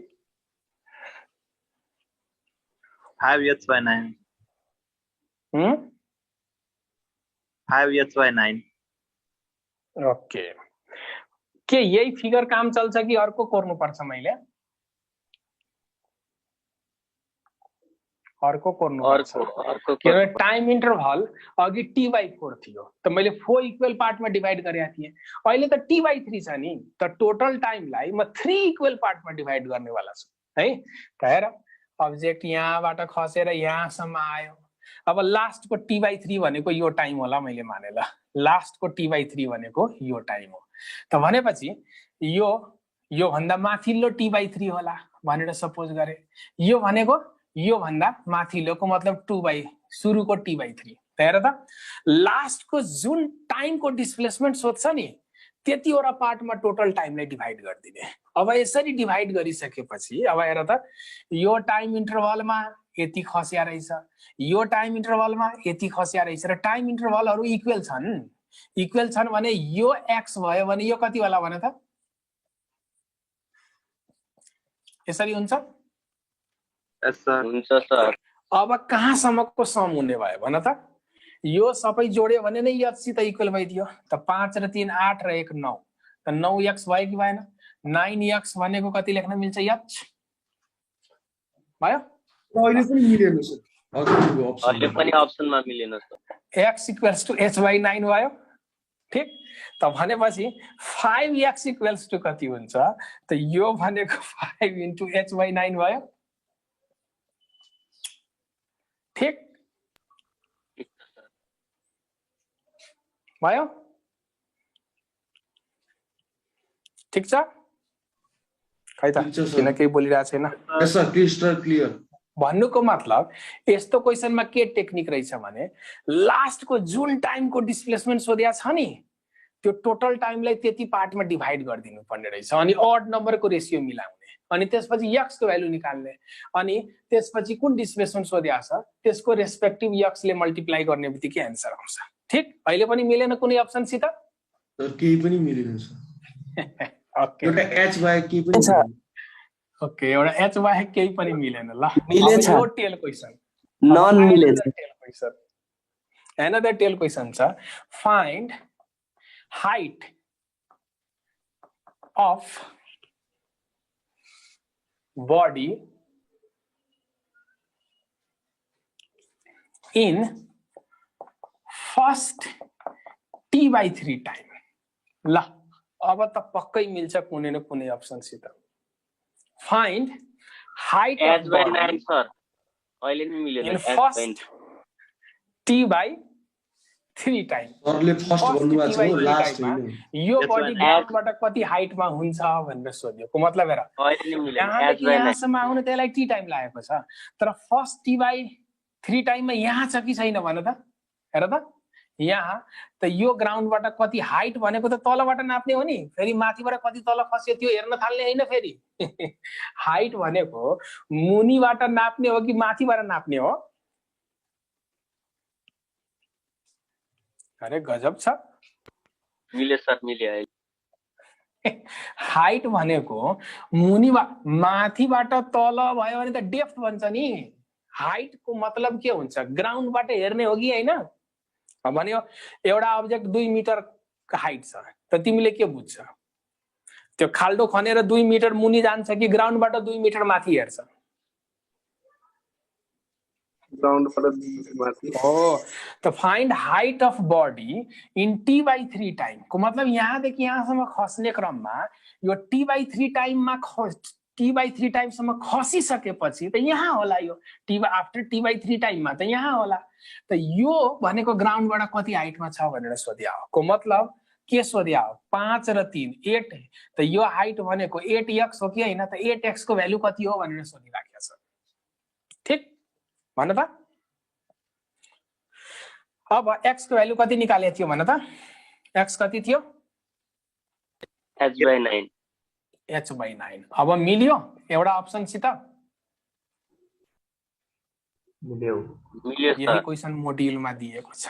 5h/9 5h/9। ओके, के यही फिगर काम चल्छ कि अर्को कोर्नु पर्छ मैले? अर्को कोर्नुपर्छ किनभने टाइम इन्टरभल अघि t/4 थियो त मैले 4 इक्वल पार्टमा डिभाइड गरेका थिएँ अहिले त t/3 छ नि त टोटल टाइमलाई म 3 इक्वल पार्टमा डिभाइड गर्नेवाला छु है त हेर अब्जेक्ट यहाँबाट खसेर यहाँसम्म आयो अब लास्टको t/3 भनेको यो टाइम होला मैले माने ल लास्टको t/3 भनेको यो टाइम हो त भनेपछि यो भन्दा माथिल्लो t/3 होला भनेर सपोज गरे यो भनेको यो भन्दा माथिल्लोको मतलब 2 सुरुको t/3 त हेर त लास्टको जुन टाइमको डिस्प्लेसमेन्ट सोध्छ नि त्यतिवटा पार्टमा टोटल टाइमलाई डिभाइड गरिदिने अब यसरी डिभाइड गरिसकेपछि अब हेर त यो टाइम इन्टरभलमा यति खस्या रहेछ यो टाइम इन्टरभलमा यति खस्या रहेछ र टाइम इन्टरभलहरू इक्वल छन् भने यो x भयो भने यो कति होला भने त यसरी हुन्छ हुन्छ सर अब कहाँसम्मको सम हुने भयो भन त यो सबै जोड्यो भने नै h सित इक्वल भइदियो त 5 र 3 8 र 1 9 त 9x भयो कि भएन 9x भनेको कति लेख्न मिल्छ h भयो अहिले पनि मिलेन सर अहिले पनि अप्सनमा मिलेन sir x equals to h/9 भयो ठीक त भनेपछि 5x इक्वल्स टु कति हुन्छ त यो भनेको 5 इन्टु h/9 भयो ठीक भयो ठीक छ खै त किन केही बोलिरहेको छैन यस सर क्रिस्टल क्लियर भन्नुको मतलब यस्तो क्वेशनमा के टेक्निक रहेछ भने लास्टको जुन टाइमको डिस्प्लेसमेन्ट सोधेको छ नि त्यो टोटल टाइमलाई त्यति पार्टमा डिभाइड गरिदिनु पर्ने रहेछ अनि ऑड नम्बरको रेशियो मिलाउने अनि त्यसपछि x को भ्यालु निकाल्ने अनि त्यसपछि कुन डिस्प्लेसमेन्ट सोधेको छ त्यसको रेस्पेक्टिभ x ले मल्टिप्लाई गर्ने बित्तिकै आन्सर आउँछ ठीक अहिले पनि मिलेन कुनै अप्सन सित सर केही पनि मिलेन सर ओके एउटा h बाहेक केही पनि मिलेन ओके एउटा h बाहेक केही पनि मिलेन ल मिलेछ यो टेल क्वेशन नन मिलेछ tell question another tell question छ find height of body in first t/3 time ल अब त पक्कै मिल्छ कुनै न कुनै अप्सन सित find height of h/9 sir अहिले नि मिलेन in first t/3 टाइम सरले फर्स्ट भन्नुभएको छ हो लास्ट हैन यो बडी ग्राउन्डबाट कति हाइटमा हुन्छ भनेर सोध्यो मतलब हेर अहिले नि मिलेन यहाँदेखि यहाँसम्म आउन त्यसलाई t टाइम लागेको छ तर फर्स्ट t/3 टाइममा यहाँ छ कि छैन भन त हेर त यहाँ त यो ग्राउन्डबाट कति हाइट भनेको त तलबाट नाप्ने हो नि फेरि माथिबाट कति तल खस्यो त्यो हेर्न थाल्ने हैन फेरि हाइट भनेको मुनिबाट नाप्ने हो कि माथिबाट नाप्ने हो अरे गजब छ मिले सर मिले अहिले हाइट भनेको माथिबाट तल भयो भने त डेप्थ भन्छ नि हाइटको मतलब के हुन्छ ग्राउन्डबाट हेर्ने हो कि हैन भन्यो एउटा अब्जेक्ट 2 मिटर हाइट छ त तिमीले के बुझ्छ त्यो खाल्डो खनेर 2 मिटर मुनि जान्छ कि ग्राउन्डबाट 2 मिटर माथि हेर्छ ग्राउन्डबाट माथि हो त find height of body in t/3 time को मतलब यहाँदेखि यहाँसम्म खस्ने क्रममा यो t/3 टाइममा t/3 टाइमसम्म खसिसकेपछि त यहाँ होला यो आफ्टर t/3 टाइममा त यहाँ होला त यो भनेको ग्राउन्डबाट कति हाइटमा छ भनेर सोध्या हो को मतलब के सोध्या हो 5 र 3 8 त यो हाइट भनेको 8x हो कि हैन त 8x को भ्यालु कति हो भनेर सोधिराखेको छ ठीक भन त अब x को भ्यालु कति निकालेको थियो भन त x कति थियो h/9 h/9 अब मिल्यो एउटा अप्सन सित मिल्यो यही क्वेशन मोड्युलमा दिएको छ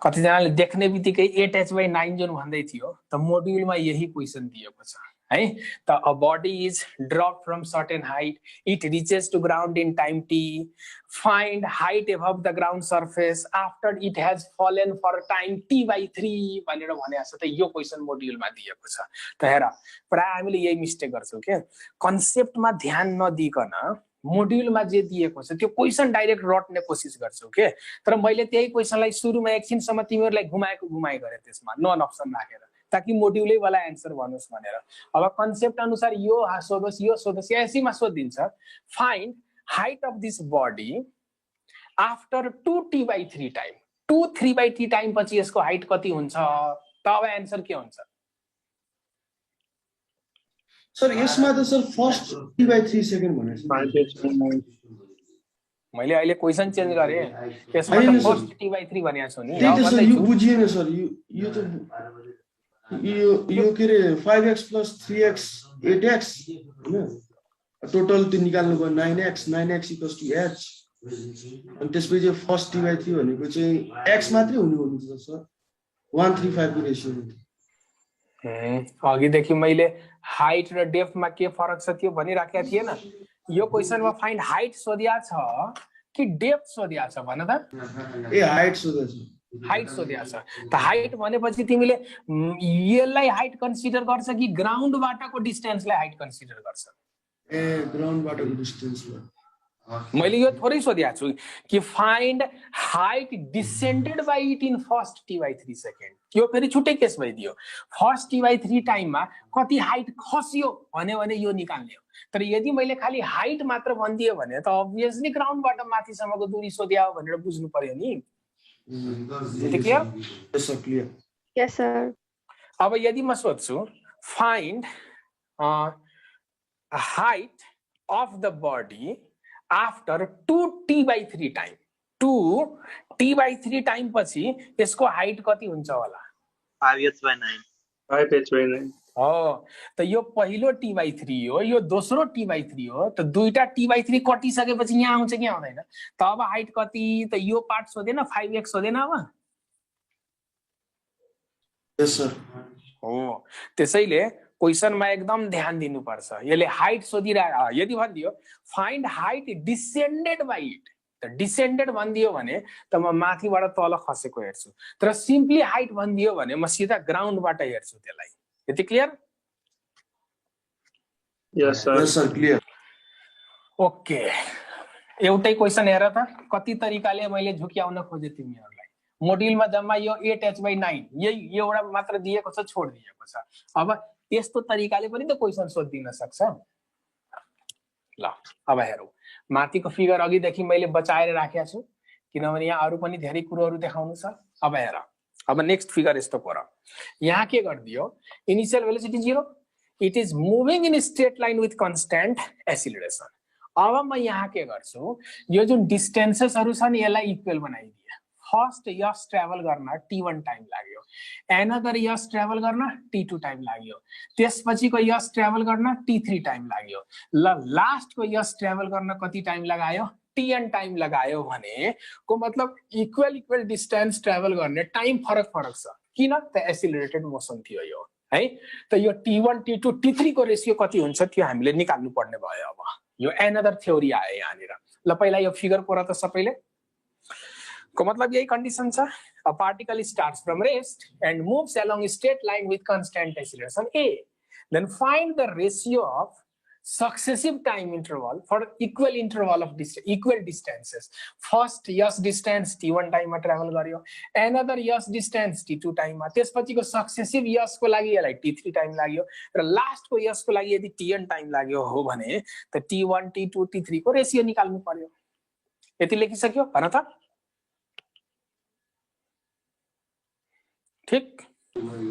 कतिजनाले देख्ने बित्तिकै 8h/9 जुन भन्दै थियो त मोड्युलमा यही क्वेशन दिएको छ है त a body is drop from certain height it reaches to ground in time t find height above the ground surface after it has fallen for time t/3 भनेर भनेको छ त यो क्वेशन मोड्युलमा दिएको छ त हेर प्राय हामीले यही मिस्टेक गर्छौं के कन्सेप्टमा ध्यान नदिकन मोड्युलमा जे दिएको छ त्यो क्वेसन डाइरेक्ट रट्ने कोसिस गर्छौ के, तर मैले त्यही क्वेसनलाई सुरुमा एकछिनसम्म तिमीहरूलाई घुमाए गरे त्यसमा नन अप्सन राखेर, ताकि मोड्युलै वाला एन्सर भन्नुस् भनेर। अब कन्सेप्ट अनुसार यो सोधोस् यो सोधोस् यसैमा सोधिन्छ, find height of this body after 2t/3 time, 2 3/3 time पछि यसको हाइट कति हुन्छ, त अब एन्सर के हुन्छ? सर यसमा त सर फर्स्ट t/3 सेकेन्ड भनेको मैले अहिले क्वेसन चेन्ज गरे, यसमा त फर्स्ट t/3 भनेको छु नि। त्यही त सर यो बुझिएन सर, यो त यो के रे 5x + 3x 8x हैन, टोटल त्यो निकाल्नु पर्यो 9x 9x = h, अनि त्यसपछि फर्स्ट t/3 भनेको चाहिँ x मात्रै हुनु हुन्छ सर, 1:3:5 को रेशियो। अघिदेखि मैले हाइट र डेप्थमा के फरक छ त्यो भनिराखेको थिएन। यो क्वेसनमा फाइन्ड हाइट सोधिया छ कि डेप्थ सोधिया छ भन त? ए हाइट सोधिया छ। हाइट सोधिया छ त हाइट भनेपछि तिमीले यसलाई हाइट कन्सिडर गर्छ कि ग्राउन्डबाटको डिस्टेन्सलाई हाइट कन्सिडर गर्छ? ए ग्राउन्डबाटको डिस्टेन्सलाई। मैले यो थोरै सोधिया छु कि find height descended by it in first t/3 second, यो फेरि छुट्टै केस भइदियो। फर्स्ट t/3 टाइममा कति हाइट खस्यो भन्यो भने यो निकाल्ने हो, तर यदि मैले खाली हाइट मात्र भनिदियो भने त अब्भियसली ग्राउन्डबाट माथिसम्मको दूरी सोध्या हो भनेर बुझ्नु पर्यो नि। क्लियर? Yes sir. अब यदि म सोध्छु find height of the body after 2t/3 time, 2t/3 time पछि यसको हाइट कति हुन्छ होला? 5h/9। 5h/9 हो, त यो पहिलो t/3 हो, यो दोस्रो t/3 हो, त दुईटा t/3 कटिसकेपछि यहाँ आउँछ कि आउँदैन? त अब हाइट कति, त यो पार्ट सोधेन 5x सोधेन अब? यस सर। हो, त्यसैले क्वेसनमा एकदम ध्यान दिनुपर्छ। यसले हाइट सोधिरहेको, यदि भनिदियो find height descended by it, त डिसेन्डेड भनिदियो भने त म माथिबाट तल खसेको हेर्छु, तर सिम्पली हाइट भनिदियो भने म सिधा ग्राउन्डबाट हेर्छु त्यसलाई। यति क्लियर? Yes sir. यस सर क्लियर। ओके, एउटै क्वेसन हेर त कति तरिकाले मैले झुक्याउन खोजे तिमीहरूलाई। मोड्युलमा जम्मा यो 8h/9 यही एउटा मात्र दिएको छ, छोड दिएको छ। अब यस्तो तरिकाले पनि त क्वेसन सोधिदिन सक्छ। ल अब हेरौँ, माथिको फिगर अघिदेखि मैले बचाएर राखेको छु किनभने यहाँ अरू पनि धेरै कुरोहरू देखाउनु छ। अब हेर, अब नेक्स्ट फिगर यस्तो कोर, यहाँ के गरिदियो, initial velocity 0, it is moving in straight line with constant acceleration. अब म यहाँ के गर्छु, यो जुन डिस्टेन्सेसहरू छन् यसलाई इक्वल बनाइदिए। फर्स्ट यस ट्राभल गर्न t1 टाइम लाग्यो, एनदर यस ट्राभल गर्न t2 टाइम लाग्यो, त्यसपछिको यस ट्राभल गर्न t3 टाइम लाग्यो, ल लास्टको यस ट्राभल गर्न कति टाइम लगायो, tn टाइम लगायो भने को मतलब इक्वल डिस्टेन्स ट्राभल गर्ने टाइम फरक छ। किन? त एसिलरेटेड मोसन थियो यो है। त यो t1 t2 t3 को रेशियो कति हुन्छ त्यो हामीले निकाल्नु पर्ने भयो। अब यो एनदर थ्योरी आयो यहाँनिर। ल पहिला यो फिगर कोर त सबैले, को मतलब यही कंडीशन छ, a particle starts from rest and moves along a straight line with constant acceleration a, then find the ratio of successive time interval for equal interval of equal distances. First yes distance t1 टाइममा travel गर्यो, another यस distance t2 टाइममा, त्यसपछिको successive यसको लागि यसलाई t3 time लाग्यो र लास्टको यसको लागि यदि tn टाइम लाग्यो हो भने त t1 t2 t3 को रेशियो निकाल्नु पर्यो। यति लेखिसक्यो भन त? ठीक?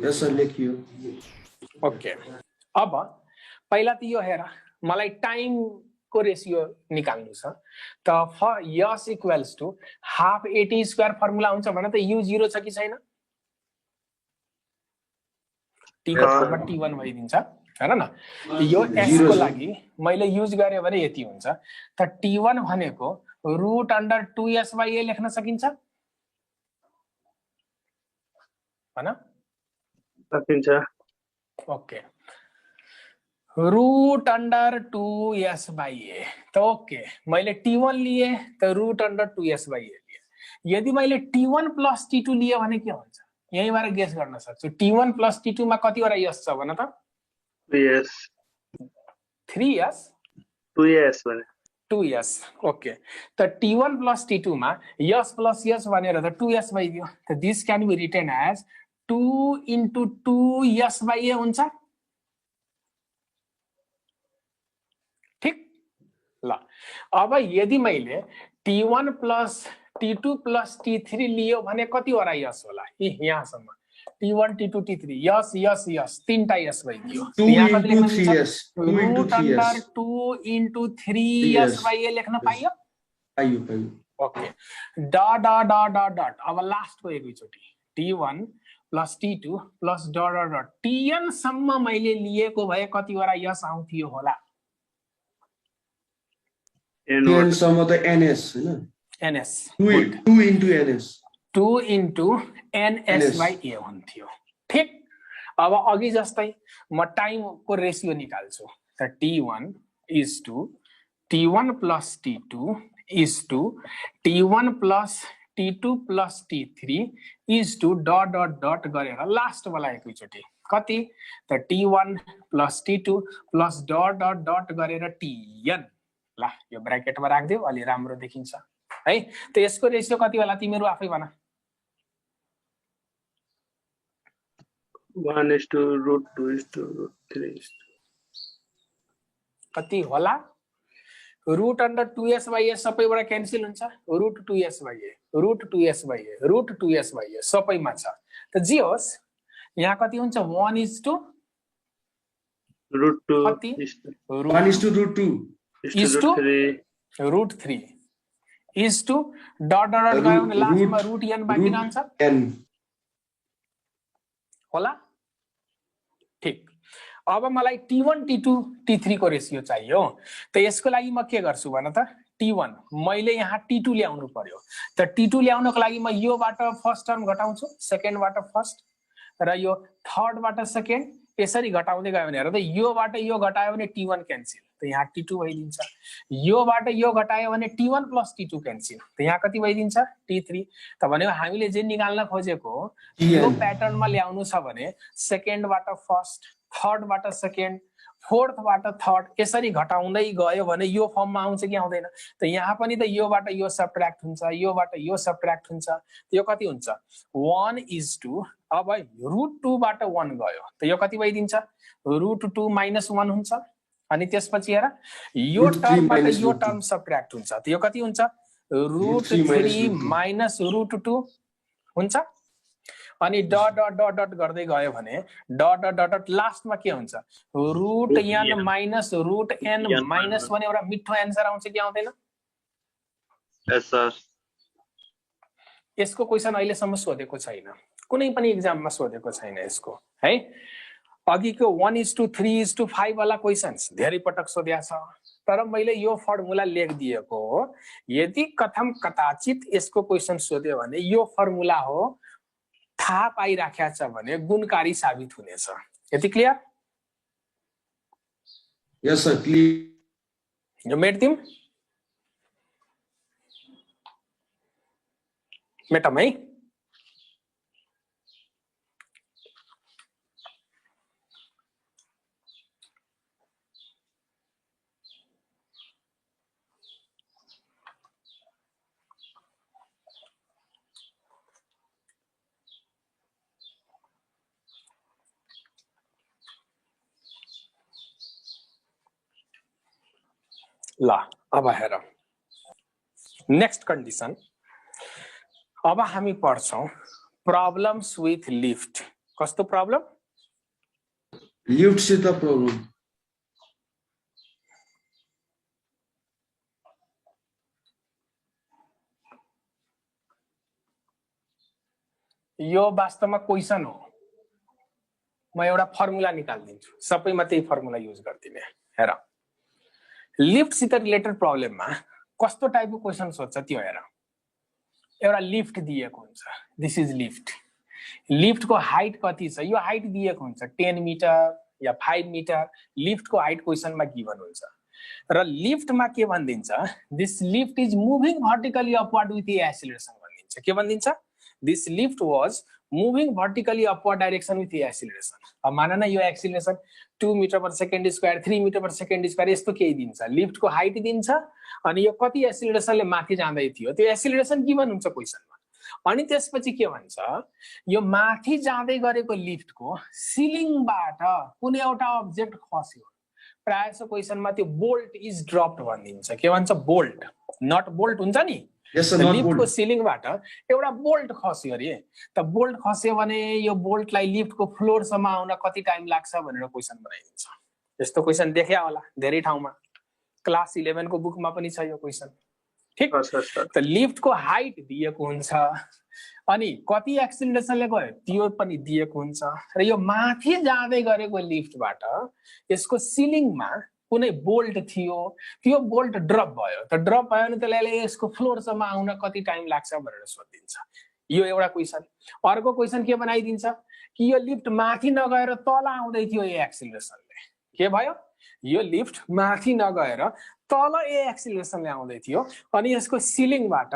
यस सर लेखियो। ओके, अब पहिला त यो हेर, मलाई टाइम को रेशियो निकाल्नु छ त S equals to half at² formula हुन्छ भने त u 0 छ कि छैन? t को ठाउँमा t1 भइदिन्छ हैन न। यो s को लागि मैले युज गरे भने यति हुन्छ, त t1 भनेको √2s/a लेख्न सकिन्छ हैन? सकिन्छ। ओके, √2s/a, त ओके मैले t1 लिए त √2s/a लिए। यदि मैले t1 + t2 लिए भने के हुन्छ? यहीँबाट गेस गर्न सक्छु। t1 + t2 मा कतिवटा यस छ भन त? 3s 3s 2s भने 2s ओके त t1 plus t2 मा s plus s भनेर त 2s भइदियो त this can be written as 2 into 2s by a हुन्छ ठीक ल अब यदि मैले t1 plus t2 plus t3 लियो भने कतिवटा s होला यहाँसम्म t1 t2 t3 यस तीनटा s भइदियो 2 into 3s 2 into 3s 2 into 3s by a लेख्न पाइयो पाइयो ओके डट अब लास्टको एकैचोटी t1 plus t2 plus dot tn सम्म मैले लिएको भए कतिवटा s आउँथ्यो होला tn सम्म त ns हैन ns 2 into ns 2 into ns by a हुन्थ्यो ठीक अब अघि जस्तै म टाइम को रेशियो निकाल्छु त t1 is to t1 plus t2 is to t1 plus t2 plus t3 is to dot गरेर लास्ट वाला एकैचोटी कति त t1 plus t2 plus dot गरेर tn ल यो ब्र्याकेटमा राख्दियो अलि राम्रो देखिन्छ है त यसको रेशियो कति होला तिमीहरु आफै भन 1:√2:√3 कति होला root under 2s by a सबैबाट क्यान्सल हुन्छ √2s by a √2s by a √2s by a सबैमा छ त जे होस् यहाँ कति हुन्छ 1:√2 कति 1:√2 is to √3 is to dot गयो भने लास्टमा √n बाँकी रहन्छ n होला ठीक अब मलाई t1 t2 t3 को रेशियो चाहियो त यसको लागि म के गर्छु भन त t1 मैले यहाँ t2 ल्याउनु पर्यो त t2 ल्याउनको लागि म योबाट फर्स्ट टर्म घटाउँछु सेकेन्डबाट फर्स्ट र यो थर्ड बाट सेकेन्ड यसरी घटाउँदै गयो भने हेर त योबाट यो घटायो भने t1 क्यान्सल त यहाँ t2 भइदिन्छ योबाट यो घटायो भने t1 plus t2 क्यान्सल त यहाँ कति भइदिन्छ t3 त भन्यो हामीले जे निकाल्न खोजेको यो प्याटर्नमा ल्याउनु छ भने सेकेन्ड बाट फर्स्ट थर्ड बाट सेकेन्ड फोर्थ बाट थर्ड यसरी घटाउँदै गयो भने यो फर्ममा आउँछ कि आउँदैन त यहाँ पनि त योबाट यो सबट्र्याक्ट हुन्छ योबाट यो सबट्र्याक्ट हुन्छ यो कति हुन्छ 1:2 अब √2 बाट 1 गयो त यो कति भइदिन्छ √2 - 1 हुन्छ अनि त्यसपछि हेर यो टर्मबाट यो टर्म सबट्र्याक्ट हुन्छ त यो कति हुन्छ √3 - √2 हुन्छ अनि डट गर्दै गयो भने डट लास्टमा के हुन्छ √n - √n - 1 एउटा मिठो एन्सर आउँछ कि आउँदैन यस सर यसको क्वेशन अहिलेसम्म सोधेको छैन कुनै पनि एक्जाममा सोधेको छैन यसको है अघिको 1:3:5 वाला क्वेशन्स धेरै पटक सोधिया छ तर मैले यो फर्मुला लेखिदिएको हो यदि कथम कदाचित यसको क्वेशन सोध्यो भने यो फर्मुला हो थाहा पाइराख्या छ भने गुणकारी साबित हुनेछ यति क्लियर यस सर क्लियर यो मेट्दिम मेटम है ला अब हेर नेक्स्ट कन्डिसन अब हामी पढ्छौं प्रब्लम्स विथ लिफ्ट कस्तो प्रब्लम लिफ्ट सित प्रब्लम यो वास्तवमा क्वेशन हो म एउटा फर्मुला निकाल्दिन्छु सबैमा त्यही फर्मुला युज गर्दिने हेर लिफ्ट सित रिलेटेड प्रब्लममा कस्तो टाइपको क्वेशन सोध्छ त्यो हेर एउटा लिफ्ट दिएको हुन्छ दिस इज लिफ्ट लिफ्टको हाइट कति छ यो हाइट दिएको हुन्छ 10 मिटर या 5 मिटर लिफ्टको हाइट क्वेशनमा गिभन हुन्छ र लिफ्टमा के भनिदिन्छ this lift is moving vertically upward with the acceleration भनिदिन्छ के भनिदिन्छ this lift was moving vertically upward direction with acceleration. अब मान न यो acceleration 2 meter per second square 3 meter per second square यस्तो केही दिन्छ, लिफ्टको हाइट दिन्छ अनि यो कति एक्सिलरेसनले माथि जाँदै थियो त्यो एक्सिलरेसन गिभन हुन्छ क्वेसनमा। अनि त्यसपछि के भन्छ, यो माथि जाँदै गरेको लिफ्टको सिलिङबाट कुनै एउटा अब्जेक्ट खस्यो, प्राय जसो क्वेसनमा त्यो बोल्ट इज ड्रप्ड भनिदिन्छ। के भन्छ, बोल्ट, नट बोल्ट हुन्छ नि, लिफ्टको सिलिङबाट एउटा बोल्ट खस्यो अरे, त बोल्ट खस्यो भने यो बोल्टलाई लिफ्टको फ्लोरसम्म आउन कति टाइम लाग्छ भनेर क्वेसन बनाइदिन्छ। यस्तो क्वेसन देख्या होला धेरै ठाउँमा, क्लास 11 को बुकमा पनि छ यो क्वेसन। ठीक, त लिफ्टको हाइट दिएको हुन्छ अनि कति एक्सिलरेसनले गयो त्यो पनि दिएको हुन्छ र यो माथि जाँदै गरेको लिफ्टबाट यसको सिलिङमा कुनै बोल्ट थियो, त्यो बोल्ट ड्रप भयो, त ड्रप भयो भने त्यसले यसको फ्लोरसम्म आउन कति टाइम लाग्छ भनेर सोधिदिन्छ। यो एउटा क्वेसन। अर्को क्वेसन के बनाइदिन्छ कि यो लिफ्ट माथि नगएर तल आउँदै थियो ए एक्सिलरेसनले, के भयो, यो लिफ्ट माथि नगएर तल ए एक्सिलरेसनले आउँदै थियो अनि यसको सिलिङबाट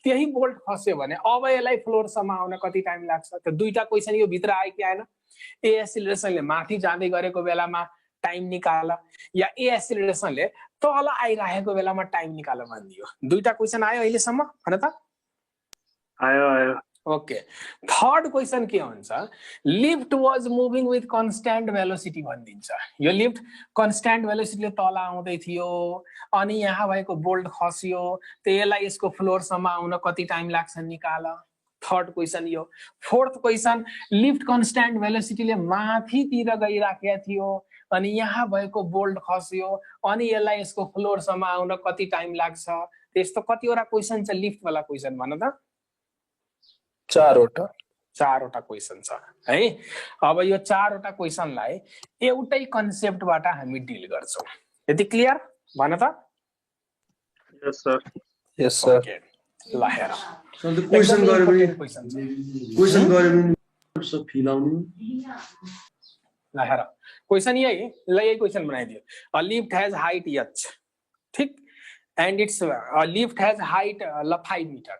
त्यही बोल्ट खस्यो भने अब यसलाई फ्लोरसम्म आउन कति टाइम लाग्छ। त दुईटा क्वेसन यो भित्र आयो कि आएन, ए एक्सिलरेसनले माथि जाँदै गरेको बेलामा टाइम निकाल या ए एक्सिलरेसनले तल आइरहेको बेलामा टाइम निकाल भनिदियो। दुईटा क्वेसन आयो अहिलेसम्म भन त? आयो। ओके, थर्ड क्वेसन के हुन्छ, lift was moving with constant velocity भनिदिन्छ। यो लिफ्ट कन्स्ट्यान्ट भेलोसिटीले तल आउँदै थियो अनि यहाँ भएको बोल्ट खस्यो, त्यसलाई यसको फ्लोरसम्म आउन कति टाइम लाग्छ निकाल। थर्ड क्वेसन यो। फोर्थ क्वेसन, लिफ्ट कन्स्ट्यान्ट भेलोसिटीले माथितिर गइराखेको थियो अनि यहाँ भएको बोल्ट खस्यो अनि यसलाई यसको फ्लोरसम्म आउन कति टाइम लाग्छ। त्यस्तो कतिवटा क्वेसन छ लिफ्ट वाला क्वेसन भन त? चारवटा क्वेसन छ है। अब यो चारवटा क्वेसनलाई एउटै कन्सेप्टबाट हामी डिल गर्छौं। यति क्लियर भन त? यस सर। यस सर। ल हेर, क्वेसन गरे पनि सब फिल आउने। ल हेर, क्वेसन यही, ल यही क्वेसन बनाइदियो। A lift has height h, ठीक, and it's lift has height 5 meter.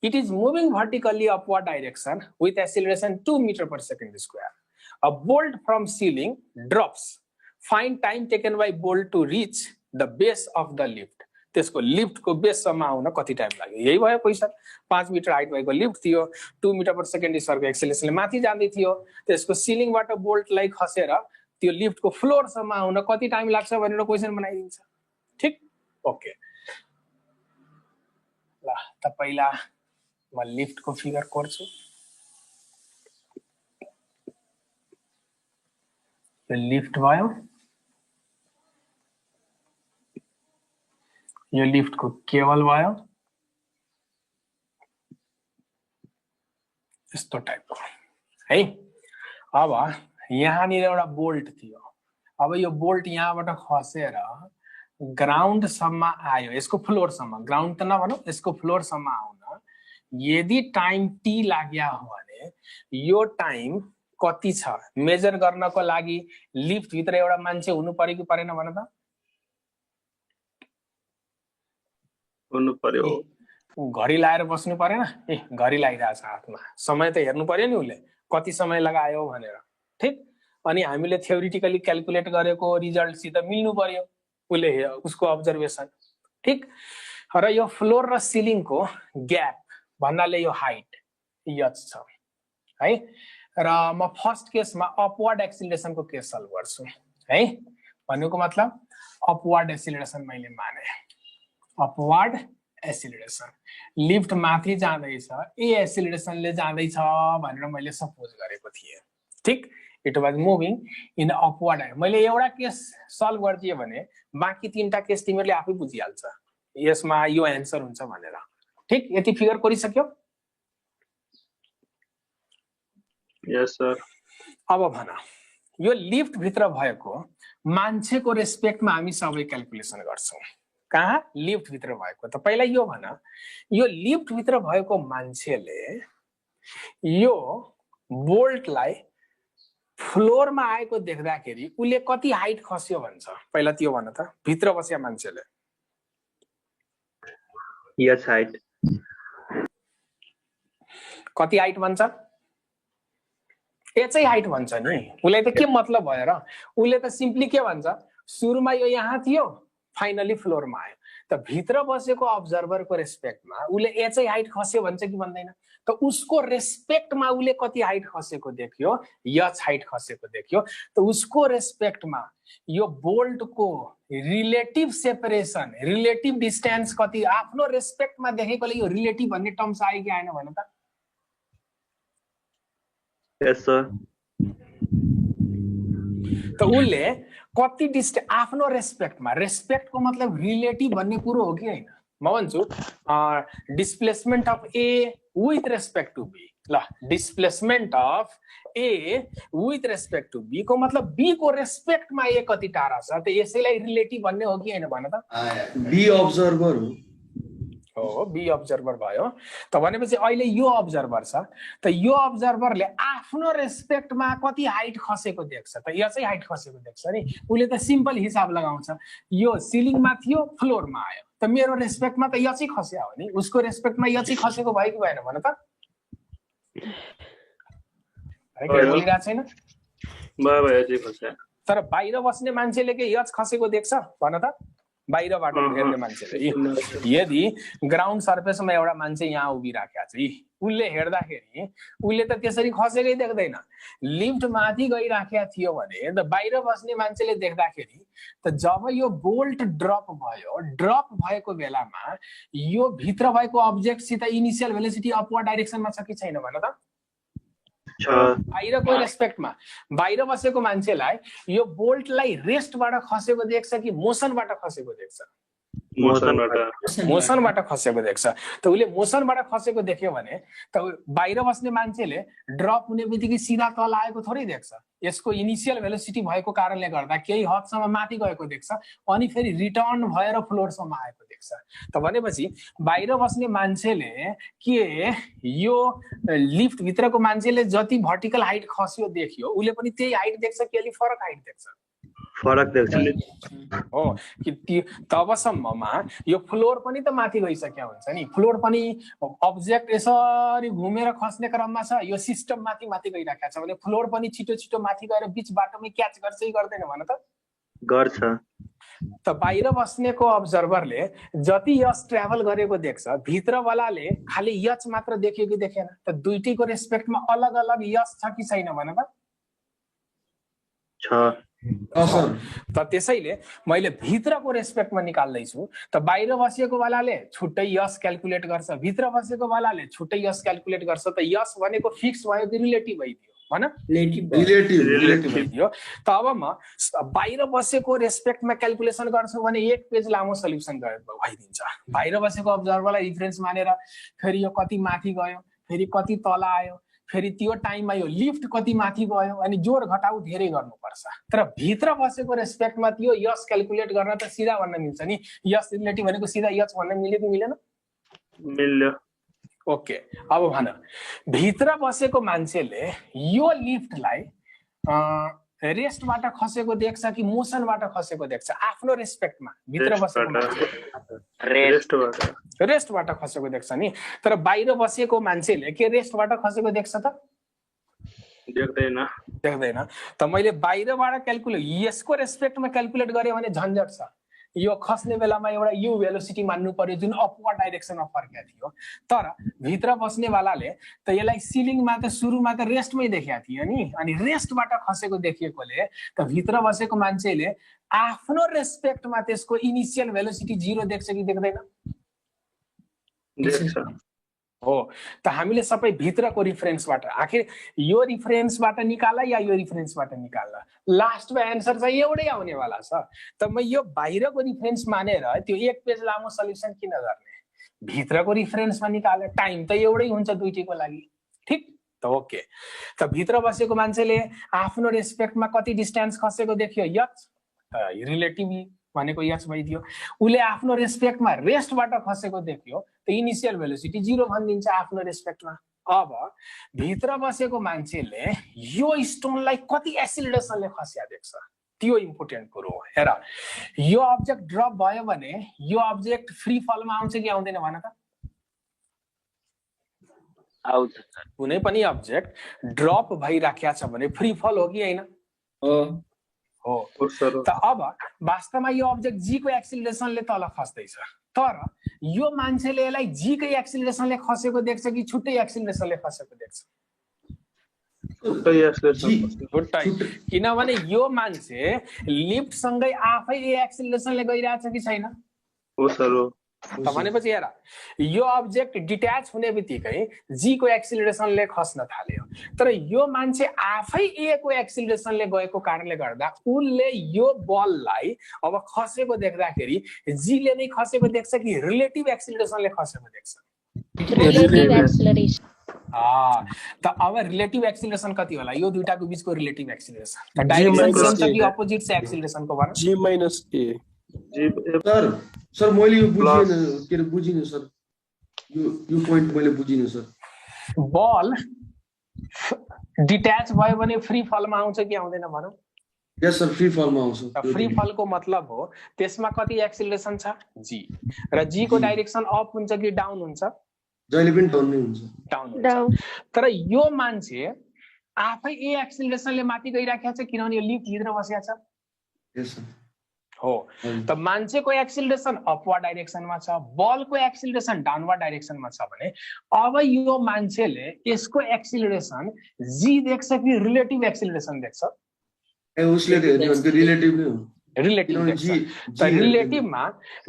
It is moving vertically upward direction with acceleration 2 meter per second square. A bolt from ceiling drops. Find time taken by bolt to reach the base of the lift. त्यसको lift को base सम्म आउन कति time लाग्यो? यही भयो question. 5 metre height भएको lift थियो, 2 मिटर पर सेकेन्ड स्क्वायरको एक्सेलरेसनले माथि जाँदै थियो, त्यसको सिलिङबाट बोल्टलाई खसेर त्यो लिफ्टको फ्लोरसम्म आउन कति टाइम लाग्छ भनेर क्वेसन बनाइदिन्छ। ठीक, ओके। ल त पहिला म लिफ्ट को फिगर कोर्छु। यो लिफ्ट भयो, यो लिफ्ट को केबल भयो, यस्तो टाइपको है। अब यहाँनिर एउटा बोल्ट थियो, अब यो बोल्ट यहाँबाट खसेर ग्राउन्डसम्म आयो, यसको फ्लोरसम्म, ग्राउन्ड त नभनौँ, यसको फ्लोरसम्म आउन यदि टाइम टी लाग्या हो भने यो टाइम कति छ मेजर गर्नको लागि लिफ्ट भित्र एउटा मान्छे हुनु पर्यो कि परेन भन त? हुनु पर्यो। घडी लाएर बस्नु परेन? ए घडी लागिरहेछ हातमा, समय त हेर्नु पर्यो नि उसले कति समय लगायो भनेर। ठीक, अनि हामीले थ्योरिटिकली क्याल्कुलेट गरेको रिजल्टसित मिल्नु पर्यो उसले, उसको अब्जर्भेसन। ठीक, र यो फ्लोर र सिलिङको ग्याप भन्नाले यो हाइट h छ है। र म फर्स्ट केसमा अपवर्ड एक्सिलरेसनको केस सल्भ गर्छु है। भन्नुको मतलब अपवर्ड एक्सिलरेसन मैले माने, अपवर्ड एक्सिलरेसन, लिफ्ट माथि जाँदैछ, ए एक्सिलरेसनले जाँदैछ भनेर मैले सपोज गरेको थिएँ। ठीक, it was moving in upward. मैले एउटा केस सल्भ गरिदिएँ भने बाँकी 3टा केस तिमीहरूले आफै बुझिहाल्छ यसमा यो एन्सर हुन्छ भनेर। ठीक, यति फिगर कोरिसक्यो? यस सर। अब भन, यो लिफ्ट भित्र भएको मान्छेको रेस्पेक्टमा हामी सबै क्याल्कुलेसन गर्छौं। कहाँ? लिफ्ट भित्र भएको। त पहिला यो भन, यो लिफ्ट भित्र भएको मान्छेले यो बोल्टलाई फ्लोरमा आएको देख्दाखेरि उसले कति हाइट खस्यो भन्छ? पहिला त्यो भन त, भित्र बसेको मान्छेले। यस हाइट। कति हाइट भन्छ? एचै हाइट भन्छ नि। उसलाई त के मतलब भयो र? उसले त सिम्पली के भन्छ, सुरुमा यो यहाँ थियो, फाइनली फ्लोरमा आयो। त भित्र बसेको अब्जर्भरको रेस्पेक्टमा उसले एचै हाइट खस्यो भन्छ कि भन्दैन? त उसको रेस्पेक्टमा उसले कति हाइट खसेको देख्यो? एच हाइट खसेको देख्यो। त उसको रेस्पेक्टमा यो बोल्टको रिलेटिभ सेपरेसन, रिलेटिभ डिस्टेन्स कति आफ्नो रेस्पेक्टमा देखेकोले यो रिलेटिभ भन्ने टर्म्स आयो कि आएन भन त? Yes, sir. त उसले कति डिस्टेन्स आफ्नो रेस्पेक्टमा, रेस्पेक्टको मतलब रिलेटिभ भन्ने कुरो हो कि होइन? म भन्छु displacement of A with respect to B. ल, displacement of A with respect to B को मतलब बी को रेस्पेक्टमा ए कति टाढा छ, त यसैलाई रिलेटिभ भन्ने हो कि होइन भन त? बी अब्जर्भर हो, बी अब्जर्भर भयो। त भनेपछि अहिले यो अब्जर्भर छ, त यो अब्जर्भरले आफ्नो रेस्पेक्टमा कति हाइट खसेको देख्छ? त यो चाहिँ हाइट खसेको देख्छ नि। उसले त सिम्पल हिसाब लगाउँछ, यो सिलिङमा थियो, फ्लोरमा आयो, त मेरो रेस्पेक्टमा त यो चाहिँ खस्या हो नि, उसको रेस्पेक्टमा यो चाहिँ खसेको भयो कि भएन भन त? बोलिरहेको छैन? तर बाहिर बस्ने मान्छेले के यच खसेको देख्छ भन त? बाहिरबाट हेर्ने मान्छेले यदि ग्राउन्ड सर्फेसमा एउटा मान्छे यहाँ उभिराखेको छ, उसले हेर्दाखेरि उसले त त्यसरी खसेकै देख्दैन। लिफ्ट माथि गइराखेको थियो भने त बाहिर बस्ने मान्छेले देख्दाखेरि त जब यो बोल्ट ड्रप भयो, ड्रप भएको बेलामा यो भित्र भएको अब्जेक्टसित इनिसियल भेलोसिटी अपवर्ड डाइरेक्सनमा छ कि छैन भन त? बाहिरको रेस्पेक्टमा बाहिर बसेको मान्छेलाई यो बोल्टलाई रेस्टबाट खसेको देख्छ कि मोसनबाट खसेको देख्छ? मोसनबाट खसेको देख्छ। त उसले मोसनबाट खसेको देख्यो भने त बाहिर बस्ने मान्छेले ड्रप हुने बित्तिकै सिधा तल आएको थोरै देख्छ। यसको इनिसियल भेलोसिटी भएको कारणले गर्दा केही हदसम्म माथि गएको देख्छ, अनि फेरि रिटर्न भएर फ्लोरसम्म आएको देख्छ। त भनेपछि बाहिर बस्ने मान्छेले के यो लिफ्ट भित्रको मान्छेले जति भर्टिकल हाइट खस्यो देख्यो, उसले पनि त्यही हाइट देख्छ कि अलि फरक हाइट देख्छ? फरक देख्छ हो कि तबसम्ममा यो फ्लोर पनि त माथि गइसक्यो हुन्छ नि। फ्लोर पनि अब्जेक्ट यसरी घुमेर खस्ने क्रममा छ, यो सिस्टम माथि माथि गइराखेको छ भने फ्लोर पनि छिटो छिटो माथि गएर बीच बाटोमै क्याच गर्छ कि गर्दैन भन त? गर्छ। त बाहिर बस्नेको अब्जर्भरले जति यच ट्राभल गरेको देख्छ, भित्रवालाले खालि यच मात्र देख्यो कि देखेन? त दुईटैको रेस्पेक्टमा अलग अलग यच छ कि छैन भन त? छ। त त्यसैले मैले भित्रको रेस्पेक्टमा निकाल्दैछु, त बाहिर बसेको वालाले छुट्टै यस क्याल्कुलेट गर्छ, भित्र बसेको वालाले छुट्टै यस क्याल्कुलेट गर्छ। त यस भनेको फिक्स भयो कि रिलेटिभ भइदियो भन? रिलेटिभ भइदियो। त अब म बाहिर बसेको रेस्पेक्टमा क्याल्कुलेसन गर्छु भने एक पेज लामो सल्युसन भइदिन्छ। बाहिर बसेको अब्जर्भरलाई रिफरेन्स मानेर फेरि यो कति माथि गयो, फेरि कति तल आयो, फेरि त्यो टाइममा यो लिफ्ट कति माथि गयो, अनि जोड घटाउ धेरै गर्नुपर्छ। तर भित्र बसेको रेस्पेक्टमा त्यो यस क्याल्कुलेट गर्न त सिधा भन्न मिल्छ नि। यस रिलेटिभ भनेको सिधा यस भन्न मिल्यो कि मिलेन? मिल्यो। ओके, अब भन, भित्र बसेको मान्छेले यो लिफ्टलाई रेस्टबाट खसेको देख्छ कि मोसनबाट खसेको देख्छ? आफ्नो रेस्पेक्टमा भित्र बसेको मान्छे रेस्टबाट खसेको देख्छ नि। तर बाहिर बसेको मान्छेले के रेस्टबाट खसेको देख्छ त? देख्दैन। त मैले बाहिरबाट क्याल्कुलेट यसको रेस्पेक्टमा क्याल्कुलेट गरेँ भने झन्झट छ। यो खस्ने बेलामा एउटा यु भेलोसिटी मान्नु पर्यो जुन अपवर्ड डाइरेक्सनमा फर्केको थियो। तर भित्र बस्ने वालाले त यसलाई सिलिङमा त सुरुमा त रेस्टमै देखेको थियो नि, अनि रेस्टबाट खसेको देखिएकोले त भित्र बसेको मान्छेले आफ्नो रेस्पेक्टमा त्यसको इनिसियल भेलोसिटी 0 देख्छ कि देख्दैन? देख्छ। हो, त हामीले सबै भित्रको रिफरेन्सबाट, आखिर यो रिफरेन्सबाट निकाल्ला या यो रिफरेन्सबाट निकाल्ला, लास्टमा एन्सर चाहिँ एउटै आउनेवाला छ। त म यो बाहिरको रिफरेन्स मानेर त्यो एक पेज लामो सल्युसन किन गर्ने? भित्रको रिफरेन्समा निकाल्दा टाइम त एउटै हुन्छ दुईटैको लागि। ठिक त ओके। त भित्र बसेको मान्छेले आफ्नो रेस्पेक्टमा कति डिस्टेन्स खसेको देख्यो? यच रिलेटिभ भनेको यच भइदियो। उसले आफ्नो रेस्पेक्टमा रेस्टबाट खसेको देख्यो, त इनिसियल भेलोसिटी 0 भनिदिन्छ आफ्नो रेस्पेक्टमा। अब भित्र बसेको मान्छेले यो स्टोनलाई कति एसिलेरेसनले खस्या देख्छ, त्यो इम्पोर्टेन्ट कुरो हो। हेर, यो अब्जेक्ट ड्रप भयो भने यो अब्जेक्ट फ्री फलमा आउँछ कि आउँदैन भन त? आउँछ सर। कुनै पनि अब्जेक्ट ड्रप भइराखेको छ भने फ्री फल हो कि हैन? हो सर। त अब वास्तवमा यो अब्जेक्ट जी को एक्सिलरेसनले तल खस्दैछ, तर यो मान्छेले यसलाई जी कै एक्सिलरेसनले खसेको देख्छ कि छुट्टै एक्सिलरेसनले खसेको देख्छ? छुट्टै, किनभने यो मान्छे लिफ्ट सँगै आफै ए एक्सिलरेसनले गइरहेछ कि छैन? हो सर हो। त भनेपछि हेर, यो अब्जेक्ट डिट्याच हुने बित्तिकै जी को एक्सिलरेसनले खस्न थाल्यो, तर यो मान्छे आफै ए को एक्सिलरेसनले गएको कारणले गर्दा उनले यो बललाई अब खसेको देख्दाखेरि जी ले नै खसेको देख्छ कि रिलेटिभ एक्सिलरेसनले खसेको देख्छ? Relative acceleration. त अब रिलेटिभ एक्सिलरेसन कति होला? यो दुईटाको बीचको रिलेटिभ एक्सिलरेसन त डाइरेक्सन सेम छ कि अपोजिट छ एक्सिलरेसनको भन? जी माइनस ए। सर मैले यो बुझिन सर, यो पोइन्ट मैले बुझिन सर। बल डिट्याच भयो भने फ्री फलमा आउँछ कि आउँदैन भनौँ? यस सर, फ्री फलमा आउँछ। फ्री फलको मतलब हो त्यसमा कति एक्सिलरेसन छ? जी। र जी को डाइरेक्सन अप हुन्छ कि डाउन हुन्छ? जहिले पनि डाउन नै हुन्छ। डाउन। तर यो मान्छे आफै ए एक्सिलरेसनले माथि गइराखेको छ किनभने यो लिफ्ट भित्र बसेको छ। यस सर। हो त मान्छेको एक्सिलरेसन अपवर्ड डाइरेक्सनमा छ, बलको एक्सिलरेसन डाउनवर्ड डाइरेक्सनमा छ भने अब यो मान्छेले यसको एक्सिलरेसन जी देख्छ कि रिलेटिभ एक्सिलरेसन देख्छ? उसले रिलेटिभ नै हो। रिलेटिभ देख्छ। त रिलेटिभमा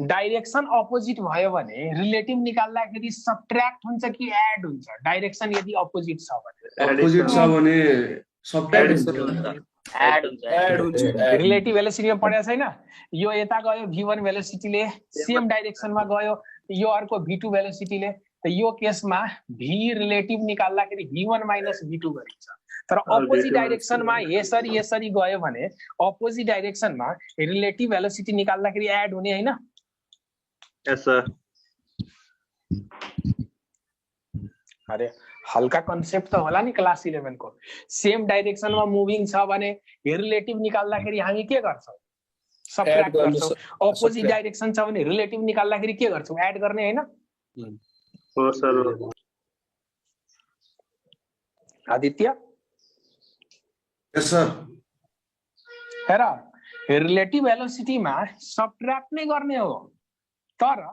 डाइरेक्सन अपोजिट भयो भने रिलेटिभ निकाल्दाखेरि सबट्र्याक्ट हुन्छ कि एड हुन्छ? डाइरेक्सन यदि अपोजिट छ भने सबट्र्याक्ट हुन्छ। एड हुन्छ। रिलेटिभ भेलोसिटीमा पढेको छैन? यो यता गयो v1 भेलोसिटीले, सेम डाइरेक्सनमा गयो यो अर्को v2 भेलोसिटीले, त यो केसमा v रिलेटिभ निकाल्दाखेरि v1 माइनस v2 गरिन्छ। तर अपोजिट डाइरेक्सनमा यसरी गयो भने अपोजिट डाइरेक्सनमा रिलेटिभ भेलोसिटी निकाल्दाखेरि एड हुने हैन? यस सर। अरे हल्का कन्सेप्ट त होला नि क्लास 11 को। सेम डाइरेक्सनमा मुभिङ छ भने रिलेटिभ निकाल्दाखेरि हामी के गर्छौं? सबट्र्याक्ट गर्छौं। अपोजिट डाइरेक्सन छ भने रिलेटिभ निकाल्दाखेरि के गर्छौं? एड गर्ने हैन? हो सर। आदित्य? यस सर। हेर, रिलेटिभ भेलोसिटीमा सबट्र्याक्ट नै गर्ने हो, तर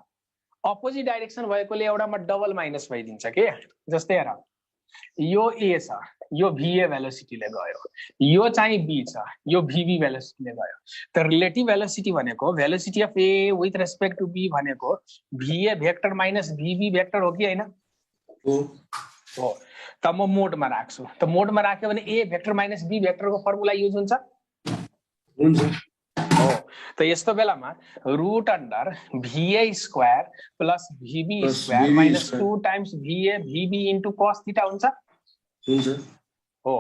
अपोजिट डाइरेक्सन भएकोले एउटामा डबल माइनस भइदिन्छ के। जस्तै हेर, यो ए छ, यो va भेलोसिटीले गयो, यो चाहिँ b छ, यो vb भेलोसिटीले गयो। त रिलेटिभ भेलोसिटी भनेको velocity of A with respect to b भनेको va vector minus vb vector हो कि हैन? हो। त म मोडमा राख्छु। त मोडमा राख्यो भने a भेक्टर माइनस b भेक्टरको फर्मुला युज हुन्छ? हो। त यस्तो बेलामा root under va square plus vb square minus 2 times va vb into cos theta हुन्छ? हो।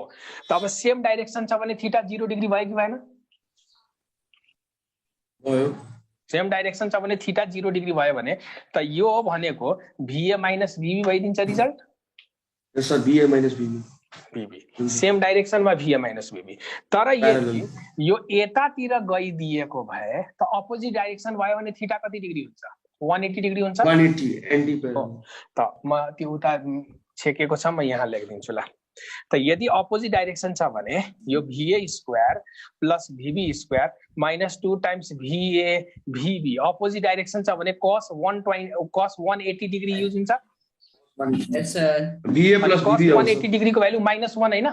त अब सेम डाइरेक्सन छ भने थीटा 0 डिग्री भयो कि भएन? भयो। सेम डाइरेक्सन छ भने थीटा 0 डिग्री भयो भने त यो भनेको va माइनस vb भइदिन्छ result? Yes sir, va minus vb। Same डाइरेक्सनमा va माइनस vb। तर यदि यो यतातिर गइदिएको भए त अपोजिट डाइरेक्सन भयो भने थीटा कति डिग्री हुन्छ? 180 डिग्री हुन्छ। 180 एन्टी त म त्यो उता छेकेको छ, म यहाँ लेखिदिन्छु ल। त यदि अपोजिट डाइरेक्सन छ भने यो va square plus vb square minus 2 times va vb, opposite direction छ भने cos 180 डिग्री युज हुन्छ? Yes sir. va plus vb 180 degree को भ्यालु -1 हैन?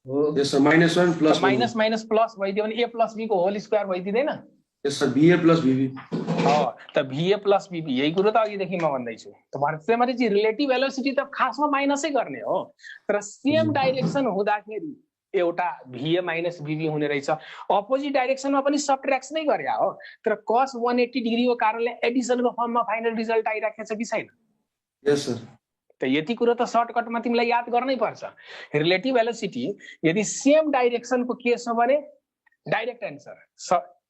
हो। Yes sir, -1 plus minus minus plus भइदियो भने a प्लस b को होल स्क्वायर भइदिदैन? Yes sir, va plus vb। त va प्लस vb यही कुरो त अघिदेखि म भन्दैछु। त त्यसैमाथि चाहिँ रिलेटिभ भेलोसिटी त खासमा माइनसै गर्ने हो, तर सेम डाइरेक्सन हुँदाखेरि एउटा va माइनस vb हुने रहेछ। अपोजिट डाइरेक्सनमा पनि सबट्र्याक्ट नै गरे हो, तर cos 180 डिग्रीको कारणले एडिसनको फर्ममा फाइनल रिजल्ट आइराखेको छ कि छैन? यस सर। त यति कुरो त सर्टकटमा तिमीलाई याद गर्नै पर्छ। रिलेटिभ भेलोसिटी यदि सेम डाइरेक्सनको केस हो भने direct answer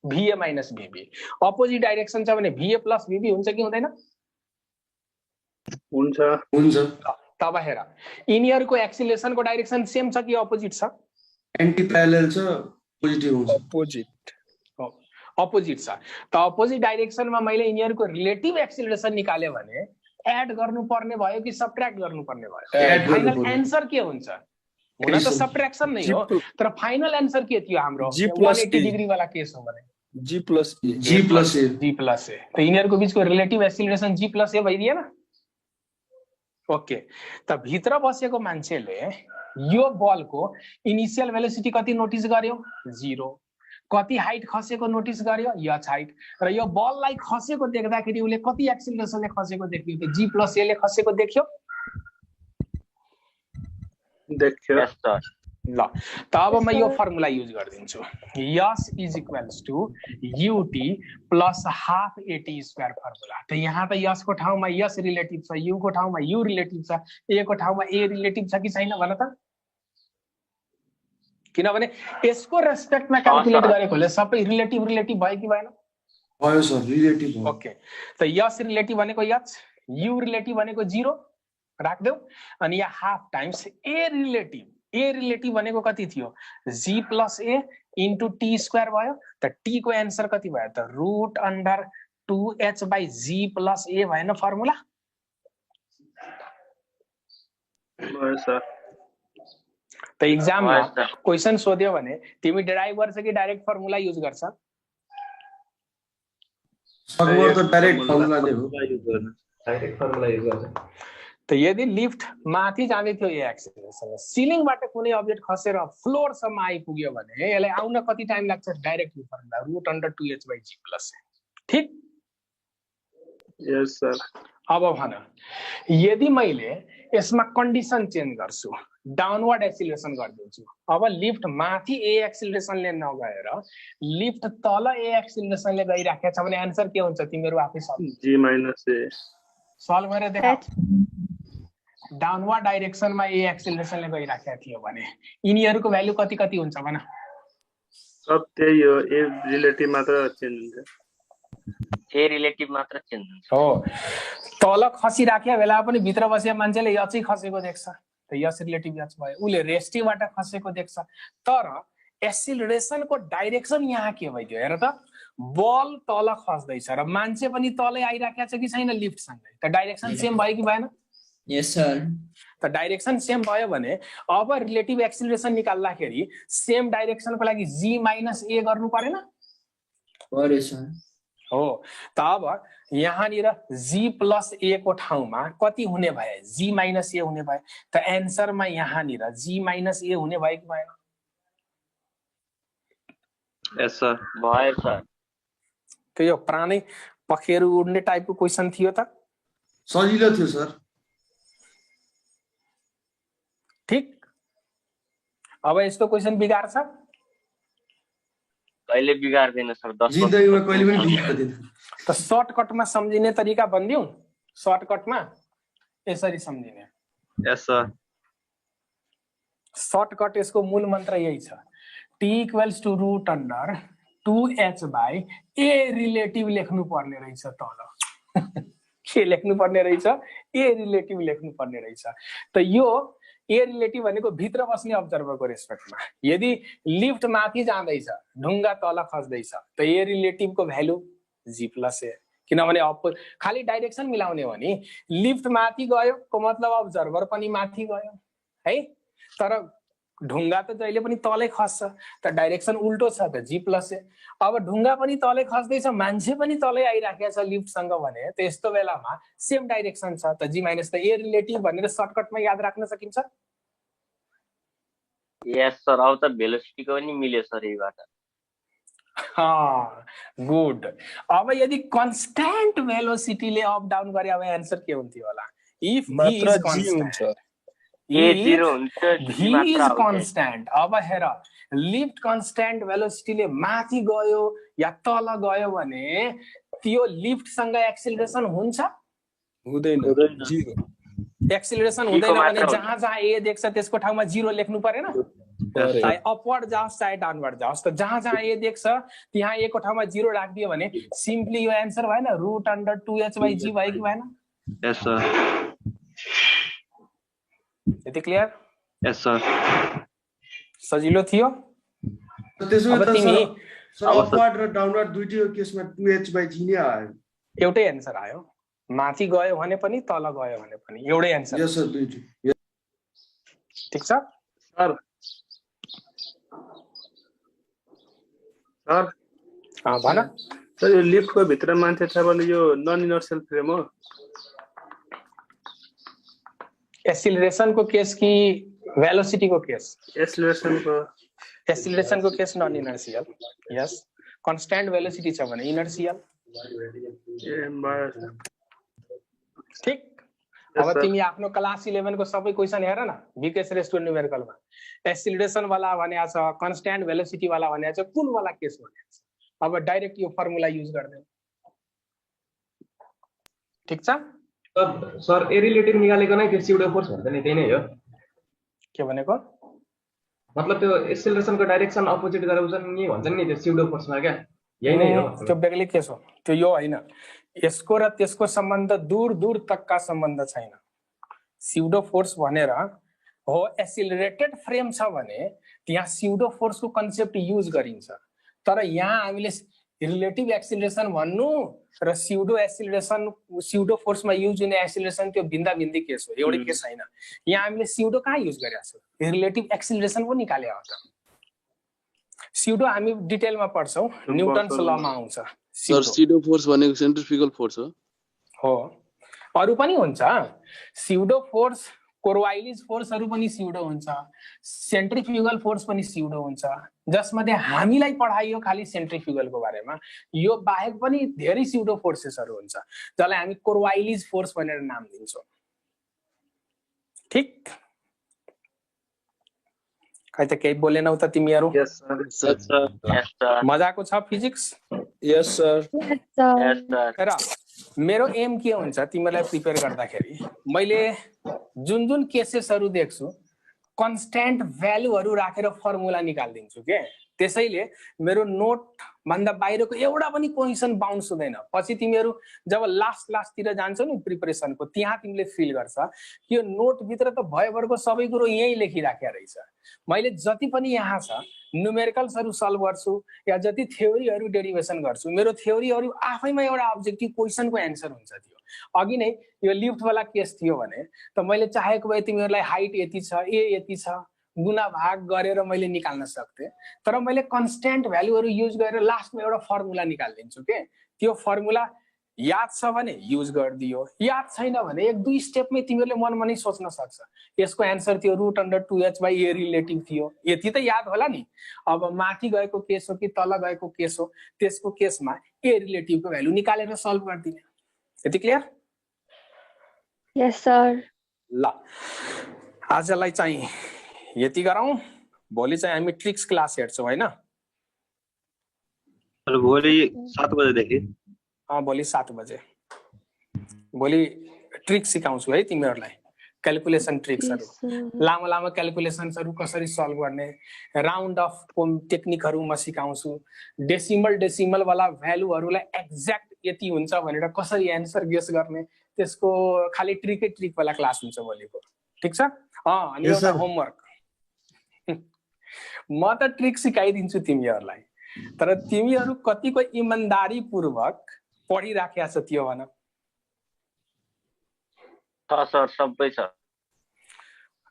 va minus vb। Opposite direction छ भने va प्लस vb हुन्छ कि हुँदैन? हुन्छ। तब हेर, यिनीहरुको एक्सिलरेसनको डाइरेक्सन सेम छ कि अपोजिट छ? एन्टी प्यारेलल छ, पोजिटिभ हुन्छ। अपोजिट छ। त अपोजिट डाइरेक्सनमा मैले यिनीहरुको रिलेटिभ एक्सिलरेसन निकाल्यो भने एड गर्नुपर्ने भयो कि सब्ट्र्याक्ट गर्नुपर्ने भयो? Add फाइनल गर्नुपर्ने। एन्सर के हुन्छ? हुन त Addition. सब्ट्र्याक्सन नै हो, तर फाइनल एन्सर के थियो हाम्रो? G plus 180 A. डिग्री वाला केस हो भने G plus A. G plus A. G plus A। त यिनीहरूको बीचको relative acceleration G plus A भइदिएन? ओके, त भित्र बसेको मान्छेले यो बलको इनिशियल भेलोसिटी कति नोटिस गर्यो? 0। कति हाइट खसेको नोटिस गर्यो? h height. र यो बललाई खसेको देख्दाखेरि उले कति एक्सिलरेसनले खसेको देख्यो? त G plus A ले खसेको देख्यो? देखियो। Yes, sir. ल त अब म यो फर्मुला युज गरिदिन्छु। S is equals to UT plus half AT square formula. त यहाँ त S को ठाउँमा S रिलेटिभ छ, U को ठाउँमा U रिलेटिभ छ, A को ठाउँमा A रिलेटिभ छ कि छैन भन त? किनभने यसको रेस्पेक्टमा क्याल्कुलेट गरेकोले सबै रिलेटिभ रिलेटिभ भयो कि भएन? भयो सर, रिलेटिभ हो। ओके, त S रिलेटिभ भनेको H, U रिलेटिभ भनेको 0 राख्देऊ, अनि यहाँ हाफ टाइम्स A रिलेटिभ भनेको कति थियो? G plus A into T square भयो। त T को एन्सर कति भयो त? √2H/G plus A भएन फर्मुला? भयो सर। त एक्जाममा क्वेसन सोध्यो भने तिमी डिराइभ गर्छ कि डाइरेक्ट फर्मुला युज गर्छ? सकभर त डाइरेक्ट फर्मुला नै हो। डाइरेक्ट फर्मुला युज गर्छ। त यदि लिफ्ट माथि जाँदै थियो ए एक्सिलरेसन, सिलिङबाट कुनै अब्जेक्ट खसेर फ्लोरसम्म आइपुग्यो भने यसलाई आउन कति टाइम लाग्छ? Direct formula √2H/G plus A। ठीक? यस सर। अब भन, यदि मैले यसमा कन्डिसन चेन्ज गर्छु, डाउनवर्ड एक्सिलरेसन गरिदिन्छु, अब लिफ्ट माथि ए एक्सिलरेसनले नगएर लिफ्ट तल ए एक्सिलरेसनले गइराखेको छ भने एन्सर के हुन्छ? तिमीहरू आफै G minus A। सल्भ गरेर देखाऊ। डाउनवर्ड डाइरेक्सनमा ए एक्सिलरेसनले गइराखेको थियो भने यिनीहरूको भ्यालु कति कति हुन्छ भन? सब त्यही हो, ए रिलेटिभ मात्र चेन्ज हुन्छ। ए रिलेटिभ मात्र चेन्ज हुन्छ। हो, तल खसिराखेको बेला पनि भित्र बसेको मान्छेले यचै खसेको देख्छ, त यस रिलेटिभ यच भयो। उले रेस्टिबाट खसेको देख्छ, तर एक्सिलरेसनको डाइरेक्सन यहाँ के भइदियो हेर त? बल तल खस्दैछ र मान्छे पनि तलै आइराखेको छ कि छैन लिफ्टसँगै? त डाइरेक्सन सेम भयो कि भएन? यस सर। त डाइरेक्सन सेम भयो भने अब रिलेटिभ एक्सिलरेसन निकाल्दाखेरि सेम डाइरेक्सनको लागि G minus A गर्नु परेन? पर्यो सर। हो, त अब यहाँनिर G plus A को ठाउँमा कति हुने भयो? G minus A हुने भयो। त एन्सरमा यहाँनिर G minus A हुने भयो कि भएन? यस सर। भयो सर। त्यो यो प्राणै पखेरु उड्ने टाइपको क्वेसन थियो त? सजिलो थियो सर। ठीक, अब यस्तो क्वेसन बिगार्छ? कहिले बिगार्दैन सर, 10 जिन्दगीमा कहिले पनि बिगार्दैन। त सर्टकटमा सम्झिने तरिका भनिदिउँ? सर्टकटमा यसरी सम्झिने। यस सर। सर्टकट यसको मूल मन्त्र यही छ, T equals to √2H/A relative लेख्नु पर्ने रहेछ तल। के लेख्नु पर्ने रहेछ? ए रिलेटिभ लेख्नु पर्ने रहेछ। त यो ए रिलेटिभ भनेको भित्र बस्ने अब्जर्भरको रेस्पेक्टमा। यदि लिफ्ट माथि जाँदैछ, ढुङ्गा तल खस्दैछ, त ए रिलेटिभको भ्यालु G plus A। किनभने खाली डाइरेक्सन मिलाउने हो नि, लिफ्ट माथि गयो को मतलब अब्जर्भर पनि माथि गयो है, तर ढुङ्गा त जहिले पनि तलै खस्छ, त डाइरेक्सन उल्टो छ, त G plus A। अब ढुङ्गा पनि तलै खस्दैछ, मान्छे पनि तलै आइराखेको छ लिफ्टसँग भने त यस्तो बेलामा सेम डाइरेक्सन छ, त G minus त ए रिलेटिभ भनेर सर्टकटमा याद राख्न सकिन्छ? यस सर। अब त भेलोसिटीको पनि मिल्यो सर यहीबाट। गुड। अब यदि कन्स्ट्यान्ट भेलोसिटीले अप डाउन गरे अब एन्सर के हुन्थ्यो होला? If v is constant, v is constant. अब हेर, लिफ्ट कन्स्ट्यान्ट भेलोसिटीले माथि गयो या तल गयो भने त्यो लिफ्टसँग एक्सिलरेसन हुन्छ? हुँदैन, जिरो। एक्सिलरेसन हुँदैन भने जहाँ जहाँ ए देख्छ त्यसको ठाउँमा 0 लेख्नु परेन? चाहे अपवर्ड जाओस् चाहे डाउनवर्ड जाओस्, त जहाँ जहाँ ए देख्छ त्यहाँ ए को ठाउँमा 0 राखिदियो भने सिम्पली यो एन्सर भएन? √2H/G भयो कि भएन? यस सर। यति क्लियर? Yes sir. सजिलो थियो? त्यसो अब तिमी अपवर्ड र डाउनवर्ड दुईटै केसमा 2H/G नै आयो। एउटै एन्सर आयो। माथि गयो भने पनि तल गयो भने पनि एउटै एन्सर। यस सर दुईटै। ठीक छ सर सर भन। सर यो लिफ्टको भित्र मान्छे छ भने यो नन इनर्शियल फ्रेम हो? एक्सिलरेसनको केस कि भेलोसिटीको केस? एक्सिलरेसनको case non inertial. Yes, constant velocity छ भने इनर्शियल। ठीक। अब तिमी आफ्नो क्लास 11 को सबै क्वेशन हेर न, बीकेएस रेस्टोर न्यूमेरिकलमा एक्सिलरेसन वाला भनेको छ, कन्स्ट्यान्ट भेलोसिटी वाला भनेको छ, कुन वाला केस भनेको छ। अब डाइरेक्ट यो फर्मुला युज गर्दैन। ठीक छ सर ए रिलेटिभ निकालेको नै त्यो स्युडो फोर्स भन्छ नि, त्यही नै हो? के भनेको? मतलब त्यो एक्सिलरेसनको डाइरेक्सन अपोजिट गरेर उसन नि भन्छन् नि त्यो स्युडो फोर्समा क्या, यही नै हो? त्यो बेग्लै केस हो, त्यो यो हैन। यसको र त्यसको सम्बन्ध दूर दूर तकका सम्बन्ध छैन। स्युडो फोर्स भनेर हो एक्सिलरेटेड फ्रेम छ भने त्यहाँ स्युडो फोर्सको कन्सेप्ट युज गरिन्छ, तर यहाँ हामीले रिलेटिभ एक्सिलरेसन भन्नु र स्युडो एक्सिलरेसन, स्युडो फोर्समा युज हुने एक्सिलरेसन त्यो भिन्दा भिन्दी केस हो, एउटै केस छैन। यहाँ हामीले स्युडो कहाँ युज गरेका छौँ? रिलेटिभ एक्सिलरेसन पो निकाले हो त। स्युडो हामी डिटेलमा पढ्छौँ, न्युटन्स लमा आउँछ। सर स्युडो फोर्स भनेको सेन्ट्रिफ्युगल फोर्स हो। अरु पनि हुन्छ, स्युडो फोर्स, कोरवाइलिज फोर्सहरु पनि स्युडो हुन्छ, सेन्ट्रिफ्युगल फोर्स पनि स्युडो हुन्छ, जसमध्ये हामीलाई पढाइयो खाली सेन्ट्रिफ्युगलको बारेमा। यो बाहेक पनि धेरै स्युडो फोर्सेसहरु हुन्छ जसलाई हामी कोरवाइलिज फोर्स भनेर नाम दिन्छौँ। ठीक, खै त केही बोलेनौ त तिमीहरु? यस सर। मजाको छ फिजिक्स? यस सर। र मेरो एम के हुन्छ तिमीलाई प्रिपेयर गर्दाखेरि, मैले जुन जुन केसेसहरु देख्छु कन्स्ट्यान्ट भ्यालुहरु राखेर फर्मुला निकाल्दिन्छु के। त्यसैले मेरो नोट भन्दा बाहिरको एउटा पनि क्वेशन बाउन्स हुँदैन। पछि तिमीहरु जब लास्टतिर जान्छौ नि प्रिपरेसनको, त्यहाँ तिमीले फिल गर्छ कि यो नोट भित्र त भयभरको सबै कुरो यही लेखिराखेको रहेछ। मैले जति पनि यहाँ छ न्युमेरिकल्सहरु सल्भ गर्छु या जति थ्योरीहरु डेरिभेसन गर्छु, मेरो थ्योरीहरु आफैमा एउटा अब्जेक्टिभ क्वेशनको एन्सर हुन्छ। थियो अघि नै यो लिफ्ट वाला केस थियो भने त मैले चाहेको भए तिमीहरुलाई हाइट यति छ, ए यति छ, गुना भाग गरेर मैले निकाल्न सक्थे, तर मैले कन्स्ट्यान्ट भ्यालुहरु युज गरेर लास्टमा एउटा फर्मुला निकाल्दिन्छु के। त्यो फर्मुला याद छ भने युज गरिदियो, याद छैन भने एक दुई स्टेपमै तिमीहरुले मनमा नै सोच्न सक्छ यसको एन्सर थियो √2h/a रिलेटिभ थियो, यति त याद होला नि। अब माथि गएको केस हो कि तल गएको केस हो, त्यसको केसमा ए रिलेटिभको भ्यालु निकालेर सल्भ गर्दिने। यति क्लियर? Yes sir. ल आजलाई चाहिँ यति गरौँ, भोलि चाहिँ हामी ट्रिक्स क्लास हेर्छौँ हैन? भोलि 7 बजेदेखि। भोलि 7 बजे भोलि ट्रिक्स सिकाउँछु है तिमीहरूलाई, क्याल्कुलेसन ट्रिक्सहरु, लामो लामो क्याल्कुलेसन्सहरु कसरी सल्भ गर्ने, राउन्ड अफ टेक्निकहरु म सिकाउँछु, डेसिमल वाला भ्यालुहरुलाई एक्ज्याक्ट यति हुन्छ भनेर कसरी एन्सर गेस गर्ने, त्यसको खाली ट्रिक वाला क्लास हुन्छ भोलिको। ठीक छ? अनि एउटा होमवर्क, म त ट्रिक सिकाइदिन्छु तिमीहरूलाई, तर तिमीहरू कतिको इमानदारी पूर्वक पढिराखेका छ त्यो भन। सर सबै छ।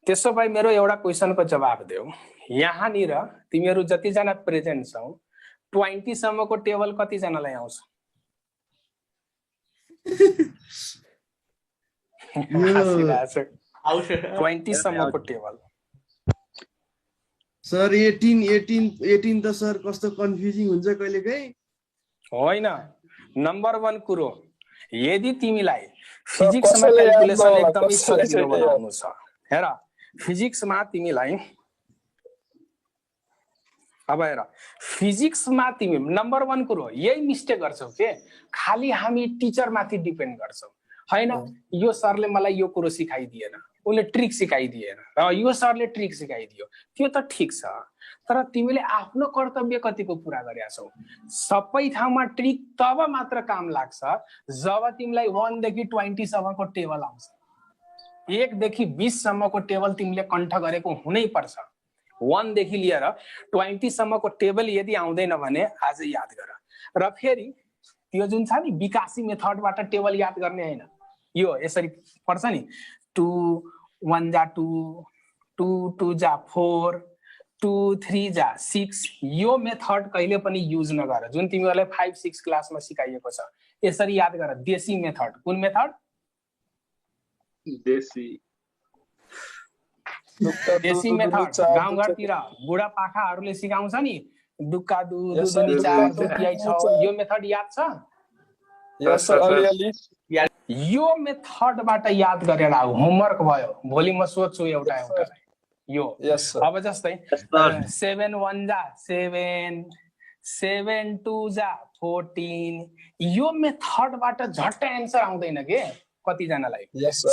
त्यसो भए मेरो एउटा क्वेशनको जवाब देऊ। यहाँनिर तिमीहरू जतिजना प्रेजेन्ट छौ 20 सम्मको टेबल कतिजनालाई आउँछ? 20 सम्मको टेबल। सर 18 त सर कस्तो कन्फ्युजिङ हुन्छ कहिलेकाहीँ। होइन, नम्बर 1 कुरो, यदि तिमीलाई फिजिक्समा क्याल्कुलेसन एकदमै सजिलो बनाउनु छ, हेर फिजिक्समा तिमीलाई, अब हेर फिजिक्समा तिमी नम्बर 1 कुरो यही मिस्टेक गर्छौ के, खाली हामी टिचर माथि डिपेन्ड गर्छौ। हैन, यो सरले मलाई यो कुरो सिकाइदिएन, उले ट्रिक सिकाइदिएन, र यो सरले ट्रिक सिकाइदियो, त्यो त ठीक छ, तर तिमीले आफ्नो कर्तव्य कतिको पूरा गरेका छौ। सबै ठाउँमा ट्रिक तब मात्र काम लाग्छ जब तिमीलाई 1 देखि 20 सम्मको टेबल आउँछ। 1 देखि 20 सम्मको टेबल तिमीले कण्ठ गरेको हुनै पर्छ। 1 देखि लिएर 20 सम्मको टेबल यदि आउँदैन भने आज याद गर। र फेरि त्यो जुन छ नि विकासी मेथडबाट टेबल याद गर्ने हैन, यो यसरी पर्छ नि 2 1 जा 2 2 2 जा 4 2 3 जा 6, यो मेथड कहिले पनि युज नगर जुन तिमीहरुलाई 5 6 क्लासमा सिकाइएको छ। यसरी याद गर, देशी मेथड। कुन मेथड? देशी मेथड। गाउँघरतिर बुढापाकाहरूले सिकाउँछ नि दुक्का दु दुनी 4 दुतियाइ 6, यो मेथड याद छ? यस सर, अलिअलि। यो मेथडबाट याद गरेर आऊ, होमवर्क भयो। भोलि म सोध्छु एउटा यो। अब जस्तै 7 1 जा 7 7 2 जा 14, यो मेथडबाट झट्टै आन्सर आउँदैन के कति जनालाई।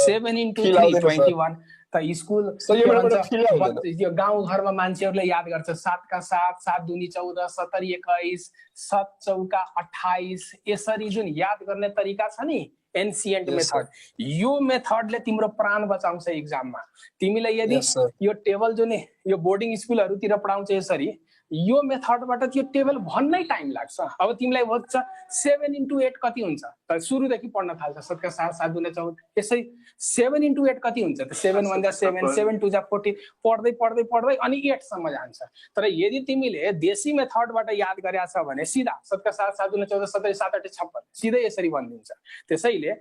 7 into 3 21। त स्कुल यो गाउँ घरमा मान्छेहरूले याद गर्छ 7 का 7 7 दुनी 14 70 21 7 चौका 28, यसरी जुन याद गर्ने तरिका छ नि एन्सिएन्ट मेथड, यो मेथडले तिम्रो प्राण बचाउँछ एक्जाममा। तिमीलाई यदि यो टेबल जुन यो बोर्डिङ स्कुलहरुतिर पढाउँछ यसरी, यो मेथडबाट त्यो टेबल भन्नै टाइम लाग्छ। अब तिमीलाई भन्छ 7 into 8 कति हुन्छ, त सुरुदेखि पढ्न थाल्छ 7 का 7 7 दुनी 14, यसरी 7 into 8 कति हुन्छ त 7 1 जा 7 7 2 जा 14, पढ्दै पढ्दै पढ्दै अनि 8 सम्म जान्छ। तर यदि तिमीले देशी मेथडबाट याद गरेका छ भने सिधा 7 का 7 7 दुनी 14 17 7 8 56 सिधै यसरी बनिन्छ। त्यसैले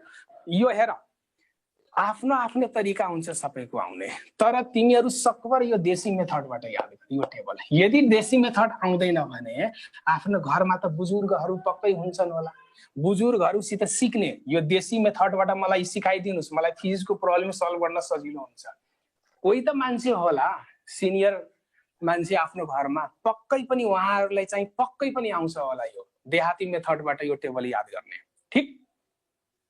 यो हेर आफ्नो आफ्नो तरिका हुन्छ सबैको आउने, तर तिमीहरू सकभर यो देशी मेथडबाट याद गर यो टेबल। यदि देशी मेथड आउँदैन भने आफ्नो घरमा त बुजुर्गहरू पक्कै हुन्छन् होला, बुजुर्गहरूसित सिक्ने यो देशी मेथडबाट मलाई सिकाइदिनुस्, मलाई फिजिक्सको प्रब्लम सल्भ गर्न सजिलो हुन्छ। कोही त मान्छे होला सिनियर मान्छे आफ्नो घरमा, पक्कै पनि उहाँहरूलाई चाहिँ पक्कै पनि आउँछ होला यो देहाती मेथडबाट यो टेबल याद गर्ने। ठीक,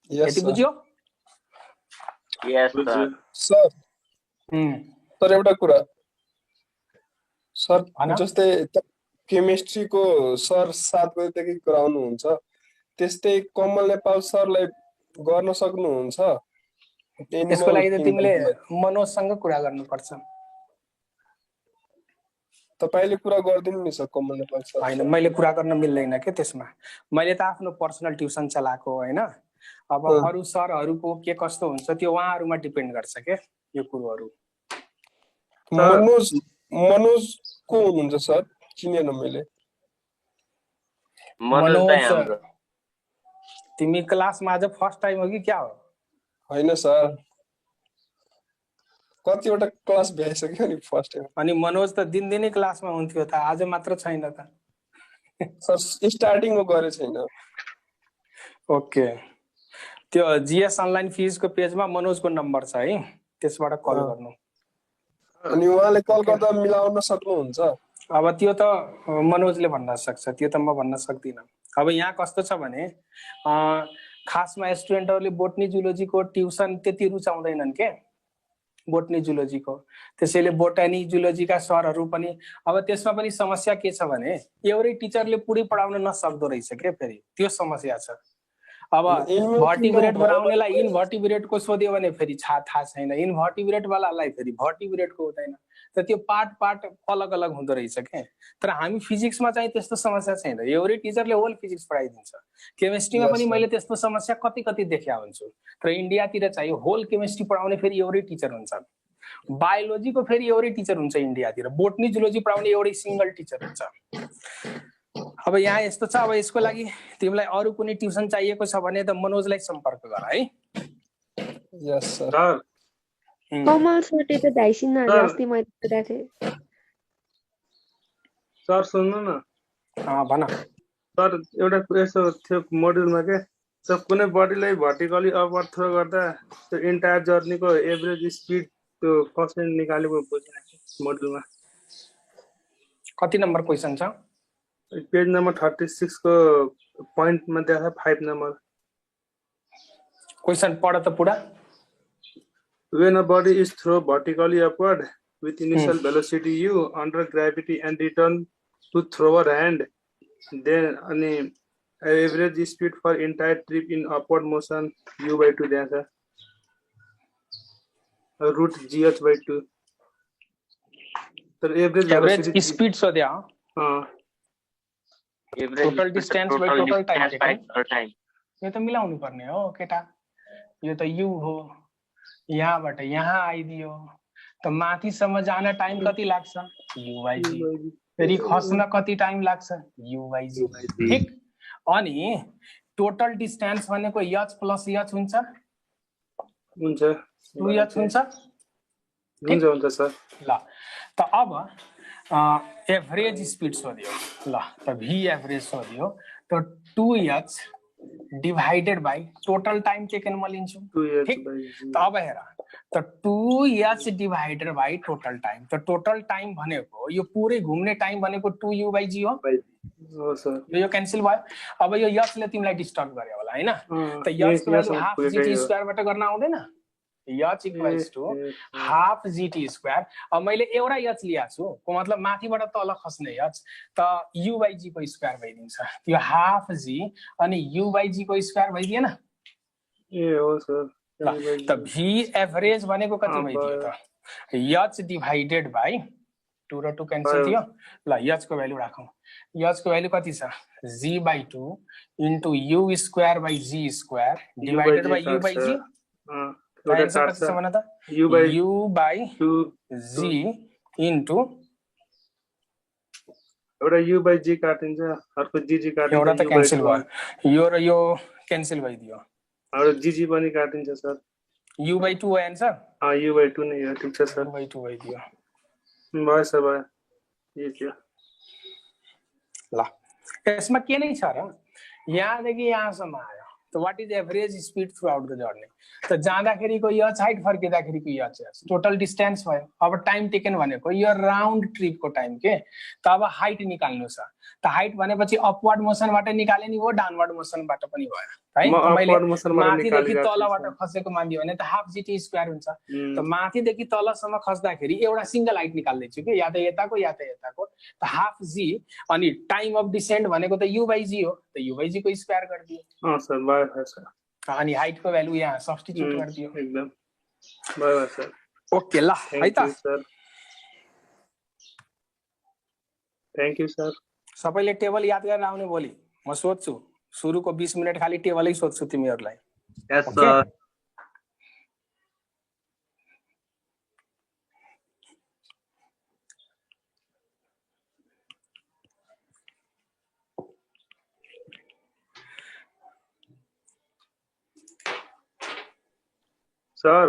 यति बुझ्यो? यस सर। तर एउटा कुरा सर, जस्तै केमिस्ट्रीको सर 7 बजेदेखि गराउनुहुन्छ, त्यस्तै कमल नेपाल सरलाई गर्न सक्नुहुन्छ? त्यसको लागि त तिमीले मनोजसँग कुरा गर्नुपर्छ। तपाईले कुरा गर्दिनु नि सर कमल नेपाल सर। हैन, मैले कुरा गर्न मिल्दैन के त्यसमा। मैले त आफ्नो पर्सनल ट्युसन चलाएको हैन। अब अरु सरहरुको के कस्तो हुन्छ त्यो उहाँहरुमा डिपेन्ड गर्छ के यो कुरोहरु। मनोज को हुनुहुन्छ सर? चिनेन मैले। मनोज तिमी क्लासमा आज फर्स्ट टाइम हो कि क्या हो? हैन सर, कतिवटा क्लास भ्याइसक्यो नि फर्स्ट टाइम। अनि मनोज त दिनदिनै क्लासमा हुन्थ्यो त, आज मात्र छैन त? सर स्टार्टिङमा गरे छैन। ओके, त्यो जीएस अनलाइन फिजको पेजमा मनोजको नम्बर छ है, त्यसबाट कल गर्नु। अनि उहाँले कल गर्दा मिलाउन सक्नुहुन्छ? अब त्यो त मनोजले भन्न सक्छ, त्यो त म भन्न सक्दिन। अब यहाँ कस्तो छ भने खासमा स्टुडेन्टहरुले बोटनी जुलोजीको ट्युसन त्यति रुचाउँदैनन् के, बोटनी जुलोजीको। त्यसैले बोटानी जुलोजीका सरहरु पनि, अब त्यसमा पनि समस्या के छ भने एउटै टिचरले पुरै पढाउन नसक्दो रहेछ के, फेरि त्यो समस्या छ। अब भर्टिब्रेट बनाउनेलाई इन्भर्टिब्रेटको सोध्यो भने फेरि थाहा छैन, इन्भर्टिब्रेट वालालाई फेरि भर्टिब्रेटको हुँदैन, त त्यो पार्ट अलग अलग हुँदो रहेछ के। तर हामी फिजिक्समा चाहिँ त्यस्तो समस्या छैन, एउटै टिचरले होल फिजिक्स पढाइदिन्छ। केमिस्ट्रीमा पनि मैले त्यस्तो समस्या कति देखिया हुन्छु, तर इन्डियातिर चाहिँ होल केमिस्ट्री पढाउने फेरि एउटै टिचर हुन्छ, बायोलोजीको फेरि एउटै टिचर हुन्छ इन्डियातिर, बोटनी जुलोजी पढाउने एउटै सिंगल टिचर हुन्छ। अब यहाँ यस्तो छ, अब यसको लागि तिमीलाई अरु कुनै ट्युसन चाहिएको छ भने त मनोजलाई सम्पर्क गर है। यस सर। कमल सरले त धाइसिन अस्ति मैले बताएको थिएँ। सर सुन्नु न। भन सर, एउटा यसो थियो मोड्युलमा के, सर कुनै बडीलाई भर्टिकली अपवर्ड थ्रो गर्दा त्यो एन्टायर जर्नीको एभरेज स्पिड त्यो कसरी निकालेको बुझिरहेको मोड्युलमा। कति नम्बर क्वेशन छ? पेज नम्बर 36 को पॉइंटमा देखा 5 नम्बर। क्वेशन पढ त पुरा। When a body is thrown vertically upward with initial velocity u under gravity and return to thrower hand, then an average speed for entire trip in upward motion u/2 there sir, root gh/2. So average speed so there. Total distance by total time taken total time. यो त मिलाउनु पर्ने हो केटा यो त you हो यहाँबाट यहाँ आइदियो त माथिसम्म जान टाइम कति लाग्छ युवाइजी फेरि खस्न कति टाइम लाग्छ युवाइजी ठीक अनि टोटल डिस्टेन्स भनेको h प्लस h हुन्छ हुन्छ 2h हुन्छ हुन्छ हुन्छ सर ल त अब एभरेज स्पिड सोध्यो ल त v एभरेज सोध्यो त 2h divided by total time taken म लिन्छु ठीक त अब हेर त 2h divided by total time त टोटल टाइम भनेको यो पुरै घुम्ने टाइम भनेको 2u/g हो हो सर यो क्यान्सल भयो अब यो h ले तिमीलाई डिस्टर्ब गर्यो होला हैन त h को भ्यालु हाफ gt स्क्वायर बाट गर्न आउँदैन h equals to half gt square अब मैले एउटा h लिया छु को मतलब माथिबाट तल खस्ने h त u/g को स्क्वायर भइदिन्छ त्यो हाफ g अनि u/g को स्क्वायर भइदिएन ए हो सर त v एभरेज भनेको कति भइदियो त h डिवाइडेड बाइ 2 र 2 क्यान्सल थियो ल h को भ्यालु राखौं h को भ्यालु कति छ g/2 into u square by g square divided by u/g answer कति छ भन त u/g इन्टु एउटा u/g काटिन्छ अर्को gg काटिन्छ एउटा त क्यान्सल भयो यो र यो क्यान्सल भइदियो एउटा gg पनि काटिन्छ सर u/2 हो आन्सर u/2 नै हो ठीक छ सर u/2 भइदियो भयो सर भयो यो के ल यसमा के नै छ र यहाँदेखि यहाँसम्म आयो त what is average speed throughout the journey त जाँदाखेरिको h हाइट फर्किँदाखेरिको h टोटल डिस्टेन्स भयो अब टाइम टेकन भनेको यो राउन्ड ट्रिपको टाइम के त अब हाइट निकाल्नु छ त हाइट भनेपछि अपवर्ड मोसनबाट निकाले नि हो डाउनवर्ड मोसनबाट पनि भयो है मैले माथिदेखि तलबाट खसेको मान्दियो भने त हाफ gt स्क्वायर हुन्छ त माथिदेखि तलसम्म खस्दाखेरि एउटा सिंगल हाइट निकाल्दै छु के या त यताको त हाफ g अनि टाइम अफ डिसेन्ट भनेको त u/g हो त u/g को स्क्वायर गर्दियो सर भयो सर अनि हाइट को भ्यालु यहाँ सब्स्टिट्युट गर्दियो एकदम भयो सर ओके ल है त सर थ्यांक यू सर सबैले टेबल याद गरेर आउने भोलि म सोध्छु सुरुको 20 मिनेट खाली टेबलै सोध्छु तिमीहरुलाई यस सर सर